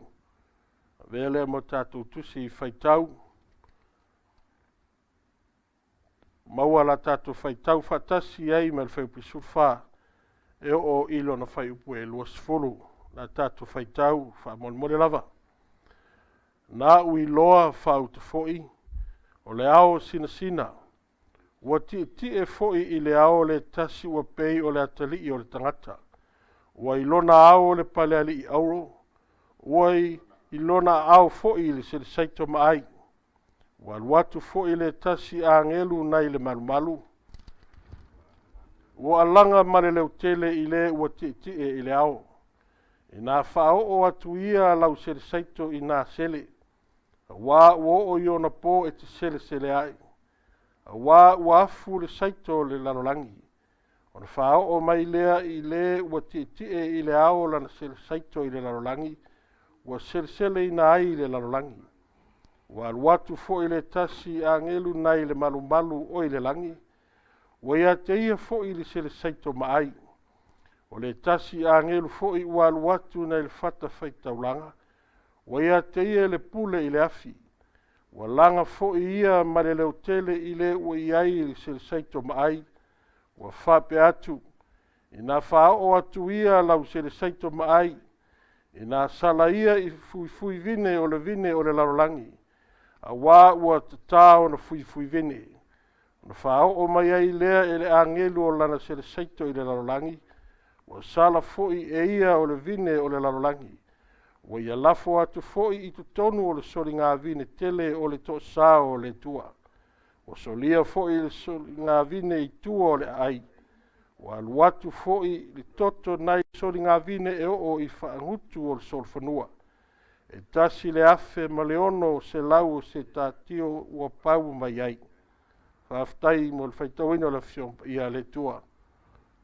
Avea lea mo tatou tusi faitau. Maua la tatou faitau faatasi ai ma le fuaiupu e 14 e oo i lona fuaiupu e 20. La tatou faitau faamolemole lava. Na au iloa faauta foi, o le ao sinasina, ua tietie foi i le ao le tasi ua pei o le atalii o le tagata. Ua i lona ao le palealii auro, ua i lona aao foi le selesaito maai. Ua alu atu foi le tasi agelu nai le malumalu, ua alaga ma le leotele i le ua tietie i le ao. Ina faaoo atu ia lau selesaito i nā sele, auā ua oo i ona po e te selesele ai. Auā ua afu le saito o le lalolagi. Ona faaoo mai lea i le ua tietie i le ao lana selesaito i le lalolagi, ua seleseleina ai le lalolagi. Ua alu atu foi le tasi agelu nai le malumalu o i le lagi, ua ia te ia foi le selesaito maai. O le tasi agelu foi ua alu atu nai le fata faitaulaga, ua ia te ia le pule i le afi. Ua laga foi ia ma le leotele i le ua i ai le selesaito maai, ua faapea atu, ina faaoo atu ia lau selesaito maai, ina sala ia i fuifui vine o le vine o le lalolagi, auā ua tatā ona fuifui vine. Ona faaoo mai ai lea e le agelu o lana seleseito i le lalolagi, ua sala foi e ia o le vine o le lalolagi. Ua ia lafo atu foi i totonu o le soligavine tele o le toosao o le Atua. Ua solia foi le soligavine i tua o le aai. Ua alu atu foi le toto nai soligavine e oo i faagutu o le solofanua. E 1,600 o se tatio ua pau mai ai. Faafetai mo le faitauina o le Afioga Paia a le Atua.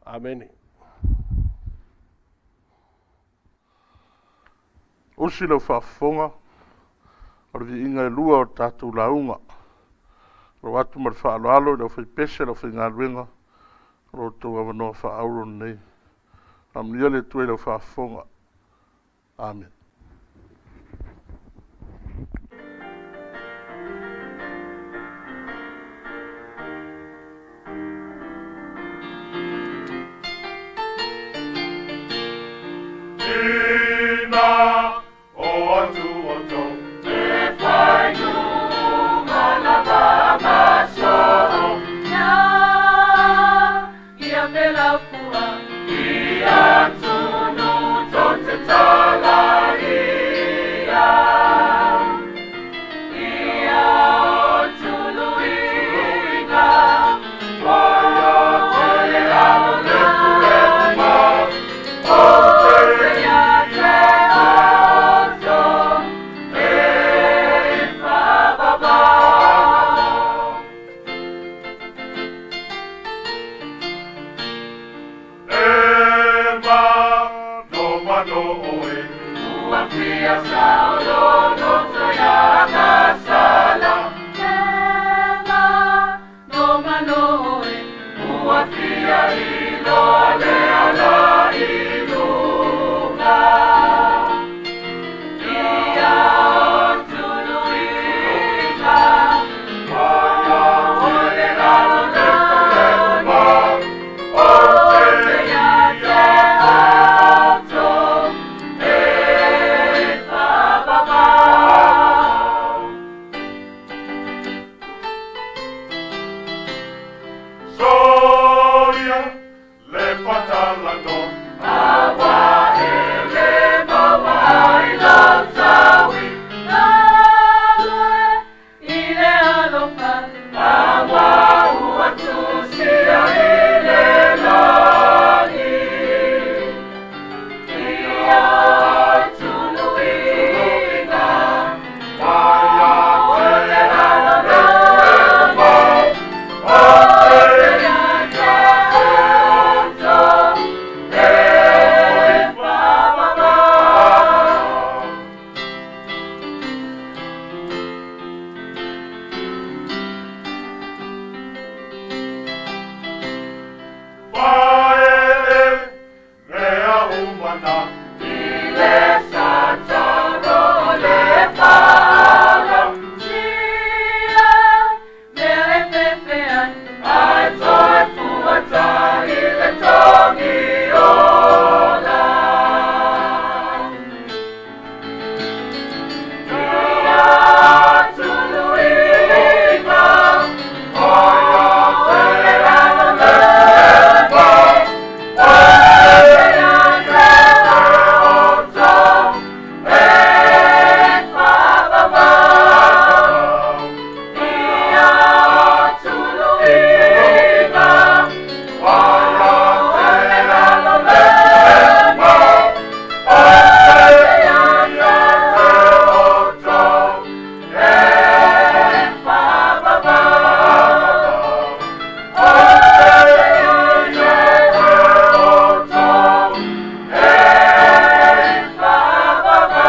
Amene. Usi lau faafofoga o le viiga e lua o tatou lauga. Lau atu ma le faaaloalo i le aufaipese le aufaigaluega o lo outou avanoa faaauro lenei. Faamanuia le Atua i lau faafofoga. Amene. Ina o atu o tō Te whai nunga lava maso Ia, ia me lau pua. Ia tunu tō te tala ia. Ia o tulu iga. Waia te alo le purema O te Ia te oto. E Whababa. E ma no mano oe Ua fia saulo no to ia masala. Ema no manoe. Ua fia ilo le ala i lunga. Ia o tulu iga. Waia te alo le purema O te Ia te oto. E Whababa. Soia le patalano Awa e le maua ai lau taui. Alue i le alofa. Awa ua tusia i le lagi. Ia o tulu iga. Waia te alo le purema O te Ia te oto. E Whababa. Paele mea umana I le sataro le whala. Sia, mea e pepe ai. Ai toe fuata i le tongi ola. Ia tulu iga. Waia te alo le purema O te Ia te oto. E Whababa. Ia tulu iga. Waia te alo le purema O te Ia te oto E Whababa. O te oto E Whababa.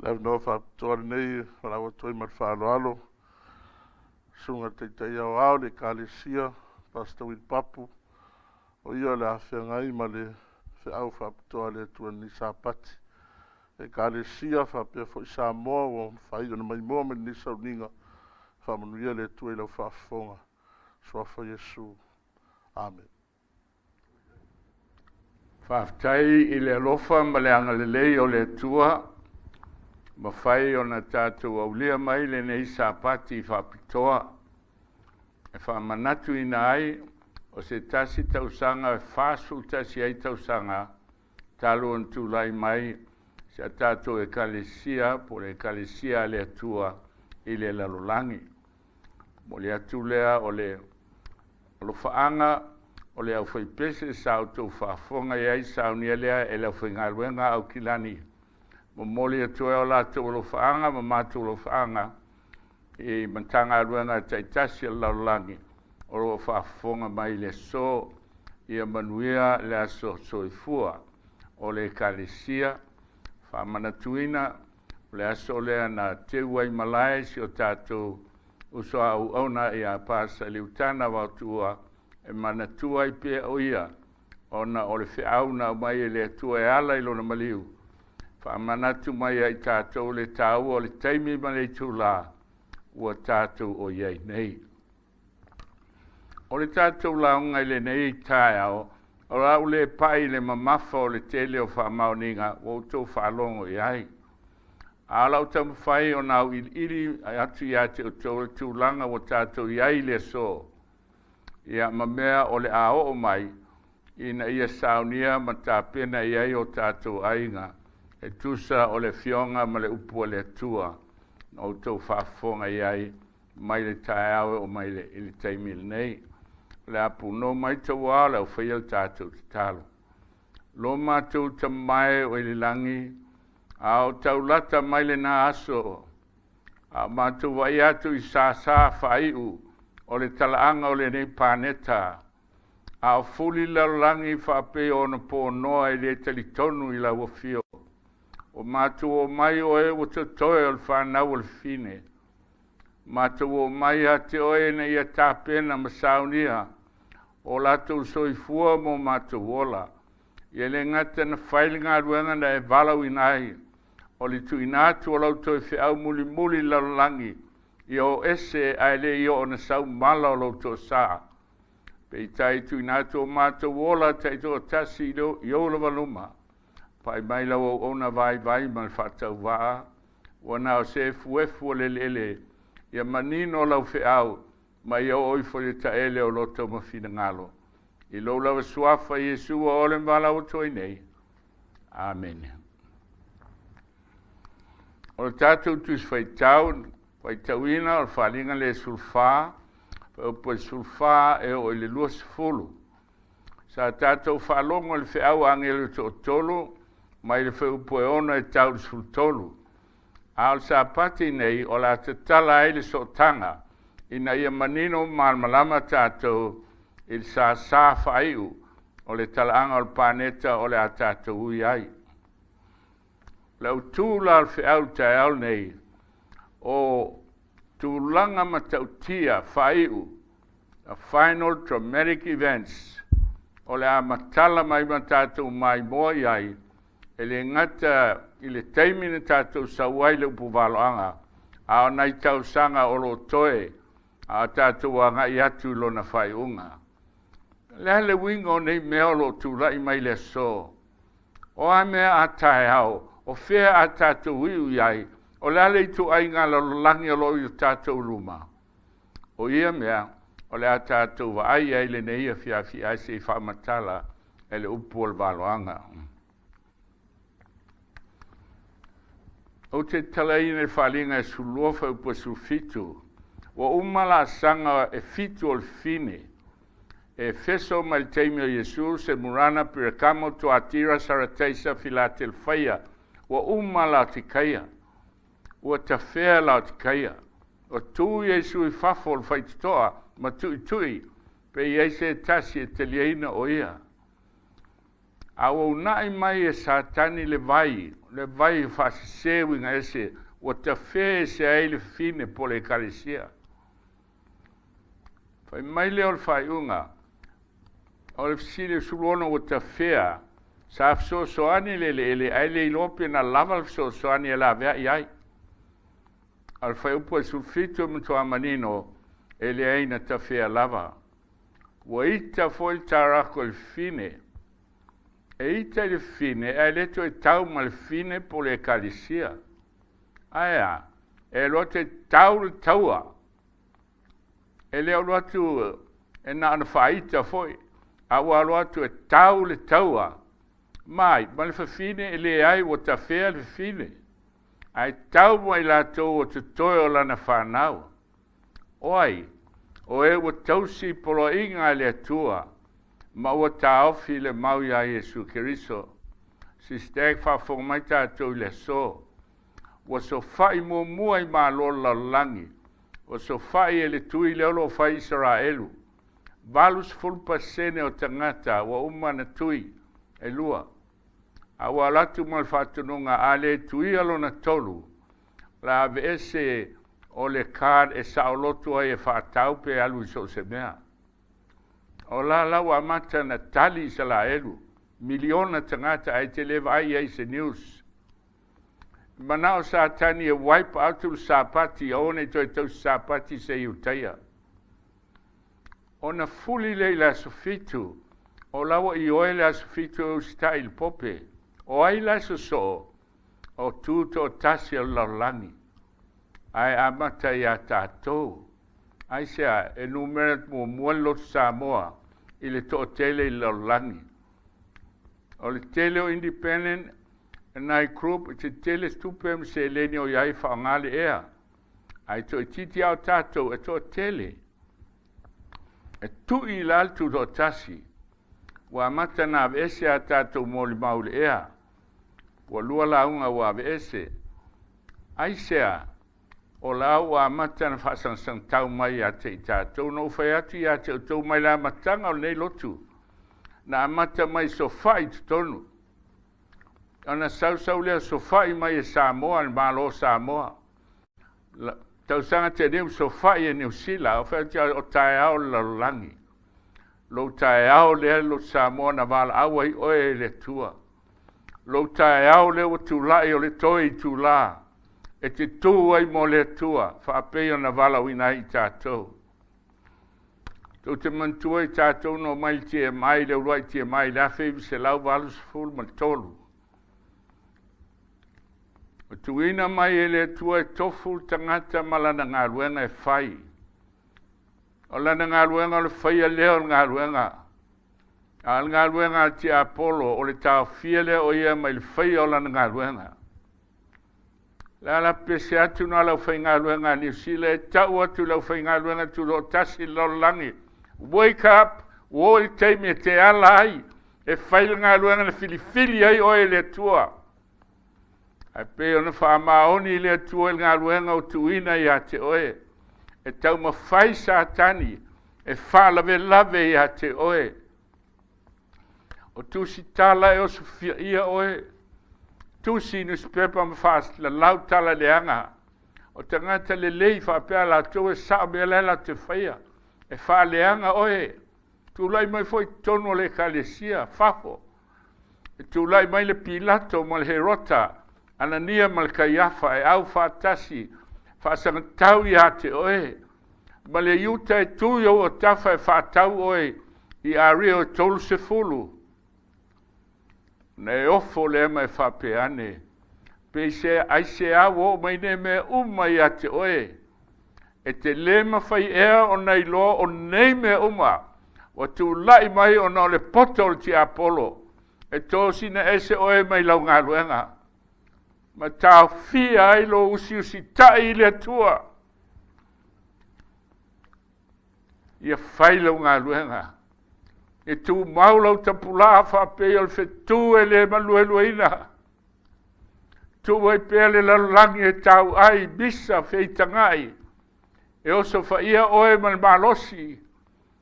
Le avanoa faapitoa lenei o lau atu ai ma le faaaloalo. Susuga taitai aoao le Ekalesia, Pastor Will Papu, o ia o le afeagai ma le feau faapitoa a le Atua i lenei Sapati. Ekalesia faapea foi Samoa ua mafai ona maimoa mai lenei sauniga. Faamanuia le Atua i lau faafofoga. Suafa Iesu. Amen. Faafetai i le alofa ma le agalelei o le Atua, mafai ona tatou aulia mai lenei Sapati faapitoa e faamanatuina ai o se tasi tausaga e 41 ai tausaga talu ona tulai mai si a tatou Ekalesia po o le Ekalesia a le Atua i le lalolagi. Momoli atu lea o le alofaaga o le aufaipese sa outou faafofoga i ai saunia lea e le aufaigaluega a Aukilani. Momoli atu ai o latou alofaaga ma matou alofaaga i Matagaluega taitasi a le lalolagi o lo o faafofoga mai i le aso. Ia manuia le aso soifua o le Ekalesia. Faamanatuina o le aso lea na teu ai malae si o tatou uso a auauna ia Pasa Liutana Vaotuua e manatua ai pea o ia ona o le feau na aumai e le Atua e ala i lona maliu. Faamanatu mai ai tatou le taua o le taimi ma le itulā ua tatou o i ai nei. O le tatou lauga i lenei taeao, o le a ou le pai i le mamafa o le tele o faamaoniga ua outou faalogo i ai. A o lau taumafai ona auiliili atu ia te outou le tulaga ua tatou i ai i le aso, ia ma mea o le a oo mai ina ia saunia ma tapena i ai o tatou aiga e tusa o le afioga ma le upu a le Atua na outou faafofoga i ai mai le taeao e oo mai i le taimi lenei. O le a punou mai tauā o le aufaia le tatou tatalo. Lo matou Tama e o i le lagi, a o taulata mai lena aso, a o matou vaai atu i sāsā faaiu o le talaaga o lenei paneta, a o fuli le lalolagi faapei o ona ponoa e le talitonu i lau afio. O matou omai o e ua totoe o le fanau o le fine. Matou omai ia te oe ina ia tapena ma saunia o latou soifua mo matou ola. Ia le gata na fai le galuega na e valaauina ai, o le tuuina atu o lau toe feau mulimuli i le lalolagi, ia o ese ae le i oo na sau mala o lou toasā. Peitai tuuina atu o matou ola taitoatasi i ou lava luma. Pai mai lau auauna vaivai ma le faatauvaa, ua na o se efuefu o le eleele, ia manino lau feau, ma ia oo ifo i le taele o loto ma finagalo. I lou lava suafa Iesu ua ole ma valaau atu ai nei. Amene. O le tatou Tusi Faitau, faitauina o le Faaaliga lea e 14, fuaiupu e 14 e oo i le 20. Sa tatou faalogo i le feau a agelu e toatolu mai le fuaiupu e 6 e tau i le 13. A o le Sapati nei o le a tatala ai le sootaga ina ia manino ma malamalama tatou i le sāsā faaiu o le talaaga o le paneta o le a tatou ui ai. O le autu la o le feau i le taeao lenei, o tulaga matautia faaiu, the final traumatic events, o le a matala mai ma tatou maimoa i ai, e le gata i le taimi na tatou sau ai le upu valoaga, a o nai tausaga o lo o toe a o tatou agai atu i lona faaiuga. O le a le uiga o nei mea o lo o tulai mai le aso? O a mea a taeao, o fea a tatou iu i ai, o le a le ituaiga lalolagi o lo o i o tatou luma? O ia mea o le a tatou vaai ai lenei afiafi ae se i faamatala e le upu o le valoaga. Ou te tatalaina i le Faaaliga e 12 fuaiupu e 17, ua uma laasaga e fitu o le fine, e Efeso mai le taimi o Iesu, Semurana, Perekamo, Tuatira, Sarataisa, Filatelfaia, ua uma Laotikaia. Ua tafea Laotikaia. Ua tu Iesu i fafo o le faitotoa ma tuitui pe i ai se tasi e taliaina o ia. A ua uunai mai e Satani le vai, le vai faasese uiga ese, ua tafē ese ai le fafine po o le Ekalesia. Fai mai lea o le faaiuga o le fesili 16 ua tafea, sa fesoasoani le eleele ae le iloa pe na lava le fesoasoani e laveai ai. A o le fuaiupu e 17 e matua manino e leai na tafea lava. Ua ita foi le tarako i le fafine. E ita i le fine ae le toe tau ma le fine po o le ekalesia. Ae a? E alu atu e tau le taua. E le alu atu e na ona faaita foi, a ua alu atu e tau le taua. Mai, ma le fafine e leai ua tafea le fafine, ae tau ma i latou o totoe o lana fanau. O ai? O e ua tausi i poloaiga a le Atua, ma ua taofi i le mau iā Iesu Keriso. Sister Ag faafofoga mai tatou i le aso. Ua sofa'i muamua i Malo o le lalolagi, ua sofa'i e le tui lea o lo o fai i Isaraelu. 80% o tagata ua uma ona tui, e lua. A ua alu atu ma le faatonuga a le tuia lona tolu, o le a aveese o le card e saoloto ai e faatau pe alu i so o se mea. O la la ua amata ona tali Isalaelu, miliona tagata ae te le vaai i ai i se news. Manao Satani e wipe out le Sapati, aua ne i toe tausi Sapati se Iutaia. Ona fuli lea i le aso fitu, o la ua ioe le aso fitu e usitai i le pope. O ai la e sosoo? O tu toatasi o le lalolagi. Ae amata iā tatou. Aisea? E numera muamua le lotu Samoa i le toatele i le lalolagi. O le tele o independent nai group e tetele tupe ma seleni o i ai e faaaoga le ea. Ae toaitiiti lava o tatou e toatele. E tui la le tutoatasi. Ua amata ona aveese a tatou molimau i le ea. Ua lua lauga ua aveese. Aisea? O la ua amata ona faasagasagtau mai ia te i tatou. Na ou fai atu ia te outou mai le amataga o lenei lotu, na amata mai sofa'i i totonu. Ona sausau lea sofa'i mai e Samoa, le Malo o Samoa. Tausaga tea nei ua sofa'i e Niu Sila, o fai atu o taeao le lalolagi. Lou taeao lea lotu Samoa na valaau ai oe e le Atua. Lou taeao lea ua tulai o le toe itulā e te tū ai mo le Atua, faapei ona valaauina ai i tatou. Tou te manatua i tatou na omai i le TMI, le uluai TMI i le 1983. Ua tuuina mai e le Atua e tofu le tagata ma lana galuega e fai. O lana galuega o le faia lea o le galuega. A o le galuega a le tiapolo, o le taofia lea o ia mai le faia o lana galuega. Le a la pese atu na le aufaigaluega a Niu Sila e tau atu i le aufaigaluega tutoatasi i le lalolagi, Wake up! Ua oo i le taimi e te ala ai e fai le galuega na filifili ai oe e le Atua. Ae pei ona faamaoni i le Atua i le galuega ua tuuina ia te oe, e taumafai Satani e faalavelave ia te oe. O tusi tala e osofiaia oe, tusi newspaper ma faalalau tala leaga. O tagata lelei faapea latou e sao mea la e latou te faia, e faaleaga oe. Tulai mai foi i totonu o le ekalesia, fafo. E tulai mai le Pilato ma le Herota, Anania ma le Kaiafa e au faatasi, faasagatau ia te oe. Ma le Iuta e tu i ou autafa e faatau oe i ario e 30. Ona e ofo lea ma e faapea ane, Peisea, aisea ua oo mai nei mea uma ia te oe? E te lē mafai ea ona iloa o nei mea uma ua tulai mai ona o le poto o le tiapolo e tosina ese oe mai lau galuega, ma taofia ai lou usiusita'i i le Atua? Ia fai lau galuega. E tumau lau tapulaa faapei o le fetu e le maluelueina. Tuu ai pea le lalolagi e tauai misa feitaga'i, e osofaia oe ma le malosi,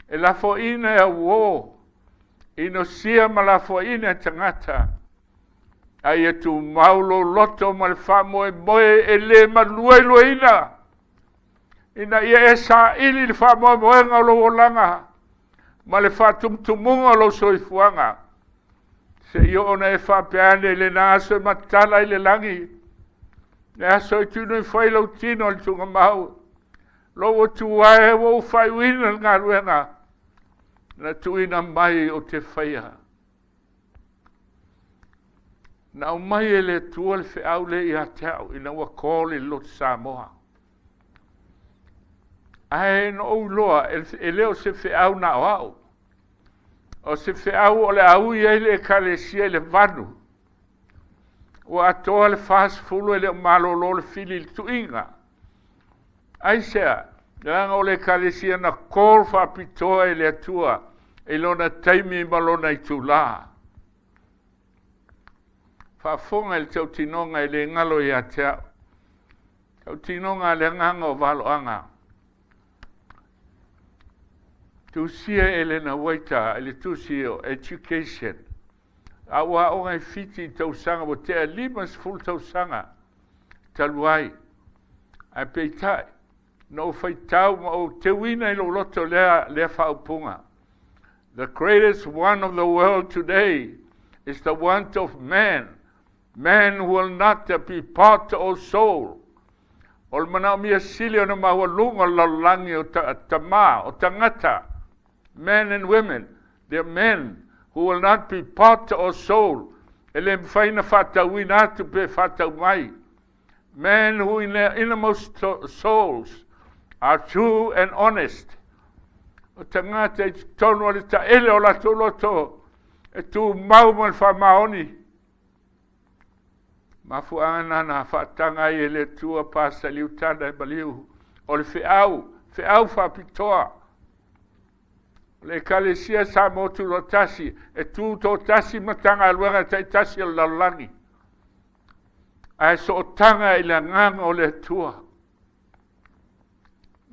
e lafoaina e auō, inosia ma lafoaina e tagata, a ia tumau lou loto ma le faamoemoe e le maluelueina, ina ia e saili le faamoemoega o lou olaga ma le faatumutumuga o lou soifuaga, seia oo ona e faapea ane i lena aso e matala ai le lagi, le aso e tuuina ifo ai lou tino i le tuugamau, lou Atua e ua ou faaiuina le galuega na tuuina mai ou te faia. Na aumai e le Atua le feau lea ia te au ina ua call i le Lotu Samoa. Ae na ou iloa e le o se feau na o au. O se feau o le a ui ai le Ekalesia i le vanu. Ua atoa le 40 e le o malolo le fili i le tuiga. Aisea? Leaga o le Ekalesia na call faapitoa e le Atua i lona taimi ma lona itulā. Faafofoga i le tautinoga e le galo ia te au. Tautinoga a le agaga o valoaga. Tusia e Elena Waita i le tusi o Education. A ua aoga i Fiti i tausaga ua tea 50 tausaga talu ai. Ae peitai, na ou faitau ma ou teuina i lou loto lea, lea faaupuga. The greatest one of the world today is the want of man, man who will not be bought or sold. O le manaomia sili ona maualuga o le lalolagi o ta, tamā, o tagata, men and women, they are men who will not be bought or sold, e le mafai ona faatauina atu pe faatau mai. Men who in their innermost souls are true and honest. O tagata i totonu o le taele o latou loto e tumau ma le faamaoni. Mafuaaga na na faataga ai e le Atua Pasa Liutana e maliu o le feau, feau faapitoa. O le Ekalesia Samoa Tutoatasi e tu toatasi Matagaluega taitasi o le lalolagi. Ae sootaga i le agaga o le Atua.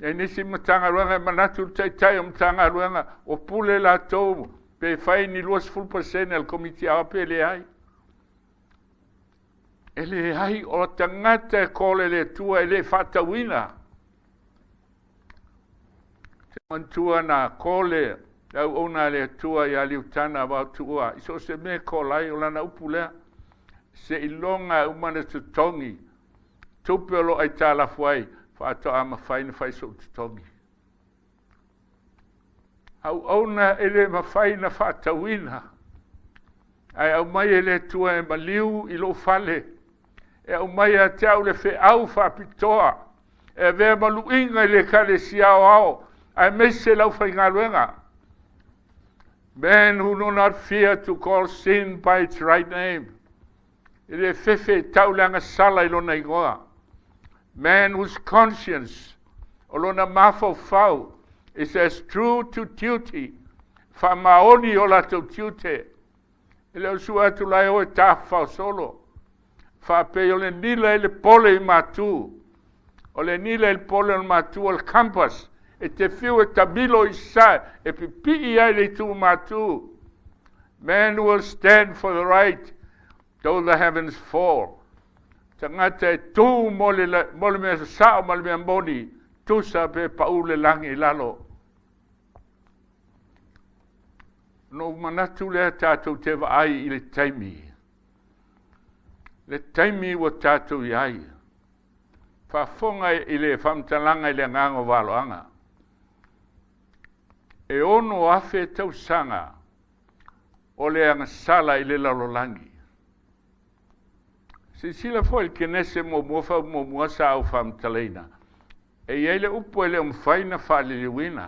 E nisi Matagaluega e manatu le taitai o Matagaluega ua pule latou pe fai ni 20% a le Komiti Aoao pe leai. E leai, o tagata e kole le Atua e le faatauina. Te manatua na kole le auauna a le Atua ia Liutana Vaotuua i so o se mea e kola ai, o lana upu lea, seiloga e uma ona totogi tupe o lo o aitalafu ai, faatoa mafai ona fai sou totogi. Auauna e le mafai ona faatauina, ae aumai e le Atua e maliu i lou fale, e aumai ia te au le feau faapitoa, e avea ma luiga i le Ekalesia aoao, aemaise le aufaigaluega. Men who do not fear to call sin by its right name. E le fefe e tau le agasala i lona igoa. Man whose conscience, o lona mafaufau, is as true to duty, faamaoni i o latou tiute. E le o sue atu la e o e tafafao solo. Faapei o le nila i le pole i matu. O le nila i le pole o le matu o le compass. E te fiu e tamilo i sae, e pipii ai le itu matu. Man will stand for the right though the heavens fall. Tagata e tū mo le, mo le mea sasao ma le mea moni, tusa pe paʻū le lagi i lalo. Ona ou manatu lea tatou te vaai i le taimi. Le taimi ua tatou i ai. Faafofoga i le faamatalaga i le agaga o valoaga. E 6,000 tausaga o le agasala i le lalolagi. Silasila foi i le Kenese muamua faamuamua sa ou faamatalaina. E i ai le upu e le o mafai ona faaliliuina.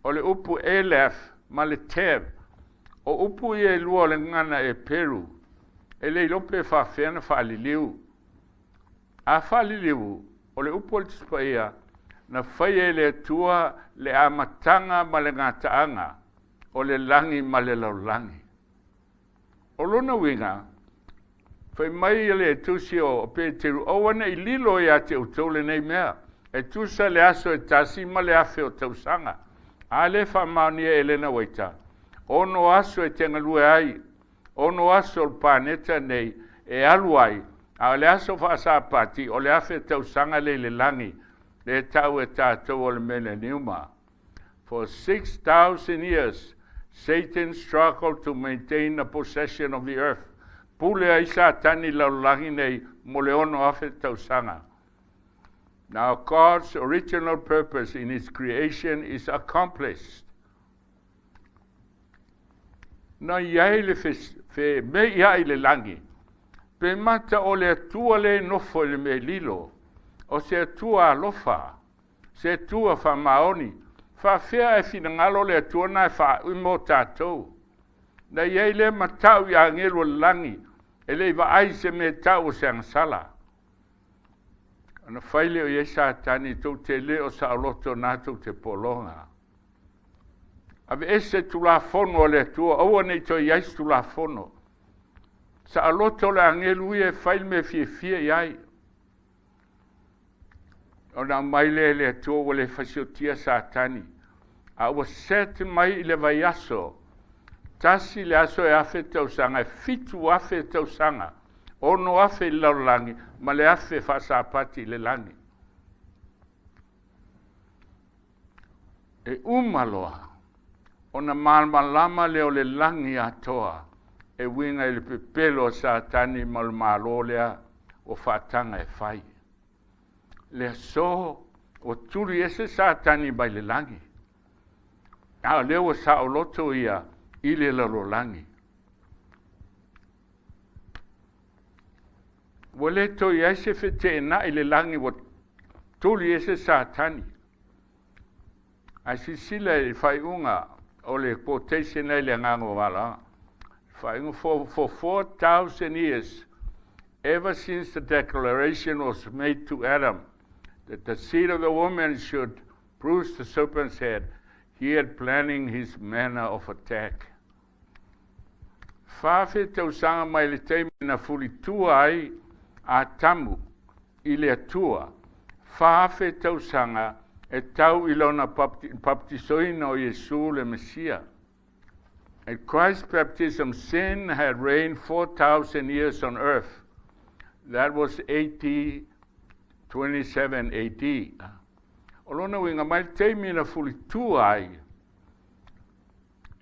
O le upu Aleph ma le Tav, o upu ia e lua o le gagana Eperu, e le iloa pe faafefea ona faaliliu. A faaliliu, o le upu a le Tusi Paia, na faia e le Atua le amataga ma le gataaga o le lagi ma le lalolagi. O lona uiga, fai mai le tusi o Peteru, Aua ne i lilo ia te outou lenei mea, e tusa le aso e tasi ma le afe o tausaga. A lea e faamaonia e Elena Waita, ono aso e te galue ai, ono aso o le paneta nei e alu ai, a o le aso faasapati o le afe tausaga lea i le lagi, lea e tau e tatou o le meleniuma. For 6,000 years, Satan struggled to maintain the possession of the earth. Pule ai Satani i le lalolagi nei mo le 6,000 tausaga. Now God's original purpose in his creation is accomplished. Na i ai le femeiai i le lagi, pe mata o le Atua lea e nofo i le mea lilo, o se Atua alofa, se Atua faamaoni, faafefea ae finagalo le Atua na e faaui mo tatou. Na i ai lea matau i agelu o le lagi, e le i vaai se mea tau o se agasala. Ona fai lea o i ai Satani, tou te le o saoloto na tou te pologa. Aveese Tulafono a le Atua, aua ne i toe i ai se Tulafono. Saoloto le agelu ia e fai le mea fiafia i ai. Ona aumai lea e le Atua ua le fasiotia Satani, a ua set mai i le vaiaso, tasi le aso e 1,000 tausaga, e 7,000 tausaga, 6,000 i le lalolagi, ma le 1,000 faasapati i le lagi. E uma loa ona malamalama lea o le lagi atoa e uiga i le pepelo a Satani ma le Malo lea ua faataga e fai. Le aso ua tuli ese Satani mai le lagi, a o lea ua saoloto ia i le lalolagi. Ua le toe i ai se feteenai i le lagi ua tuli ese Satani. Ae silasila i le faaiuga o le quotation lea i le agaga o valaga. Faaiuga for 4,000 years, ever since the declaration was made to Adam that the seed of the woman should bruise the serpent's head, he had planning his manner of attack. 4,000 tausaga mai le taimi na fulitua ai Atamu i le Atua, 4,000 tausaga e tau i lona baptisoina o Iesu le Mesia. At Christ's baptism, sin had reigned 4,000 years on earth. That was AD 27 AD. O lona uiga mai le taimi na fulitua ai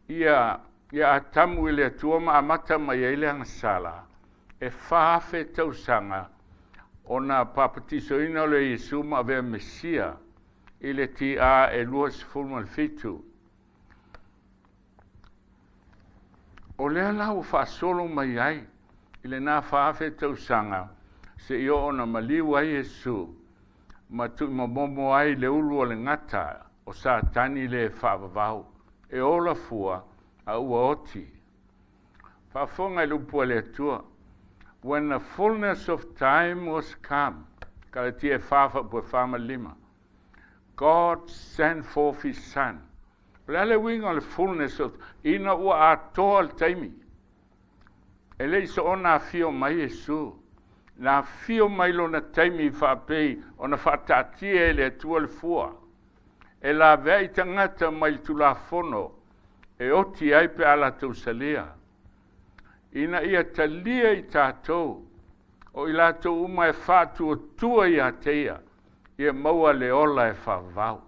ia ia Atamu i le Atua ma amata mai ai le agasala, e 4,000 tausaga ona papatisoina o le Iesu ma avea Mesia i le TA e 27. O lea la ua faasolo mai ai i lena 4,000 tausaga seia oo ona maliu ai Iesu ma tuuimomomo ai le ulu o le gata o Satani le faavavau e ola fua a ua oti. Faafofoga i le upu a le Atua. When the fullness of time was come, Kalatia e 4 faapu e 4 ma le 5, God sent forth his son. O le a le uiga o le fullness of, ina ua atoa le taimi. E le i soona afio mai Iesu. Na afio mai lona taimi faapei ona faataatia e le Atua le fua. E laveai tagata mai le Tulafono e oti ai pe a latou salia. Ina ia talia i tatou, o i latou uma e faatuatua ia te ia, ia maua le ola e faavavau.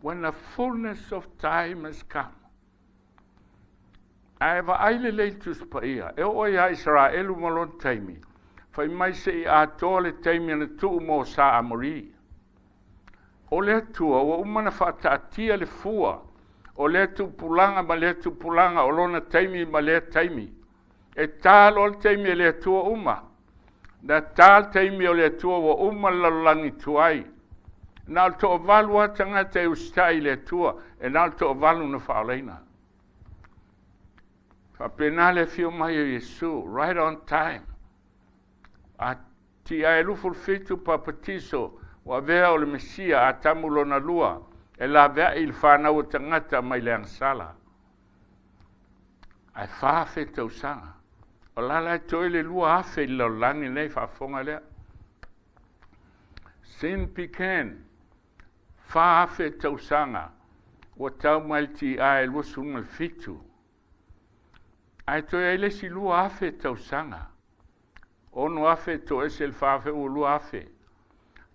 When the fullness of time has come. Ae vaai lelei le Tusi Paia, e oo ia Isaraelu ma lona taimi, fai mai se i atoa le taimi na tuu mo Sa Amori. O le Atua ua uma na faataatia le fua o lea tupulaga ma lea tupulaga o lona taimi ma lea taimi. E ta loa le taimi e le Atua uma. Na ta le taimi o le Atua ua uma le lalolagi tuai. Na o le toavalu lava tagata e usitai i le Atua, e na o le toavalu na faaolaina. Faapena le afio mai o Iesu, right on time. A tia e 27 papatiso ua avea o le Mesia Atamu lona lua e laveai i le fanau o tagata mai le agasala. Ae 4,000 tausaga. O la la e toe le 2,000 i le lalolagi nei faafofoga lea. Sin began 4,000 tausaga ua tau mai le TA e 27. Ae toe ai le isi 2,000 tausaga. 6,000 toese le 4,000 ua 2,000.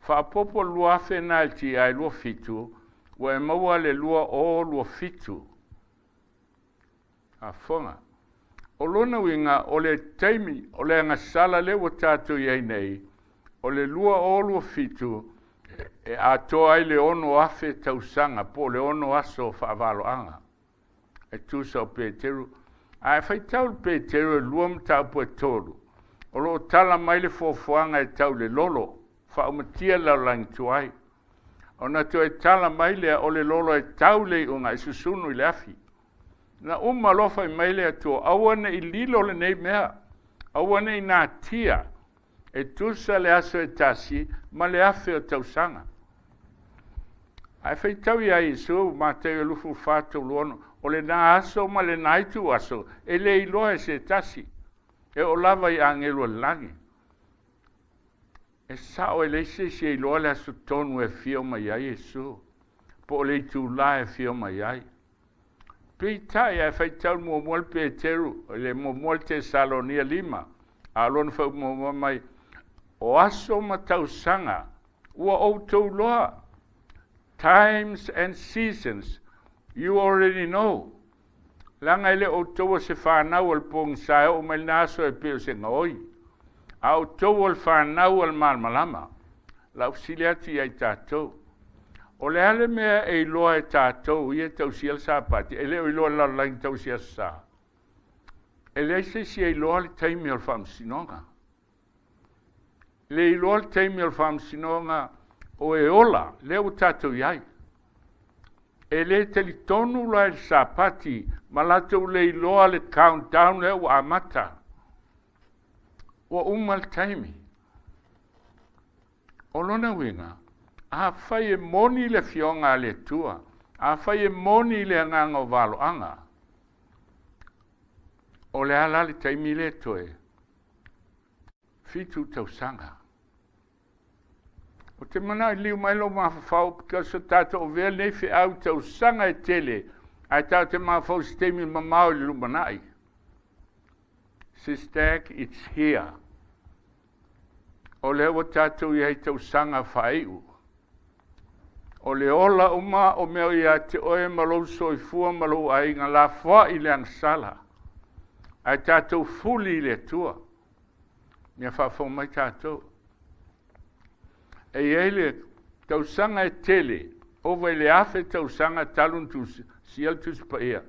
Faaopoopo le 2,000 na i le TA e 27, ua e maua le 2027. Faafofoga. O lona uiga o le taimi o le agasala lea ua tatou i ai nei, o le 2027 e atoa ai le 6,000 tausaga po o le 6 aso faavaloaga. E tusa o Peteru. A e faitau le Peteru e lua mataupu e tolu, o lo o tala mai le fuafuaga e tau le lolo, faaumatia le lalolagi tuai. Ona toe tala mai lea o le lolo e tau le iuga e susunu i le afi. Na uma loa fai mai le Atua, aua ne i lilo lenei mea, aua ne i natia, e tusa le aso e tasi ma le afe o tausaga. Ae faitau ia Iesu, Mateo 24, 36, o lena aso ma lena itu aso, e le iloa e se tasi, e oo lava i agelu o le lagi. E sao e leai se isi e iloa le aso tonu e afio mai ai Iesu, po o le itulā e afio mai ai. Peitai, ae faitau muamua le Peteru, le muamua le Tesalonia 5, a o lona faaumuamua mai, o aso ma tausaga ua outou iloa, times and seasons you already know, leaga e le o outou o se fanau a le pogisa e oo mai lena aso e pei o se gaoi, a outou o le fanau a le malamalama. Lau fesili atu ia i tatou, o le a le mea e iloa e tatou ia e tausia le Sapati, e le o iloa e le lalolagi tausi aso sa? E leai se isi e iloa le taimi o le faamasinoga. Le iloa le taimi o le faamasinoga o e ola, lea ua tatou i ai. E le talitonu la i le Sapati ma latou le iloa le countdown lea ua amata. Ua uma le taimi. O lona uiga, afai e moni le Afioga a le Atua, afai e moni le agaga o valoaga, o le a la le taimi lea toe? 7 tausaga. Ou te manao e liu mai lou mafaufau because o tatou avea lenei feau i tausaga e tele ae tatou te mafaufau i se taimi mamao i le lumanai. Sistag, it's here. O lea ua tatou i ai i tausaga faaiu. O le ola uma o mea o ia te oe ma lou soifua ma lou aiga lafoai i le agasala. Ae tatou fuli i le Atua. Ia faafofoga mai tatou. E i ai le tausaga e tele, ova i le 1000 tausaga talu ona tusia le Tusi Paia.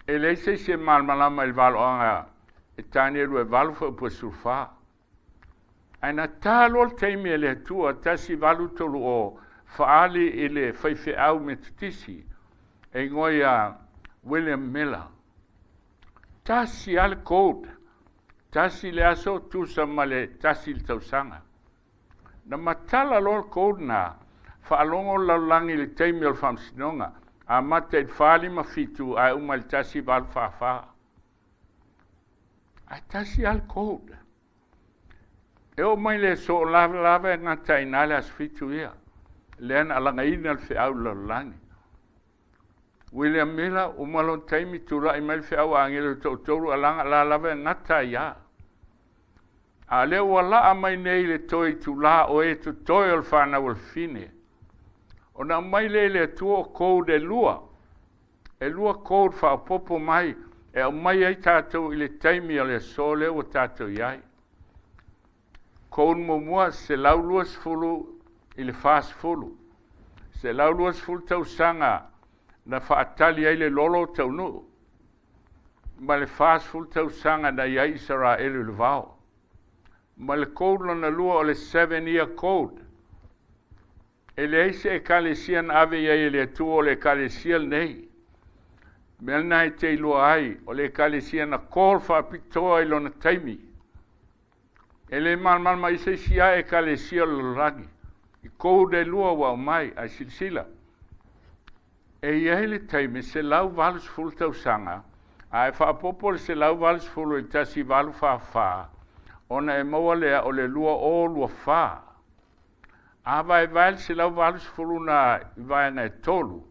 E leai se isi e malamalama i le valoaga e Tanielu e 8 fuaiupu e 14. Ae na ta loa le taimi e le Atua 1830 faaali i le faifeau Metotisi e igoa ia William Miller. Tasi lava le code, tasi le aso tusa ma le tasi le tausaga. Na matala loa le code na, faalogo le lalolagi i le taimi o le faamasinoga, amata i le 457 ae uma i le 1844. Ae tasi lava le code. E oo mai le aso o lavalava e gata ai i ina le aso 7 ia, lea na alagaina le feau i le lalolagi. William Miller, uma lona taimi, tulai mai le feau a agelu e toatolu, alaga la lava e gata ai lava. A o lea ua laa mai nei le toe itulā o e totoe o le fanau a le fine. Ona aumai lea i le Atua o code e lua, e lua code faaopoopo mai e aumai ai tatou i le taimi o le aso lea ua tatou i ai. Code muamua, 120 i le 40. 120 tausaga na faatali ai le lolo o taunuu, ma le 40 tausaga na i ai Isaraelu i le vao. Ma le code lona lua o le 7 year code. E leai se ekalesia na ave i ai e le Atua o le ekalesia lenei. Mea lena e te iloa ai, o le ekalesia na call faapitoa i lona taimi. E le malamalama i se isi lava ekalesia o le lalolagi. I code e lua ua aumai, ae silasila. E i ai le taimi 180 tausaga, a e faaopoopo le 180 i le 1844, ona e maua lea o le 2024. A vaevae le 180 na i vaega e tolu,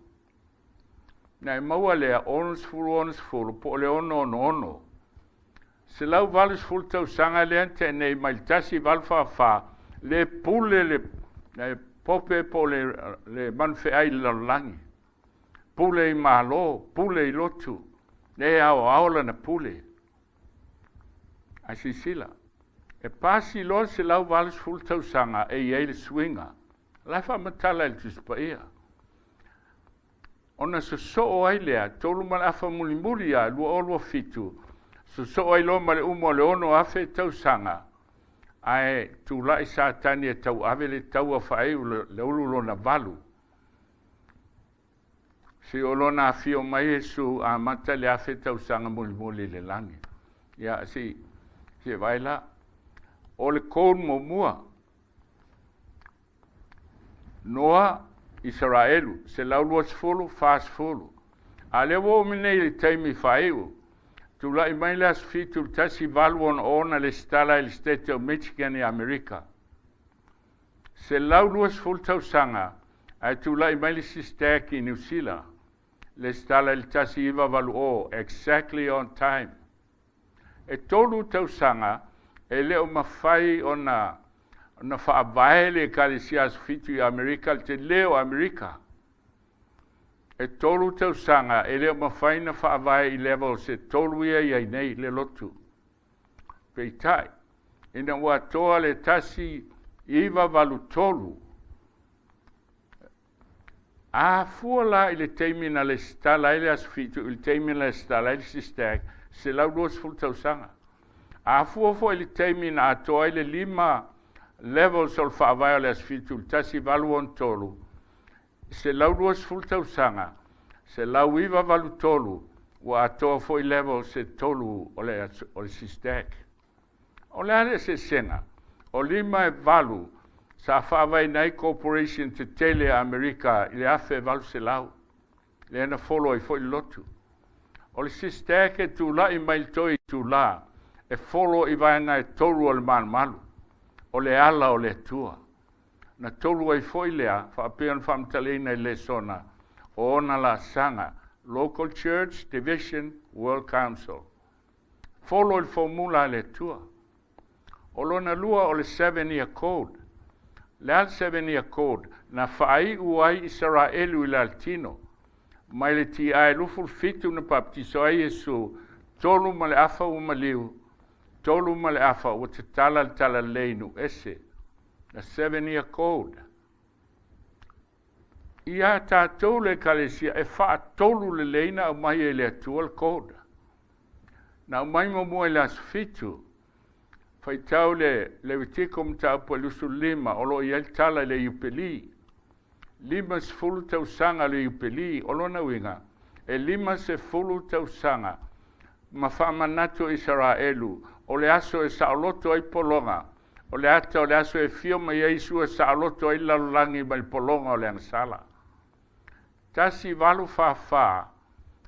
na e maua lea 60 60 po o le 666. 180 tausaga lea na tea nei mai le 1844, le pule le pope po o le manufeai i le lalolagi. Pule i malo, pule i lotu, le aoao lana pule. Ae silasila, e pasi loa le 180 tausaga e i ai le suiga. O la e faamatala i le Tusi Paia. Ona sosoo ai lea, 3 1/2 mulimuli ia 2027, sosoo ai loa ma le uma o le 6,000 tausaga, ae tula'i Satani e tauave le taua faaiu le ulu lona valu. Si o lona afio mai Iesu amata le 1,000 tausaga mulimuli i le lagi. Ia, si vai la. O le code muamua, Noa, Isaraelu, 120, 40. A lea ua oo nei i le taimi faaiu, tula'i mai le aso 7 le 1866 lesitala i le State of Michigan i Amerika. 120 tausaga, ae tula'i mai le isi stag i Niu Sila, lesitala i le 1980, exactly on time. E 3 tausaga e le o mafai ona faavae le Ekalesia Aso Fitu i Amerika, le telē o Amerika. E 3 tausaga e le o mafai na faavae i levels e tolu ia i ai nei le lotu. Peitai, ina ua atoa le 1983, a fua la i le taimi na lesitala ai le Aso Fitu i le taimi na lesitala ai le SISTAC, 120 tausaga. A fua foi i le taimi na atoa ai le lima levels o le faavae o le Aso Fitu le 1863, 120 tausaga, 1983 ua atoa foi levels e tolu o le SISTAC. O le a le eseesega? O lima e valu sa faavaeina ai corporation tetele a Amerika i le 1800, lea na folo ai foi le lotu. O le SISTAC e tula'i mai le toe itulā e folo i vaega e tolu o le malumalu, o le ala o le Atua. Na tolu ai foi lea, faapea ona faamatalaina i lesona, o ona laasaga, local church, division, world council. Folo i le formula a le Atua. O lona lua o le 7 year code. Le a le 7 year code? Na faaiu ai Isaraelu i le alatino. Mai le tiae 27 na papatiso ai Iesu, 3 1/2 ua maliu, 3 1/2 ua tatala le talalelei i nuu ese. The 7 year code. Ia tatou le ekalesia e faatolu lelei na aumai e le Atua le code. Na aumai muamua i le aso 7, faitau le Levitiko mataupu e 25, o lo o i ai le tala i le Iupeli. 50 tausaga le Iupeli, o lona uiga, e 50 tausaga ma faamanatu o Isaraelu, o le aso e saoloto ai pologa, o le ata o le aso e fio mai ai Iesu e saoloto ai le lalolagi mai le pologa o le agasala. 1844,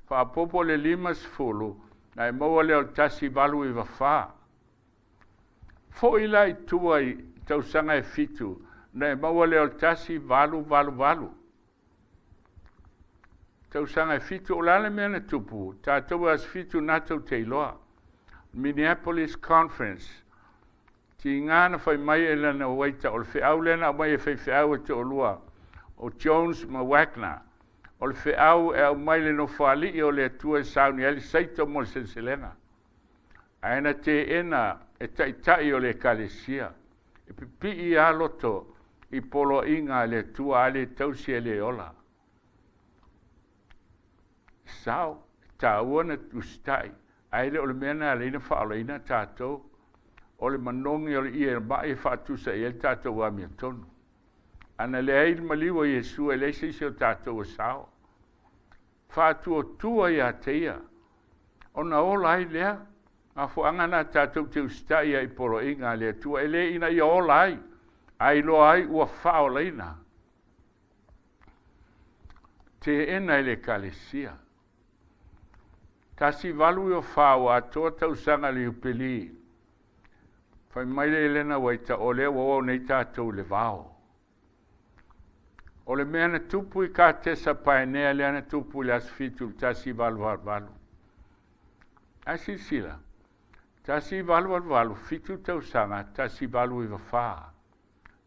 faaopoopo le 50, na e maua lea o le 1894. Fo'i la i tua i tausaga e 7, na e maua lea o le 1888. Tausaga e 7, o le a le mea na tupu, tatou e aso 7 natou te iloa. Minneapolis Conference, tiga na fai mai e lana uaita, o le feau lea na aumai e faifeau e toalua, o Jones ma Wagner. O le feau e aumai le nofoalii o le Atua e sauni ai le saito mo le seleselega. Ae na teena e taitai o le ekalesia. E pipii a loto i poloaiga a le Atua a le tausi e le ola. Sao, taua na usitai, ae le o le mea na alaina faaolaina tatou. O le manogi o le ie mai e faatusa i ai le tatou amiotonu. Ana leai le maliu o Iesu e leai se isi o tatou o sao. Faatuatua ia te ia, ona ola ai lea. Mafuaaga na tatou te usitai ai i poloaiga a le Atua, e le ina ia ola ai, ae iloa ai ua faaolaina. Teena e le ekalesia. 1894 ua atoa tausaga le Iupeli. Fai mai le Elena Uaita, o lea ua oo nei tatou i le vao. O le mea na tupu i Katesa paenea lea na tupu i le aso 7 le 1888. Ae silasila, 1888, 7 tausaga, 1894.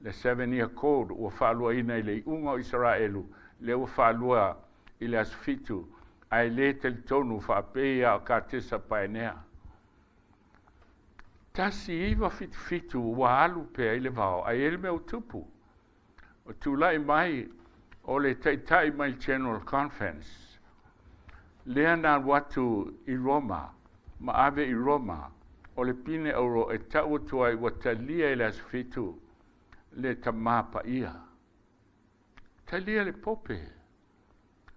Le 7 year code ua faaluaina i le iuga o Isaraelu, lea ua faalua i le aso 7, ae le talitonu faapei a o Katesa paenea. 1977 ua alu pea i le vao, ae i ai le mea ua tupu. O tula'i mai O le taitai mai le General Conference, lea na alu atu i Roma ma ave i Roma, o le pine auro e tau atu ai ua talia i le aso 7 le Tamā Paia. Talia le Pope.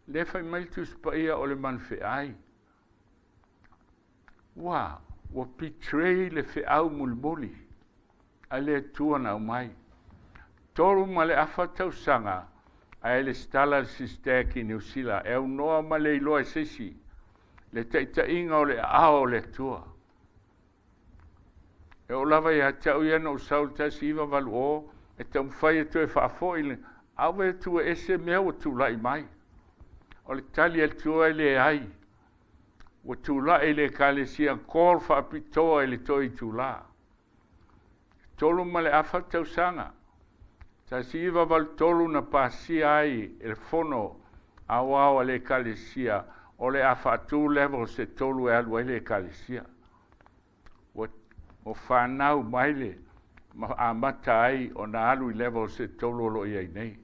Lea fai mai le Tusi Paia o le manufeai. Ua, ua betray le feau mulimuli a le Atua na aumai. 3 1/2 tausaga ae lesitala le SISTAC i Niu Sila e aunoa ma le iloa e se isi le taitaiga o le aao o le Atua. E oo lava ia te au ia na ou sau i le 1980 e taumafai e toe faafoi le ave atu e ese mea ua tulai mai. O le tali a le Atua e leai. Ua tulai le Ekalesia call faapitoa i le toe itulā. 3 1/2 tausaga. 1983 na pasia ai e le fono aoao a le Ekalesia o le a faatu levels e tolu e alu ai le Ekalesia. Ua fanau mai le ma amata ai ona alu i levels e tolu o lo o i ai nei.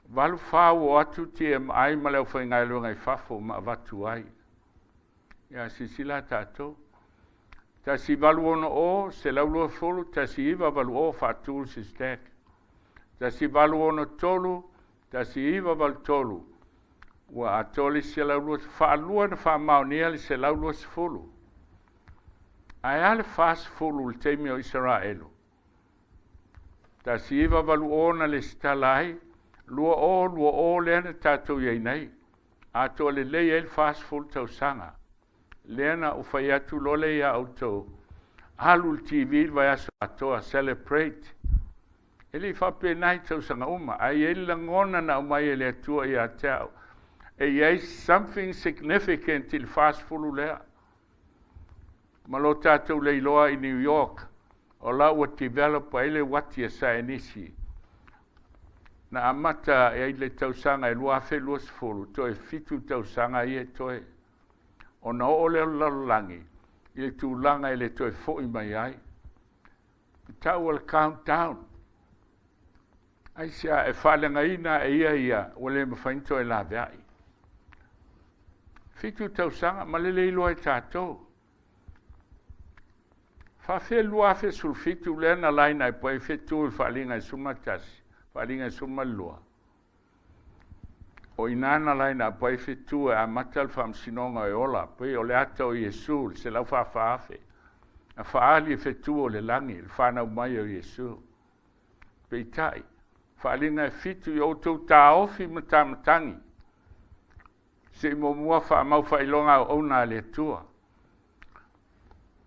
84 ua o atu TMI ma le aufaigaluega i fafo ma avatu ai. Ia silasila tatou. 1860, 120, 1980 faatu le SISTAC. 1863, 1983 ua atoa le 120, faalua na faamaonia le 120. Ae a le 40 i le taimi o Isaraelu? 1980 na lesitala ai, 2020 lea na tatou i ai nei. Atoa lelei ai le 40 tausaga. Lea na ou fai atu loa lea ia outou, alu le TV le vaiaso atoa, celebrate. E le i faapena i tausaga uma, ae i ai le lagona na aumai e le Atua ia te au. E i ai something significant i le 40 lea. Ma lo tatou leiloa i New York, o la ua develop ai le uati a saienisi. Na amata ai le tausaga e 2020, toe 7 tausaga ia e toe. Ona oo lea o le lalolagi i le tulaga e le toe foi mai ai. E tau o le countdown. Aisea e faaleagaina e ia ia ua le mafai ona toe laveai. 7 tausaga ma le le iloa e tatou. Faafea 2017 lea na line up ai fetu i le faaaliga e 11, faaaliga e 12. O ina na line up ai fetu e amata le faamasinoga e ola, pei o le ata o Iesu, le 144,000. Na faaali e fetu o le lagi, le fanau mai o Iesu. Peitai, faaaliga e 7 i outou taofi ma tamatagi. Se i muamua faamau faailoga auauna a le Atua.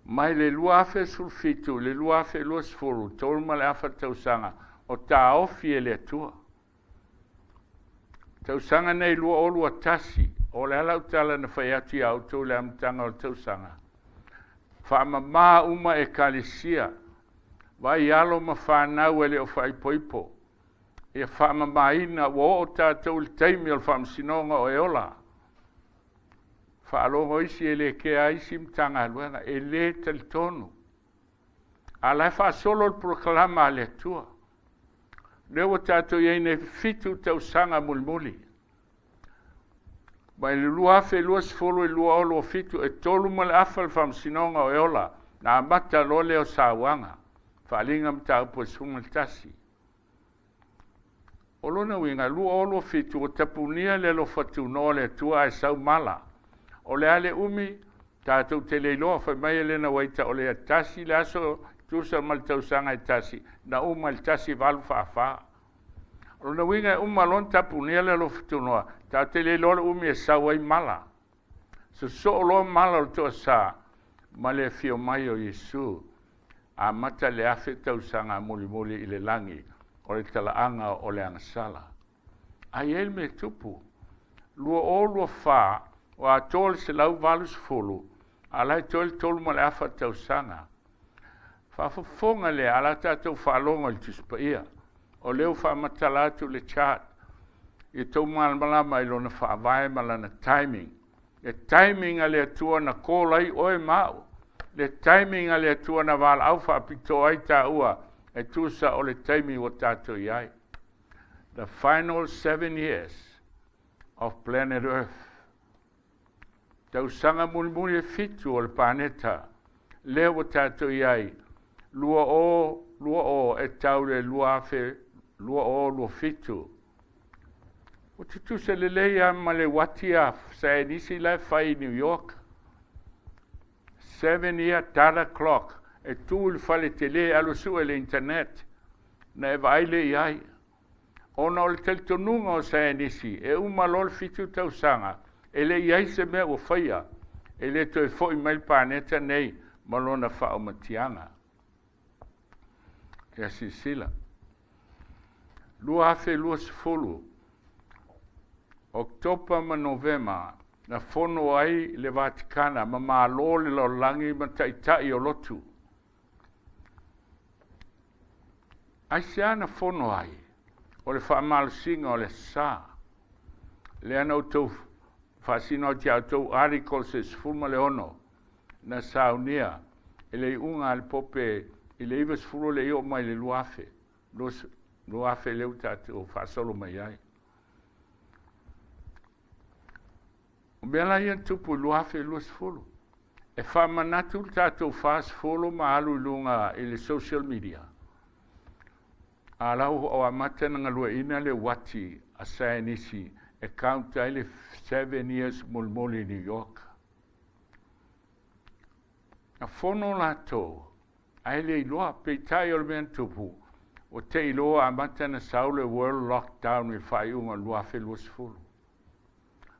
Mai le 2017 i le 2020, 3 1/2 tausaga, o taofi e le Atua. Tausaga nei 2021, o le ala tala na fai atu ia outou le amataga o le tausaga. Faamama uma ekalesia, vai alo ma fanau e le o faaipoipo. Ia faamamaina ua oo tatou i le taimi o le faamasinoga o e ola. Faalogo isi e le kea isi Matagaluega, e le talitonu. A la e faasolo le polokalama a le Atua. Lea ua tatou i ai nei 7 tausaga mulimuli. Mai le 2020 i 2027 e 3 1/2 le faamasinoga o e ola na amata loa lea o sauaga. Faaaliga mataupu e 11. O lona uiga, 2027 ua tapunia le alofa tunoa o le Atua ae sau mala. O le a le umi, tatou te le iloa fai mai Elena Uaita o le 1 le aso tusa ma le tausaga e tasi, na uma i le 1844. O lona uiga e uma loa ona tapunia le alofa tunoa, tatou te le iloa le umi e sau ai mala. Sosoo loa mala o le toasa ma le afio mai o Iesu. Amata le 1000 tausaga mulimuli i le lagi o le talaaga o le agasala. Ae i ai le mea tupu. 2024 o atoa le 180, a la e toe le 3 1/2 tausaga. Faafofoga lea, a la tatou faalogo i le Tusi Paia. O lea ua faamatala atu le chart i tou malamalama i lona faavae ma lana timing. Le timing a le Atua na call ai oe ma au. Le timing a le Atua na valaau faapitoa ai taua e tusa o le taimi ua tatou i ai. The final 7 years of planet Earth. Tausaga mulimuli e fitu o le paneta, lea ua tatou i ai, 2020 e tau le 2027. Ua tutusa lelei a ma le uati a saienisi la e fai i New York. 7 year data clock e tu i le fale tele alu sue le internet na e vaai le i ai. Ona o le talitonuga o saienisi, e uma loa le 7 tausaga, e le i ai se mea ua faia, e le toe fo'i mai le paneta nei ma lona faaumatiaga. Ia silasila. 2020, Oketopa ma Novema, na fono ai le Vatikana ma malo le lalolagi ma ta'ita'i o lotu. Aisea na fono ai? O le faamalosiga o le sa. Lea na outou faasino atu ia outou articles e 16 na saunia e le iuga a le Pope i le 90 le i oo mai le 2000, 2000 lea ua tatou faasolo mai ai. O mea la ia na tupu i 2020. E faamanatu le tatou 40 ma alu i luga i le social media. A lau o amata na galueaiina le uati a saienisi e count ai le 7 years mulimuli i New York. Na fono latou, ae le iloa, peitai o le mea na tupu, ua te iloa amata na sau le world lockdown i le faaiuga o le 2020.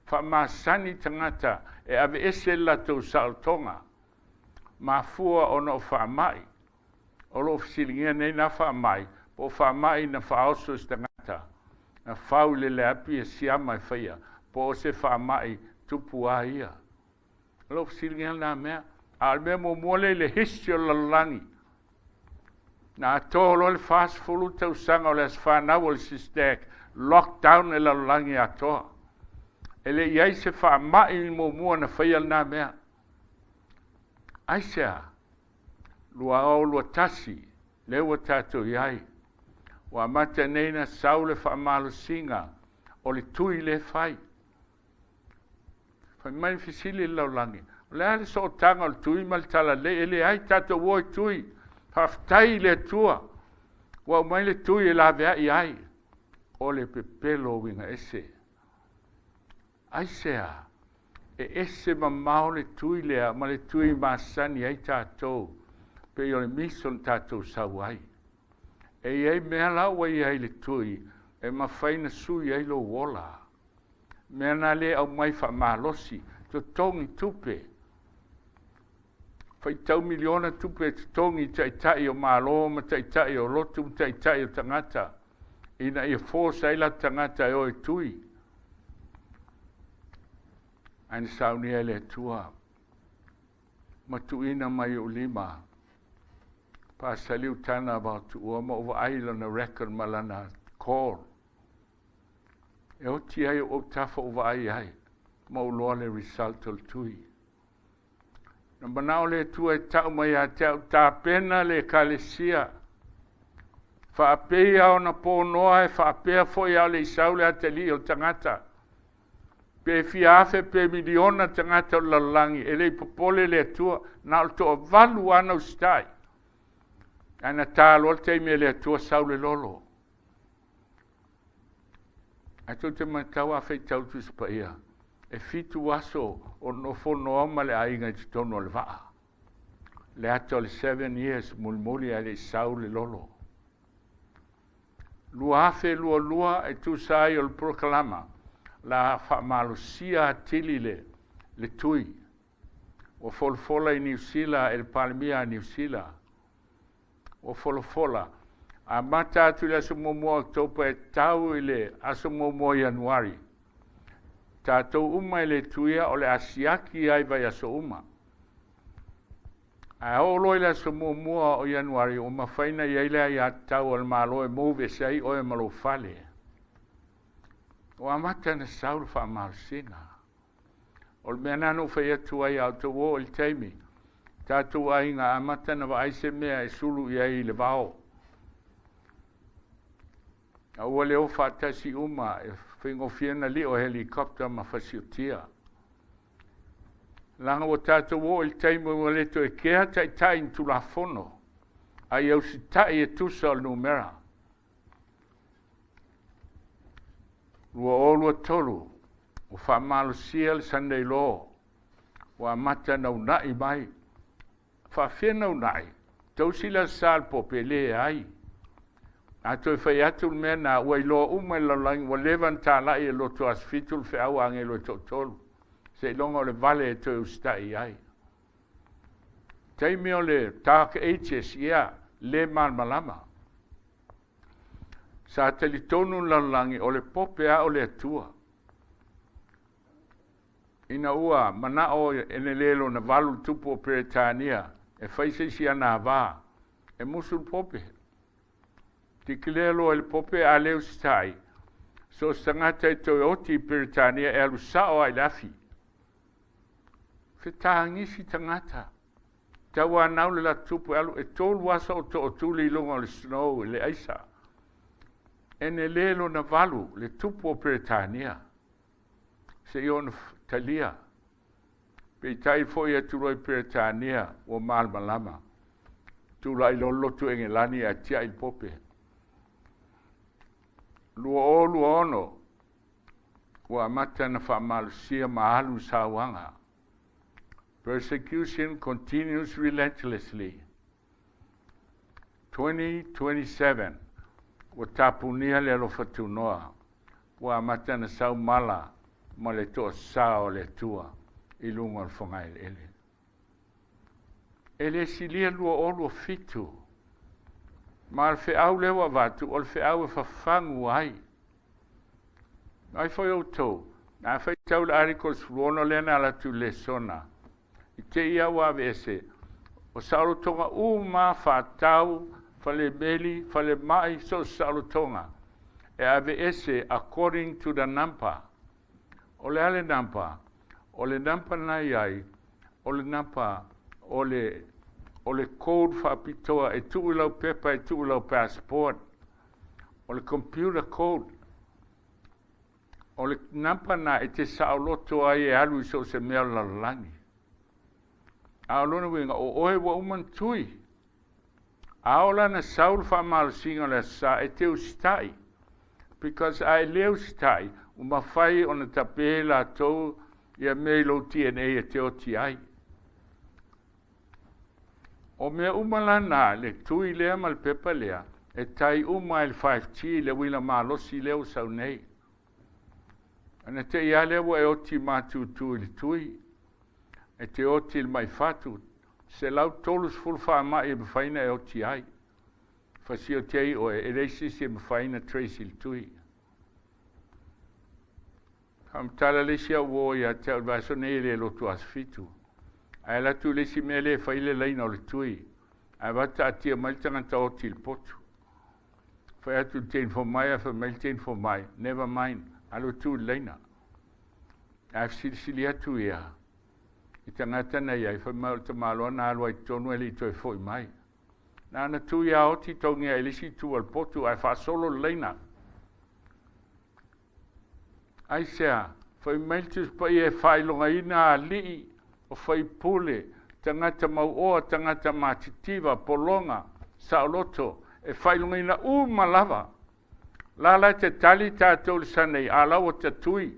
Faamasani tagata e aveese le latou saolotoga, mafua ona o faamai. O loo fesiligia nei na faamai, po o faamai na faaoso e se tagata, na fau i le leapi e siama e faia, po o se faamai tupu a ia. O loo fesiligia lena mea. A o le mea muamua lea i le history o le lalolagi, na atoa loa le 40 tausaga o le aso fanau o le SISTAC, lockdown le lalolagi atoa. E le i ai se faamai muamua na faia lena mea. Aisea? 2021, lea ua tatou i ai. Ua amata nei na sau le faamalosiga o le tui le fai. Fai mai le fesili le lalolagi, o le a le sootaga o le tui ma le talalelei? E leai, tatou o i tui. Faafetai i le Atua. Ua aumai le tui e laveai ai. O le pepelo uiga ese. Aisea? E ese mamao le tui lea ma le tui masani ai tatou, pei o le miso na tatou sau ai. E i ai mea la ua i ai le tui e mafai na sui ai lou ola. Mea na le aumai faamalosi, totogi tupe. Faitau miliona tupe e totogi i ta'ita'i o malo ma ta'ita'i o lotu ma ta'ita'i o tagata, ina ia force ai latou tagata e o e tui. Ae na saunia e le Atua ma tuuina mai ou lima. Pasaliu tana vaotuua ma ou vaai lona record ma lana call. E oti ai ou tafa ou vaai ai, ma ou loa le result o le tui. Na manao le Atua e tau mai ia te au tapena le ekalesia. Faapea ona ponoa e faapea foi a le isau le atalii o le tagata. Pe fia afe pe miliona tagata o le lalolagi, e le popole le Atua, na o le toavalu ana usitai. Ae na tā loa le taimi e le Atua sau le lolo. Ae tou te matau a faitau Tusi Paia, e 7 aso o nofo Noa ma le aiga i totonu o le vaa. Le ata o le 7 years mulimuli ae le i sau le lolo. 2022 e tusa ai o le polokalama la faamalosia atili le tui. Ua folafola i Niu Sila e le Palemia a Niu Sila. Ua folafola. Amata atu i le aso 1 Oketopa e tau i le aso 1 Ianuari. Tatou uma e le tuia o le asiaki ai vai aso uma. Ae oo loa i le aso 1 o Ianuari, ua mafai na i ai le aiatatau a le Malo e move ese ai oe ma lou fale. Ua amata na sau le faamalosiga. O le mea na na ou fai atu ai a outou o i le taimi. Tatou aiga amata na vaai se mea e sulu i ai i le vao. A ua le o faatasi uma e faigofie ona lio helicopter ma fasiotia. Leaga ua tatou oo i le taimi ua le toe kea taitai ni Tulafono, a ia usitai e tusa o le numera. 2023, ua faamalosia le Sunday Law, ua amata ona uunai mai. Faafefea ona uunai? Tausi le Aso Sa a le Pope? Leai. A toe fai atu le mea lena, ua iloa uma e le lalolagi ua leva ona talai e loto Aso Fitu le feau a agelu e toatolu, seiloga o le vale e toe usitai i ai. Taimi o le Dark Ages, ia, le malamalama. Sa talitonu le lalolagi o le Pope a o le Atua. Ina ua manao e le lona valu le tupu o Peretania e fai se isi anavā, e musu le Pope. Tikilea loa i le Pope a le usitai, so o se tagata e toe oti i Peretania e alu sao lava i le afi. Fetagisi tagata. Tauanau le latou tupu e alu e tolu aso o tootuli i luga o le snow i le aisa. E le lona valu le tupu o Peretania seia ona talia. Peitai foi atu loa i Peretania ua malamalama. Tulai loa le lotu Engelani e atiae i le Pope. 2026 ua amata ona faamalosia ma alu le sauaga. Persecution continues relentlessly. 2027 ua tapunia le alofa tunoa, ua amata ona sau mala ma le toasa o le Atua i luga o le fogaeleele. E le silia 2027, ma o le feau lea ua avatu, o le feau e fafagu ai. Ai foi outou, a faitau le article 16 lea na alu atu i le lesona, i te i ua aveese, o saolotoga uma faatau, falemeli, falemai, so o se saolotoga, e aveese according to the number. O le a le number? O le number na i ai, o le number o le code faapitoa e tuu i lau pepa, e tuu i lau passport. O le computer code. O le number na e te saoloto ai e alu i so o se mea o le lalolagi. A o lona uiga, o oe ua uma ona tui. A oo la na sau le faamalosiga o le Aso Sa e te usitai. Because a e le usitai, ua mafai ona tape latou ia mea i lou DNA e te oti ai. O mea uma la na, le tui lea ma le pepa lea, e tai uma ai le 5G, le uila malosi lea ua sau nei. Ana te i lea ua e oti matutu i le tui, e te oti i le maifatu, 134 faamai e mafai ona e oti ai. Fasioti ai oe, e leai se isi e mafai ona trace i le tui. Faamatala le isi au uo ia te au i le vaiaso nei e le lotu Aso Fitu. Ae alu atu i le isi mea lea e fai le laina o le tui. Ae avatu taatia mai le tagata oti i le potu. Fai atu i le teine fomai, ae fai mai le teine fomai, never mind, alu atu i le laina. Ae fesilisili atu ia i tagata na i ai, fai mai o le tamaloa na alu ai totonu e le i toe foi mai. Na ona tui a oti togia i le isi itu o le potu ae faasolo le laina. Aisea? Fai mai le Tusi Paia e faailogaina alii o faipule, tagata mauoa, tagata matitiva, pologa, saoloto, e faailogaina uma lava. La la te tali tatou le Sunday, a la ua tatui.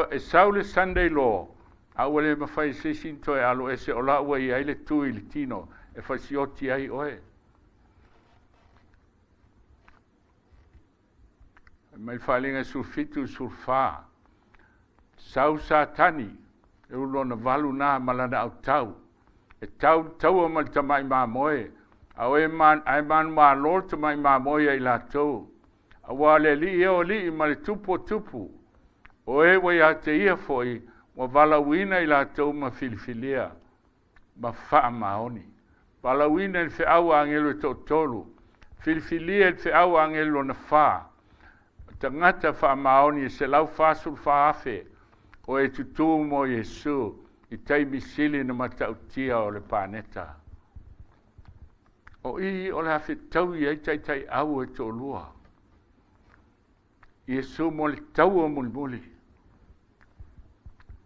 E sau le Sunday law, a ua le mafai e se isi ona toe alo ese o la ua i ai le tui i le tino e fasioti ai oe. Mai le Faaaliga 17 14. Sau Satani, e ulu ona valu na ma lana autau. E tau taua ma le tamai mamoe, a oe man, ae manumalo le tamai mamoe ia i latou. Auā le alii ia o alii ma le tupu o tupu. O e ua ia te ia foi, ua valaauina i latou ma filifilia, ma faamaoni. Valaauina i le feau a agelu e toatolu, filifilia i le feau a agelu lona fa, tagata faamaoni e 144,000 o e tutū mo Iesu i taimi sili na matautia o le paneta. O i o le a fetaui ai taitaiau e toalua. Iesu mo le taua mulimuli.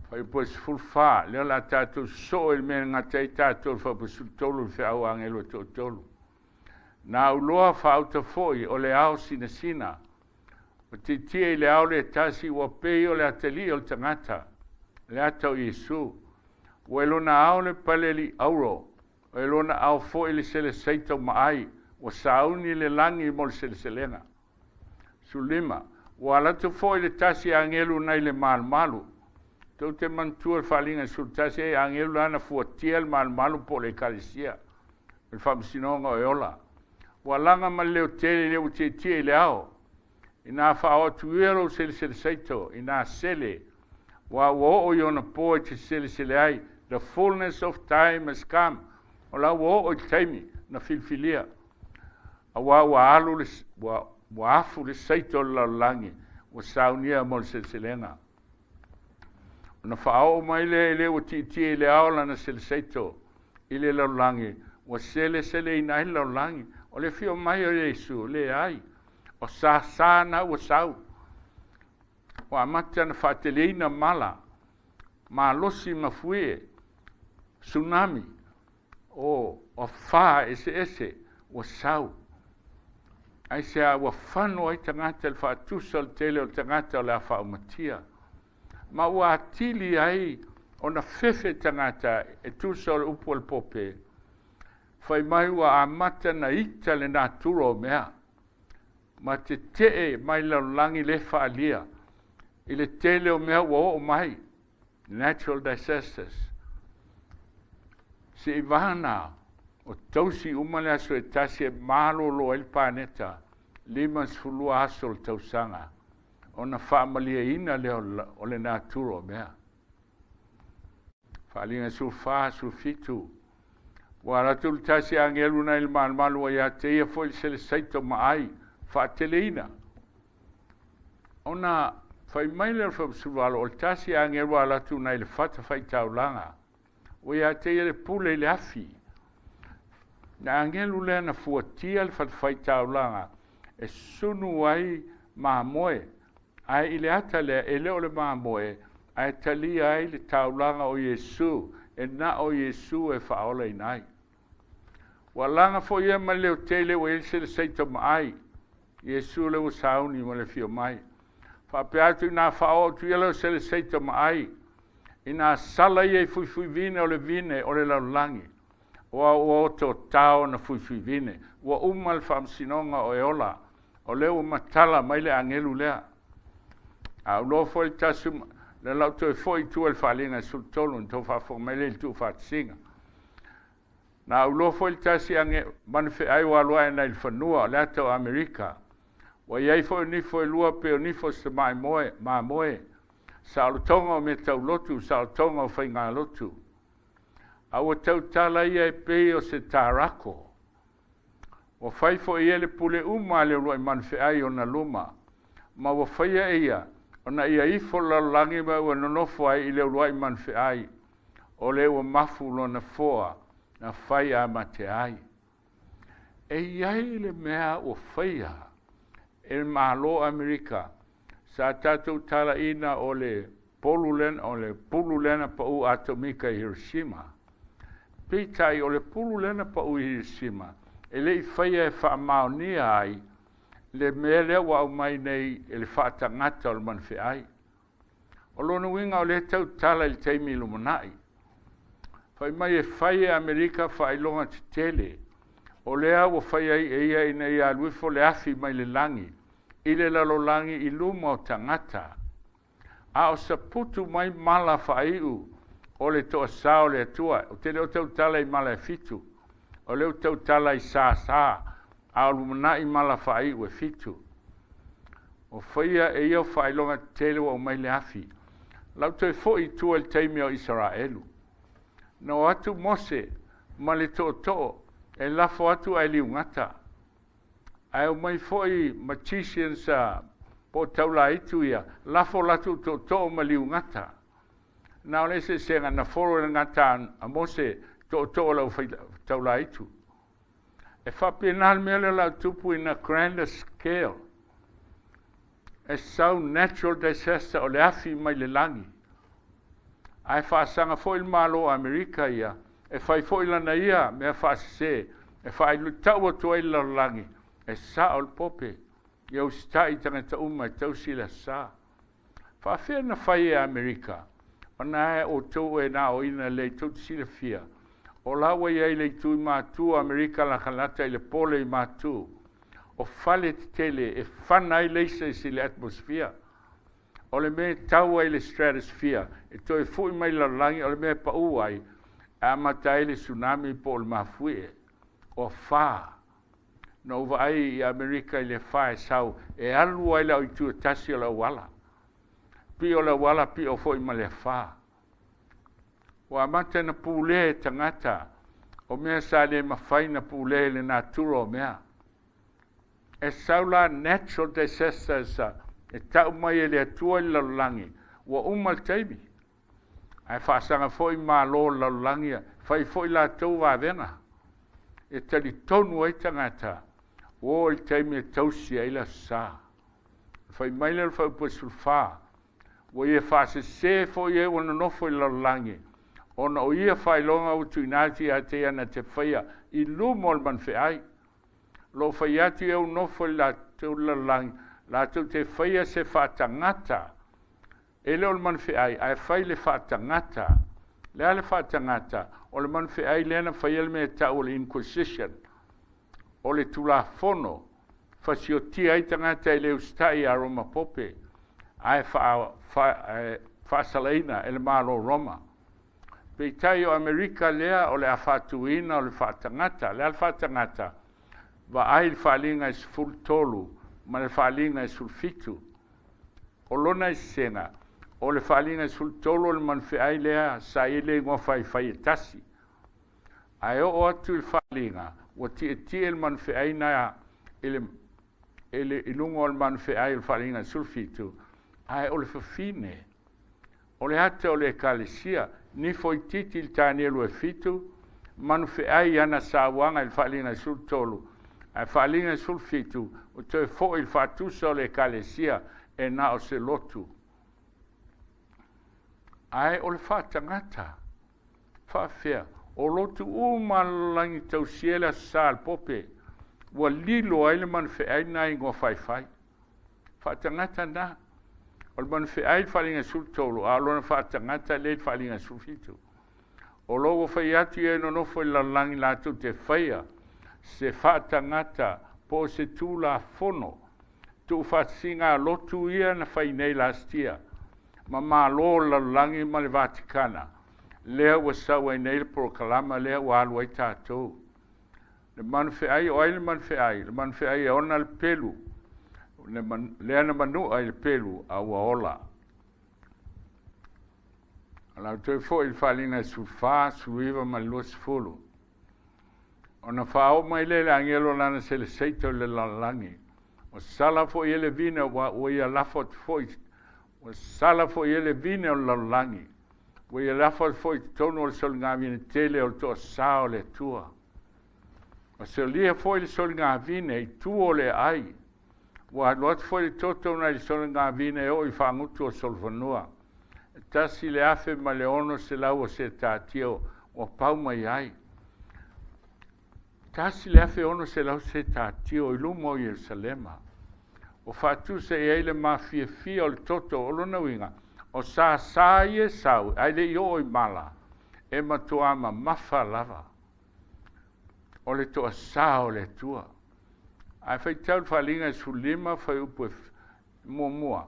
Fuaiupu 14, lea o le a tatou sosoo i le mea e gata ai tatou i le fuaiupu 13 i le feau a agelu e toatolu. Na auloa faauta foi o le ao sinasina, ua tietie i le ao le tasi ua pei o le atalii o le tagata, le ata o Iesu. Ua i lona ao le pale auro, o i lona ao foi le seleseito maai, ua sauni le lagi mo le seleselega. 15, ua alu atu foi le tasi agelu nai le malumalu. Tou te manatua le faaaliga 11 e agelu lana fuatia le malumalu po o le ekalesia, o le faamasinoga o e ola. Ua laga ma le leotele le ua tietie i le ao. Ina faaoo atu ia lou seleselesaito, ina sele, ua ua oo i ona po e te selesele ai. The fullness of time has come. O la ua oo i le taimi na filifilia. Aua ua alu le, ua afu le saito o le lalolagi, ua saunia mo le seleselega. Ona faaoo mai lea i le ua tietie i le ao lana seleseito i le lalolagi, ua seleseleina ai le lalolagi. O le afio mai o Iesu, leai, o sasa na ua sau. Ua amata na faateleina mala, malosi ma fuie, tsunami, o afa eseese ua sau. Ai se a ua fano ai tagata le faatusa o le tele o le tagata o le a faaumatia. Ma ua atili ai ona fefe tagata e tusa o le upu o le pope. Fai mai ua amata na ita le natura o mea. Ma tetee mai lalolagi le faalia i le tele o mea ua oo mai. Natural disasters. Se i vana o tausi uma le aso e tasi e malolo ai le paneta 52 aso o le tausaga ona faamalieina lea o le natura o mea. Faaaliga 14, 17, ua alu atu le tasi agelu nai le malumalu ua ia te ia foi le selesaito maai faateleina. Ona fai mai lea o le 18, o le tasi agelu alu atu nai le fata faitaulaga ua ia te ia le pule i le afi. Na agelu lea na fuatia le fata faitaulaga e sunu ai mamoe, ae i le ata lea e le o le mamoe, ae talia ai le taulaga o Iesu, e na o Iesu e faaolaina ai. Ua laga foi ia ma le leotele ua i ai le seleseito maai, Iesu le ua sauni ma le afio mai. Faapea atu ina faaoo atu ia leo seleseito maai, ina sala ia i fuifuivine o le vine o le lalolagi, ua ua oto tao na fuifuivine, ua uma le faamasinoga o e ola, o lea ua matala mai le agelu lea. A uloa foi le tasi, le lau toe foi i tua i le faaaliga 13, na tou faafofoga mai lea i le tuufaatasiga. Na uloa foi le tasi age manufeai ua alu ae nai le fanua o le ata o Amerika. Ua iai foi o nifo e lua pe o nifo se maimoe, mamoe, saolotoga o mea taulotu, saolotoga o faigalotu. A ua tautala ia e pei o se tarako. Ua fai foi ia le pule uma a le uluai manufeai ona luma, ma ua faia e ia ona ia ifo le lalolagi ma ua nonofo ai i le uluai manufeai, o le ua mafu lona foa na fai a mate ai. E iai le mea ua faia e le Malo Amerika, sa tatou talaina o le polu lena, o le pulu lena pau atomika i Hiroshima. Peitai o le pulu lena pau i Hiroshima, e le i faia e faamaonia ai le mea lea ua aumai nei e le faatagata o le manufeai. O lona uiga o lea tautala i le taimi i lumanai. Fai mai e fai e Amerika faailoga tetele, o lea ua fai ai e ia ina ia alu ifo le afi mai le lagi, i le lalolagi i luma o tagata. A o saputu mai mala faaiu o le toasā o le Atua, ou te le o tautala i mala e 7, o lea ua tautala i sasa, a o lumanai mala faaiu e 7. O faia e ia o faailoga tetele ua aumai le afi. Lau toe foi i tua i le taimi o Isaraelu. Na o atu Mose ma le tootoo e lafo atu ae liugata. Ae omai foi magicians po o taulaitu ia, lafo latou tootoo ma liugata. Na o le eseesega na folo i le gata a Mose tootoo o le taulaitu. E faapena le mea lea o le a tupu in a grander scale. E sau natural disaster o le afi mai le lagi. Ae faasaga foi le Malo o Amerika ia, e fai foi lana ia mea faasese e faailutau atu ai le lalolagi, e sao le pope, ia usitai i tagata uma e tausi le Aso Sa. Faafea na fai e Amerika? Ona e outou e na oina lei tou te silafia, o la ua i ai le itu i matu o Amerika latalata i le pole i matu, o fale tetele e fana ai lasers i le atmosphere. O le mea e tau ai le stratosphere, e toe fui mai le lalolagi, o le mea e pau ai, e amata ai le tsunami po o le mafuie. O fa. Na ou vaai i Amerika i le fa e sau, e alu ai le au itu e tasi o le auala. Pio le auala, pio foi ma le fa. Ua amata na pulea e tagata, o mea sa le mafai na pulea i le natura o mea. E sau la natural disasters e tau mai e le Atua i le lalolagi, ua uma le taimi. Ae faasaga foi malo o le lalolagi, fai foi latou vavega. E talitonu ai tagata, ua oo i le taimi e tausi ai le Aso Sa. Fai mai lea o le fuaiupu 14, ua ia faasese foi e ua nonofo i le lalolagi, ona o ia faailoga ua tuuina atu ia te ia na te faia i luma o le manufeai. O lo o fai atu e ua nofo i latou lalolagi, latou te faia se faatagata, e le o le manufeai, ae fai le faatagata. Le a le faatagata? O le manufeai lea na faia le mea tau o le Inquisition, o le Tulafono, fasiotia ai tagata e le usitai ia Roma Pope, ae faasalaina e le Malo Roma. Peitai o Amerika lea o le a faatuina o le faatagata. Le a le faatagata? Vaai le faaliga e 13 ma le faaliga e 17. O lona esesega, o le faaliga e 13 o le manufeai lea sa i ai le igoa faifai e tasi. Ae oo atu i le faaliga, ua tietie le manufeai na i le i luga o le manufeai o le faaliga e 17, ae o le fafine, o le ata o le ekalesia, nifo itiiti i le Tanielu e 7, manufeai i ana sauaga i le faaliga e 13, ae faaliga e 17, ua toe foi i le faatusa o le ekalesia e na o se lotu. Ae o le faatagata, faafefea, o lotu uma a le lalolagi tausia le Aso Sa a le Pope, ua lilo ai le manufeai na i igoa faifai. Faatagata na. O le manufeai le faaliga e 13, a o lona faatagata lea i le faaliga e 17. O lo ua fai atu ia e nonofo i le lalolagi latou te faia se faatagata po o se Tulafono tuufaatasiga a lotu ia na fai nei lastia ma malo o le lalolagi ma le Vatikana, lea ua sau ai nei le polokalama lea ua alu ai tatou. Le manufeai, o ai le manufeai? Le manufeai e ona le pelu, lea na manua i le pelu a ua ola. O lau toe foi i le faaliga e 14, 19 ma le 20. Ona faaoo mai lea i le agelo lana seleseito i le lalolagi. Ua sala foi e le vine ua ia lafo atu foi, ua sala foi e le vine o le lalolagi. Ua ia lafo atu foi i totonu o le soligavine tele o le toasā o le Atua. Ua solia foi le soligavine i tua o le aai. Ua alu atu foi le toto nai le soligavine e oo i faagutu o le solofanua. E 1600 o setatio ua pau mai ai. 1600 setatio i luma o Ierusalema. Ua faatusa i ai le mafiafia o le toto o lona uiga, o sāsā ia e sau, ae le i oo i mala, e matuā mamafa lava. O le toasā o le Atua. Ae faitau le faaliga e 15 fuaiupu e muamua,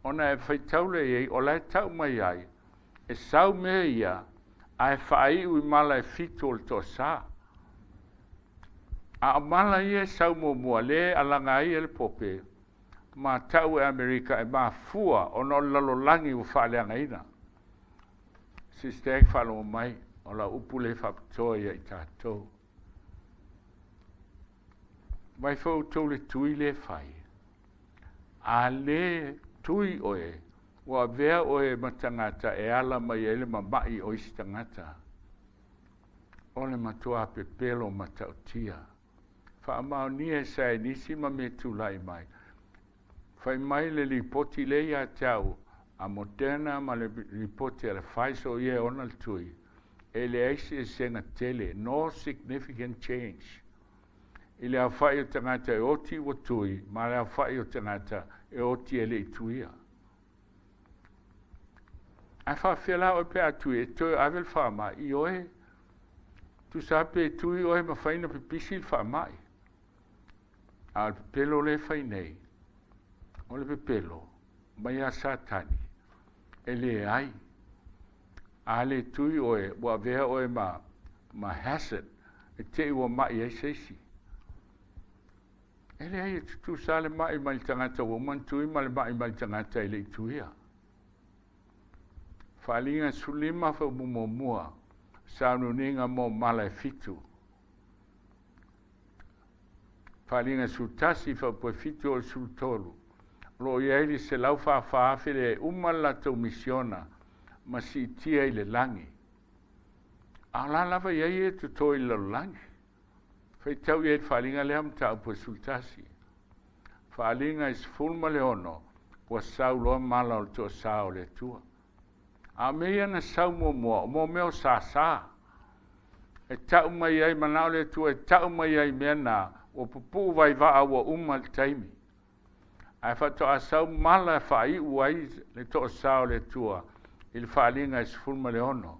ona e faitau lea i ai, o la e tau mai ai, e sau mea ia, ae faaiu i mala e 7 o le toasā. A o mala ia e sau muamua, le alaga ai e le pope, ma tau e Amerika e mafua ona o le lalolagi ua faaleagaina. Sister e faalogo mai, o lau upu le faapitoa ia i tatou. Vai foi outou le tui le fai. A le tui oe, ua avea oe ma tagata e ala mai ai le mamai o isi tagata. O le matua pepelo matautia. Faamaonia e saienisi ma mea tulai mai. Fai mai le lipoti lea ia te au a Moderna ma le lipoti a le Pfizer o ia e ona le tui, e leai se eseesega tele, no significant change, i le aofai o tagata e oti ua tui ma le aofai o tagata e oti e le i tuia. Ae faafefea la oe pe a tui e toe ave le faamai? Ioe, tusa lava pe tui oe e mafai ona pipisi le faamai. A o le pepelo lea e fai nei, o le pepelo mai a Satani, e leai. A le tui oe, ua avea oe ma, ma hazard, e te i ua mai ai se isi. E leai, e tutusa le mai mai le tagata ua uma ona tui ma le mai mai le tagata e le i tuia. Faaaliga 15 faaupu muamua, sauniuniga mo mala e fitu. Faaaliga 11 faaupu e 7 o le 13. O lo o i ai le 144,000 lea e uma le latou misiona ma siitia i le lagi. A o la lava i ai e toto i le lalolagi. Faitau i ai le faaaliga lea mataupu e 11. Faaaliga e 16 ua sau loa mala o le toasa o le Atua. A o mea ia na sau muamua, o mo mea o sasa. E tau mai ai, manao le Atua e tau mai ai mea na, ua pupuu vaivaa ua uma le taimi. Ae faatoa sau mala e faaiu ai le toasa o le Atua i le faaaliga e 16.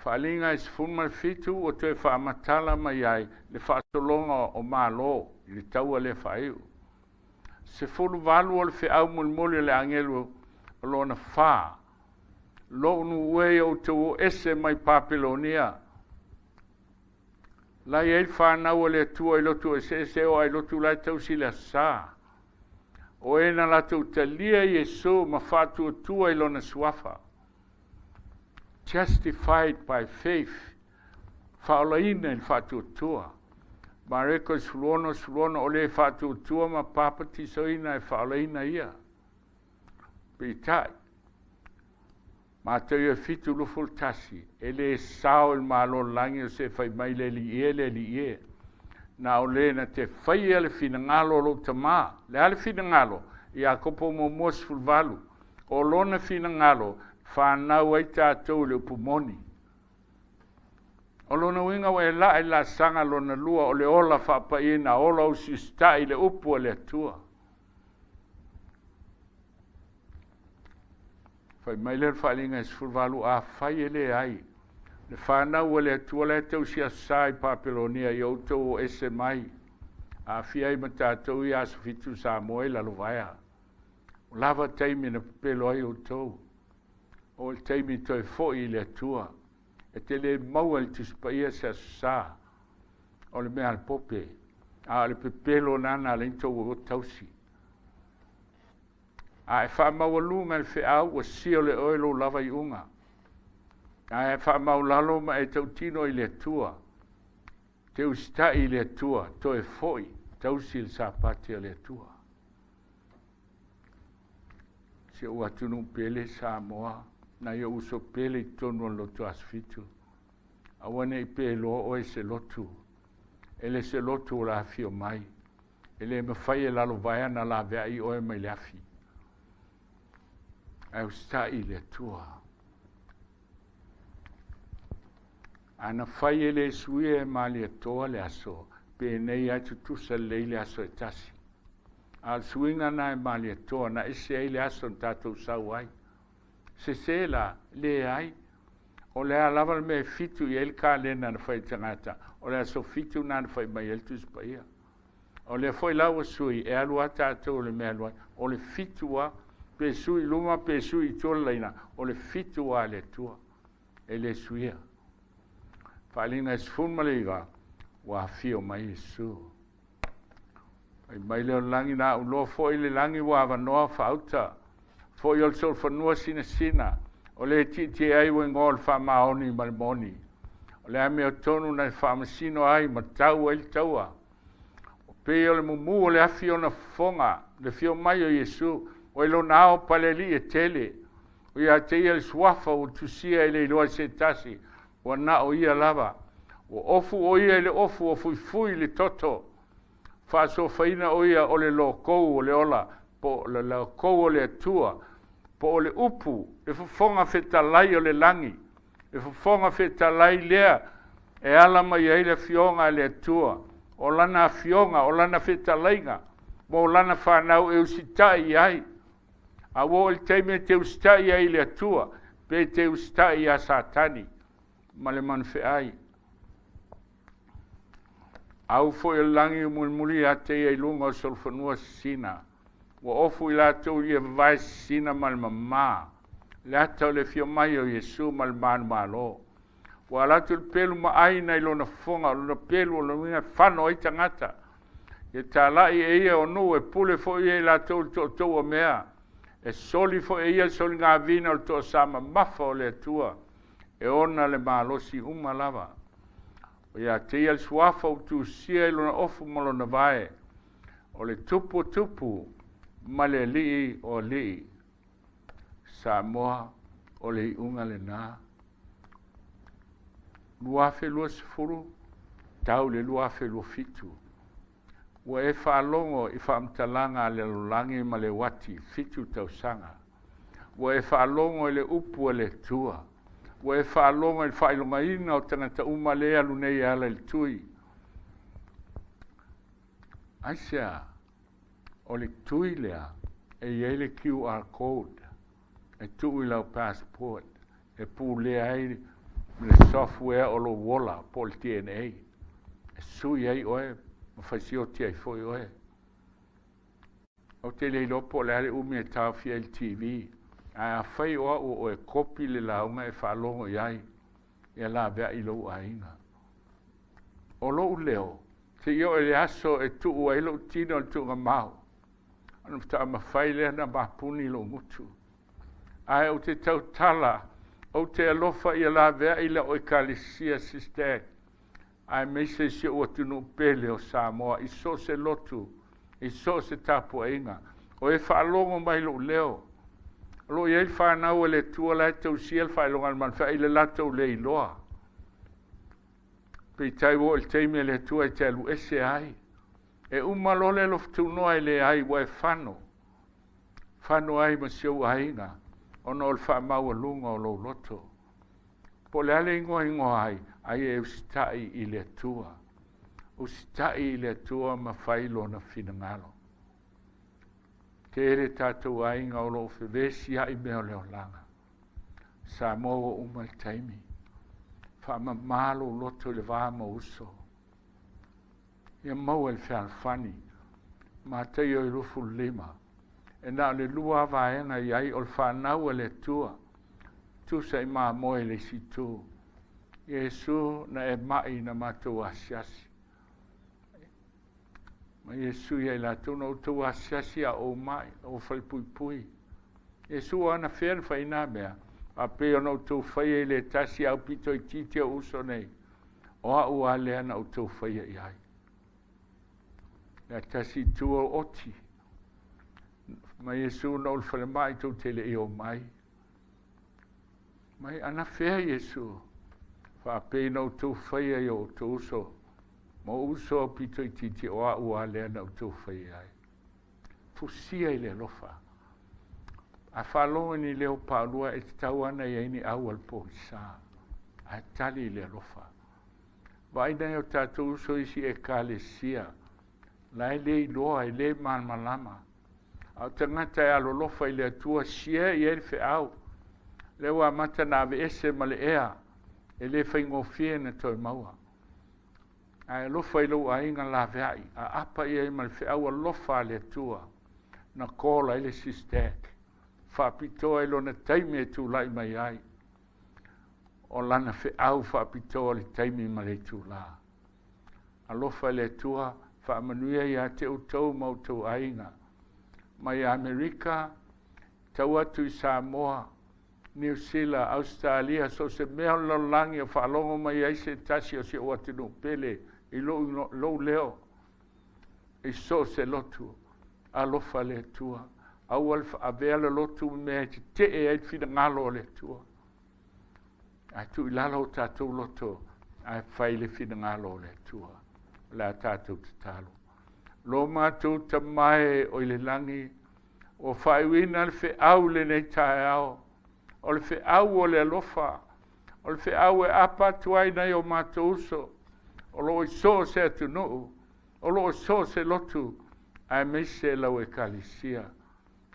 Faaaliga e 17 ua toe faamatala mai ai le faasologa o Malo i le taua lea faaiu. 18 o le feau mulimuli o le agelu o lona fa. Lou nuu e ia outou o ese mai Papelonia. La i ai le fanau a le Atua i lotu eseese o ai lotu la e tausi le Aso Sa. O e na latou talia Iesu ma faatuatua i lona suafa. Justified by faith, faaolaina i le faatuatua. Mareko 16, 16, o le faatuatua ma papatisoina e faaolaina ia. Peitai, Mataio 7, 21, e le sao i le Malo o le lagi o se fai mai le Alii e, le Alii e. Na o le na te faia le finagalo o lou Tama. Le a le finagalo? Iakopo muamua 18, o lona finagalo, fanau ai tatou i le upu moni. O lona uiga ua e laa i le laasaga lona lua o le ola faapaiina, ola usiusitai i le upu a le Atua. Fai mai lea o le faaaliga e 18, afai e leai le fanau a le Atua la e tausi aso sa i Papelonia, ia outou o ese mai, aafia ai ma tatou ia aso fitu Samoa i lalovaea. Ua lava taimi na pepelo ai outou. O le taimi toe foi i le Atua. E te le maua i le Tusi Paia se aso sa o le mea a le pope, a o le pepelo lena na ala ai ona outou o tausi. A e faamaualuga i le feau, ua siole oe lou lava iuga. A e faamaulalo ma e tautino i le Atua, te usitai i le Atua, toe foi, tausi le Sapati a le Atua. Si ou atunuu pele Samoa, nai ou uso pele i totonu o le lotu Aso Fitu. Aua ne i peloa oe se lotu, e le se lotu o le afio mai. E le mafai e lalovaea ona laveai oe mai le afi. Ae usitai i le Atua. A na fai e le suia e Malietoa le aso, penei lava e tutusa lelei le aso e tasi. A o le suiga lena e Malietoa, na ese ai le aso na tatou sau ai. Sese la? Leai. O le a lava le mea e fitu i ai le kalena na fai e tagata, o le aso fitu lena na fai mai ai le Tusi Paia. O lea foi la ua sui, e alu lava tatou i le mea e alu ai. O le fitu lava, pe sui i luma pe sui i tua le laina, o le fitu lava a le Atua. E le suia. Faaaliga e 19, ua afio mai Iesu. Fai mai lea o le lagi, na auloa foi le lagi ua avanoa faauta. Foi o le solofanua sinasina, o le tietie ai ua igoa o le faamaoni ma le moni. O le amiotonu na faamasino ai ma tau ai le taua. O pei o le mumu o le afi ona fofoga, le fio mai o Iesu, ua i lona ao palealii e tele. O ia te ia le suafa ua tusia e le iloa e se tasi, ua na o ia lava. Ua ofu ʻo ia i le ofu ua fuifui le toto. Faasofaina ʻo ia o le lokou o le ola, po o le lokou o le Atua, po o le upu, le fofoga fetalai o le lagi, le fofoga fetalai lea e ala mai ai le afioga a le Atua, o lana afioga, o lana fetalaiga, mo lana fanau e usitai i ai. A ua oo i le taimi e te usitai ai i le Atua, pe te usitai iā Satani ma le manufeai. Au foi o le lagi ua mulimuli ia te ia i luga o solofanua sisina. Ua ofu i latou ia vavae sisina ma le mamā, le ata o le afio mai o Iesu ma le manumalo. Ua ala atu le pelu maai nai lona fofoga, o lona pelu o lona uiga e fano ai tagata. Ia talai e ia o nuu e pule foi ia i latou i le tootoo o mea. E soli foi e ia le soligavina o le toasa mamafa o le Atua, e ona le malosi uma lava. O ia te ia le suafa ua tusia i lona ofu ma lona vae, o le tupu o tupu ma le alii o alii. Samoa, o le iuga lena. 2020 tau i le 2027. Ua e faalogo i faamatalaga a le lalolagi ma le uati 7 tausaga. Ua e faalogo i le upu a le Atua. Ua e faalogo i le faailogaina o tagata uma lea e alu nei e ala i le tui. Aisea? O le tui lea e i ai le QR code e tuu i lau passport e pulea ai le software o lou ola po o le DNA e sui ai oe ma fasioti ai foi oe. Ou te le iloa po o le a le umi e taofia ai le TV, ae afai o au o oe, kopi le lauga e faalogo i ai, ia laveai i lou aiga. O lou leo, seia oo i le aso e tuu ai lou tino i le tuugamau, ona faatoa mafai lea ona mapuni lou gutu. Ae ou te tautala, ou te alofa ia laveai lau Ekalesia Sister Act, aemaise si ou atunuu pele o Samoa i so o se lotu, i so o se tapuaiga. O e faalogo mai i lou leo, o lo o i ai le fanau a le Atua la e tausia le faailoga a le Manufeai i le latou le iloa. Peitai ua oo i le taimi a le Atua e te alu ese ai. E uma loa le alofa tunoa e leai ua e fano, fano ai ma si ou aiga ona o le faamaualuga o lou loto. Po o le a le igoa igoa ai, aia e usitai i le Atua. Usitai i le Atua ma fai Lona finagalo. Tele tatou aiga o lo o fevesiai mea o le olaga. Samoa ua uma le taimi. Faamama lou loto i le va ma uso. Ia maua le fealofani. Mataio 25. E na o le lua lava vaega e i ai, o le fanau a le Atua, tusa i mamoe i le isi itu. Iesu, na e mai na matou asiasi. Ma Iesu ia i latou, na outou asiasi a ou mai, ou falepuipui. Iesu o anafea na fai na mea, a pei ona outou faia i le tasi au pito itiiti o uso nei, o a'u a lea na outou faia i ai. Le tasi itu o oti, ma Iesu na ou le falemai tou te le i o mai. Mai anafea Iesu, faapei na outou faia i o outou uso, ma ou uso au pito itiiti o a'u a lea na outou faia ai. Fusia i le alofa. A faalogo i ni leo paulua e tatau ana i ai ni au a le pogisa, ae tali i le alofa. Vaai nai o tatou uso isi Ekalesia, la e le iloa, e le malamalama. A o tagata e alolofa i le Atua, share i ai le feau. Lea ua amata ona aveese ma le ea, e le faigofie ona toe maua. Ae alofa i lou aiga laveai, aapa i ai ma le feau alofa a le Atua, na call ai le Sister Act, faapitoa i lona taimi e tulai mai ai. O lana feau faapitoa le taimi ma le itulā. Alofa i le Atua, faamanuia ia te outou ma outou aiga. Mai Amerika, tau atu i Samoa, Niu Sila, Ausetalia, so o se mea o le lalolagi o faalogo mai ai se tasi o si ou atunuu pele i lou, lou leo, i so o se lotu. Alofa le Atua. Aua le avea le lotu ma mea e tetee ai le finagalo o le Atua. Ae tuu i lalo o tatou loto, Ae fai le finagalo o le Atua. O le a tatou tatalo. Lo matou Tama e o i le lagi, ua faaiuina le feau i lenei taeao, o le feau o le alofa, o le feau e apa atu ai nai o matou uso, o lo o i so o se atunuu, o lo o i so o se lotu, aemaise lau Ekalesia.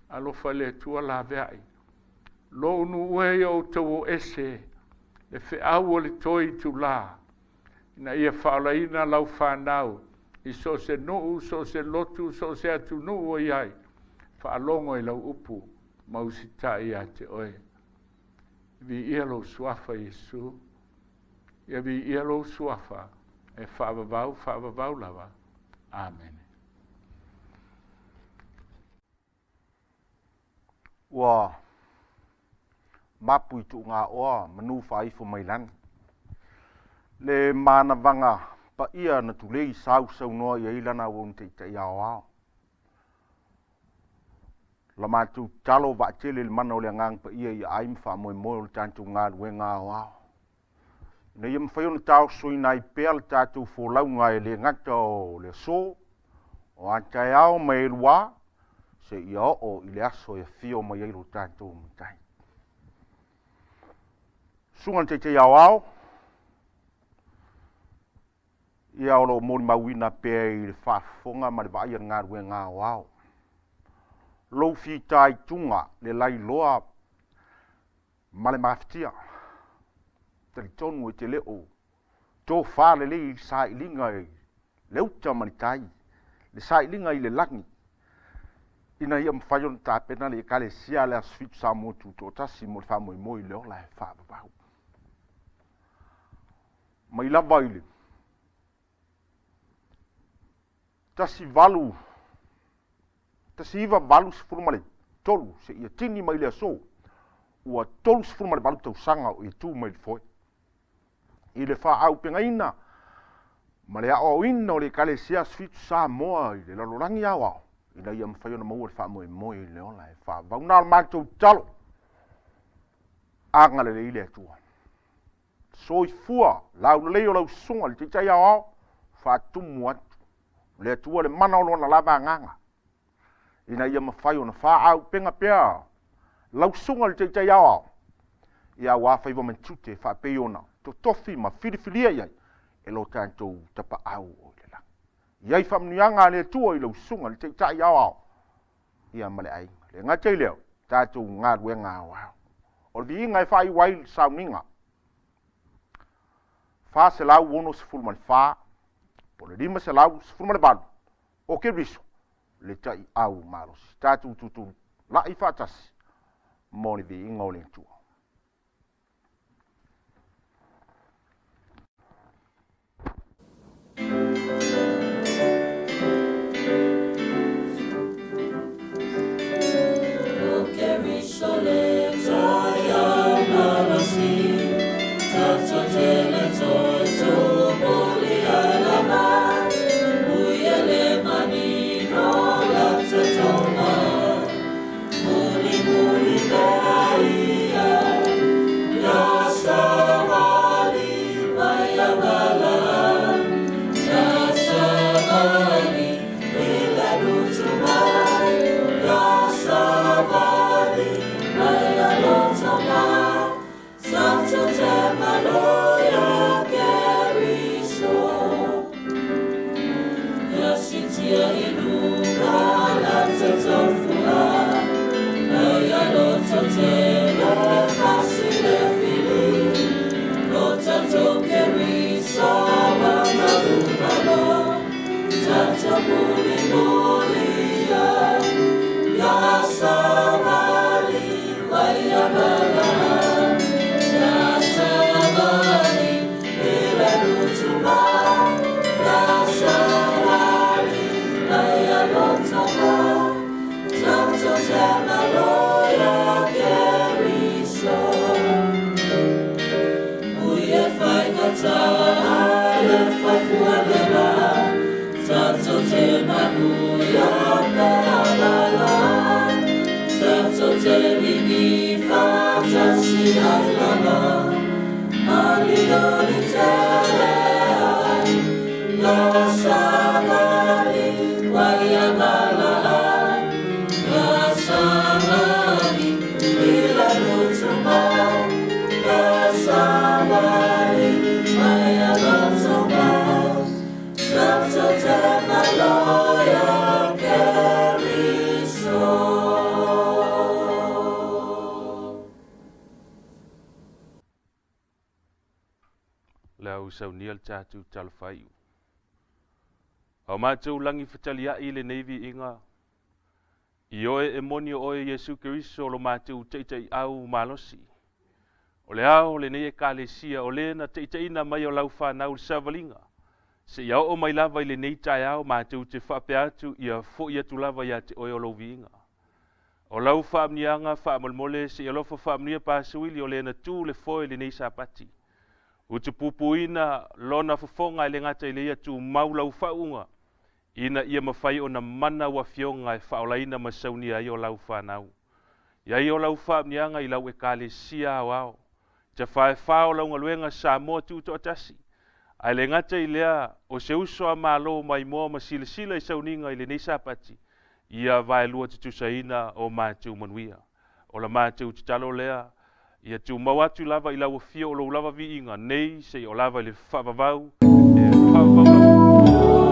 Alofa le Atua laveai. Lou nuu e ia outou o ese, le feau o le toe itulā, ina ia faaolaina lau fanau i so o se nuu, so o se lotu, so o se atunuu o i ai, faalogo i lau upu ma usitai ia te oe. Viia lou suafa Iesu, ia viia lou suafa e faavavau, faavavau lava. Amene. Ua mapu i tuugaoa manu faaifo mai lani. Le manavaga paia na tulei sausaunoa i ai lana auauna taitai aoao. La matou tatalo vaatele i le mana o le Agaga Paia ia ai ma faamoemoe o le tatou galuega aoao. Ina ia mafai ona taosoina ai pea le tatou folauga e le gata o le aso, o a taeao ma e luā, seia oo i le aso e afio mai ai lo tatou Matai. Susuga i le Taitai Aoao, ia o lo o molimauina pea i le faafofoga ma le vaai a le galuega aoao. Lou fitaituga le lailoa ma le mafatia. Talitonu e te le o tofa lelei i le sailiga i le uta ma le tai, le sailiga i le lagi, ina ia mafai ona tapena le Ekalesia le Aso Fitu Samoa Tutoatasi mo le faamoemoe i le ola e faavavau. Mai lava i le 18 1983 seia tini mai le aso, ua 38 tausaga o e tu mai le foe. I le faaaupegaina ma le aoaoina o le Ekalesia Aso Fitu Samoa i le lalolagi aoao, ina ia mafai ona maua le faamoemoe i le ola e faavavau. Na o le matou tatalo, agalelei le Atua. Soifua laulelei o lau susuga i le Taitai Aoao, faatumu atu le Atua le mana o lona lava agaga, ina ia mafai ona faaauupega pea lau susuga i le Taitai Aoao, ia aua faiva ma tiute faapei ona totofi ma filifilia i ai e lo tatou tapaau o i le lagi. I ai faamanuiaga a le Atua i lau susuga i le Taitai Aoao, ia ma le aiga. Le gata i lea, tatou galuega aoao. O le viiga e faaiu ai le sauniga 464 po o le 518 o Keriso le taiau malosi. Tatou tutulai faatasi mo le viiga o le Atua. Le au saunia le tatou talafaiu. O matou lagi fetaliai lenei viiga, i oe e moni o oe Iesu Keriso lo matou taitaiau malosi. O le ao lenei ekalesia o lē na taitaiina mai o lau fanau le savaliga. Seia oo mai lava i lenei taeao matou te faapea atu ia fo'i atu lava iā te oe o lou viiga. O lau faamuniaga faamolemole seia alofa faamanuia Pasuili o lē na tū le foe lenei Sapati. Utupupuina lona fofoga e le gata i leia tumau lau faauuga, ina ia mafai ona mana ua fioga e faaolaina ma saunia ai o lau fanau. Ia i o lau faamuniaga i lau ekalesia aoao. Te whaewhao o lau galuega Samoa tutoatasi. Ae le gata i lea o se uso a malo mai moa ma silasila i sauniga i lenei Sapati, ia vaelua tutusaina o matou manuia. O la matou tatalo lea, ia tumau atu lava i lau afio o lou lava viiga nei seia o lava i le faavavau e faavavau lava.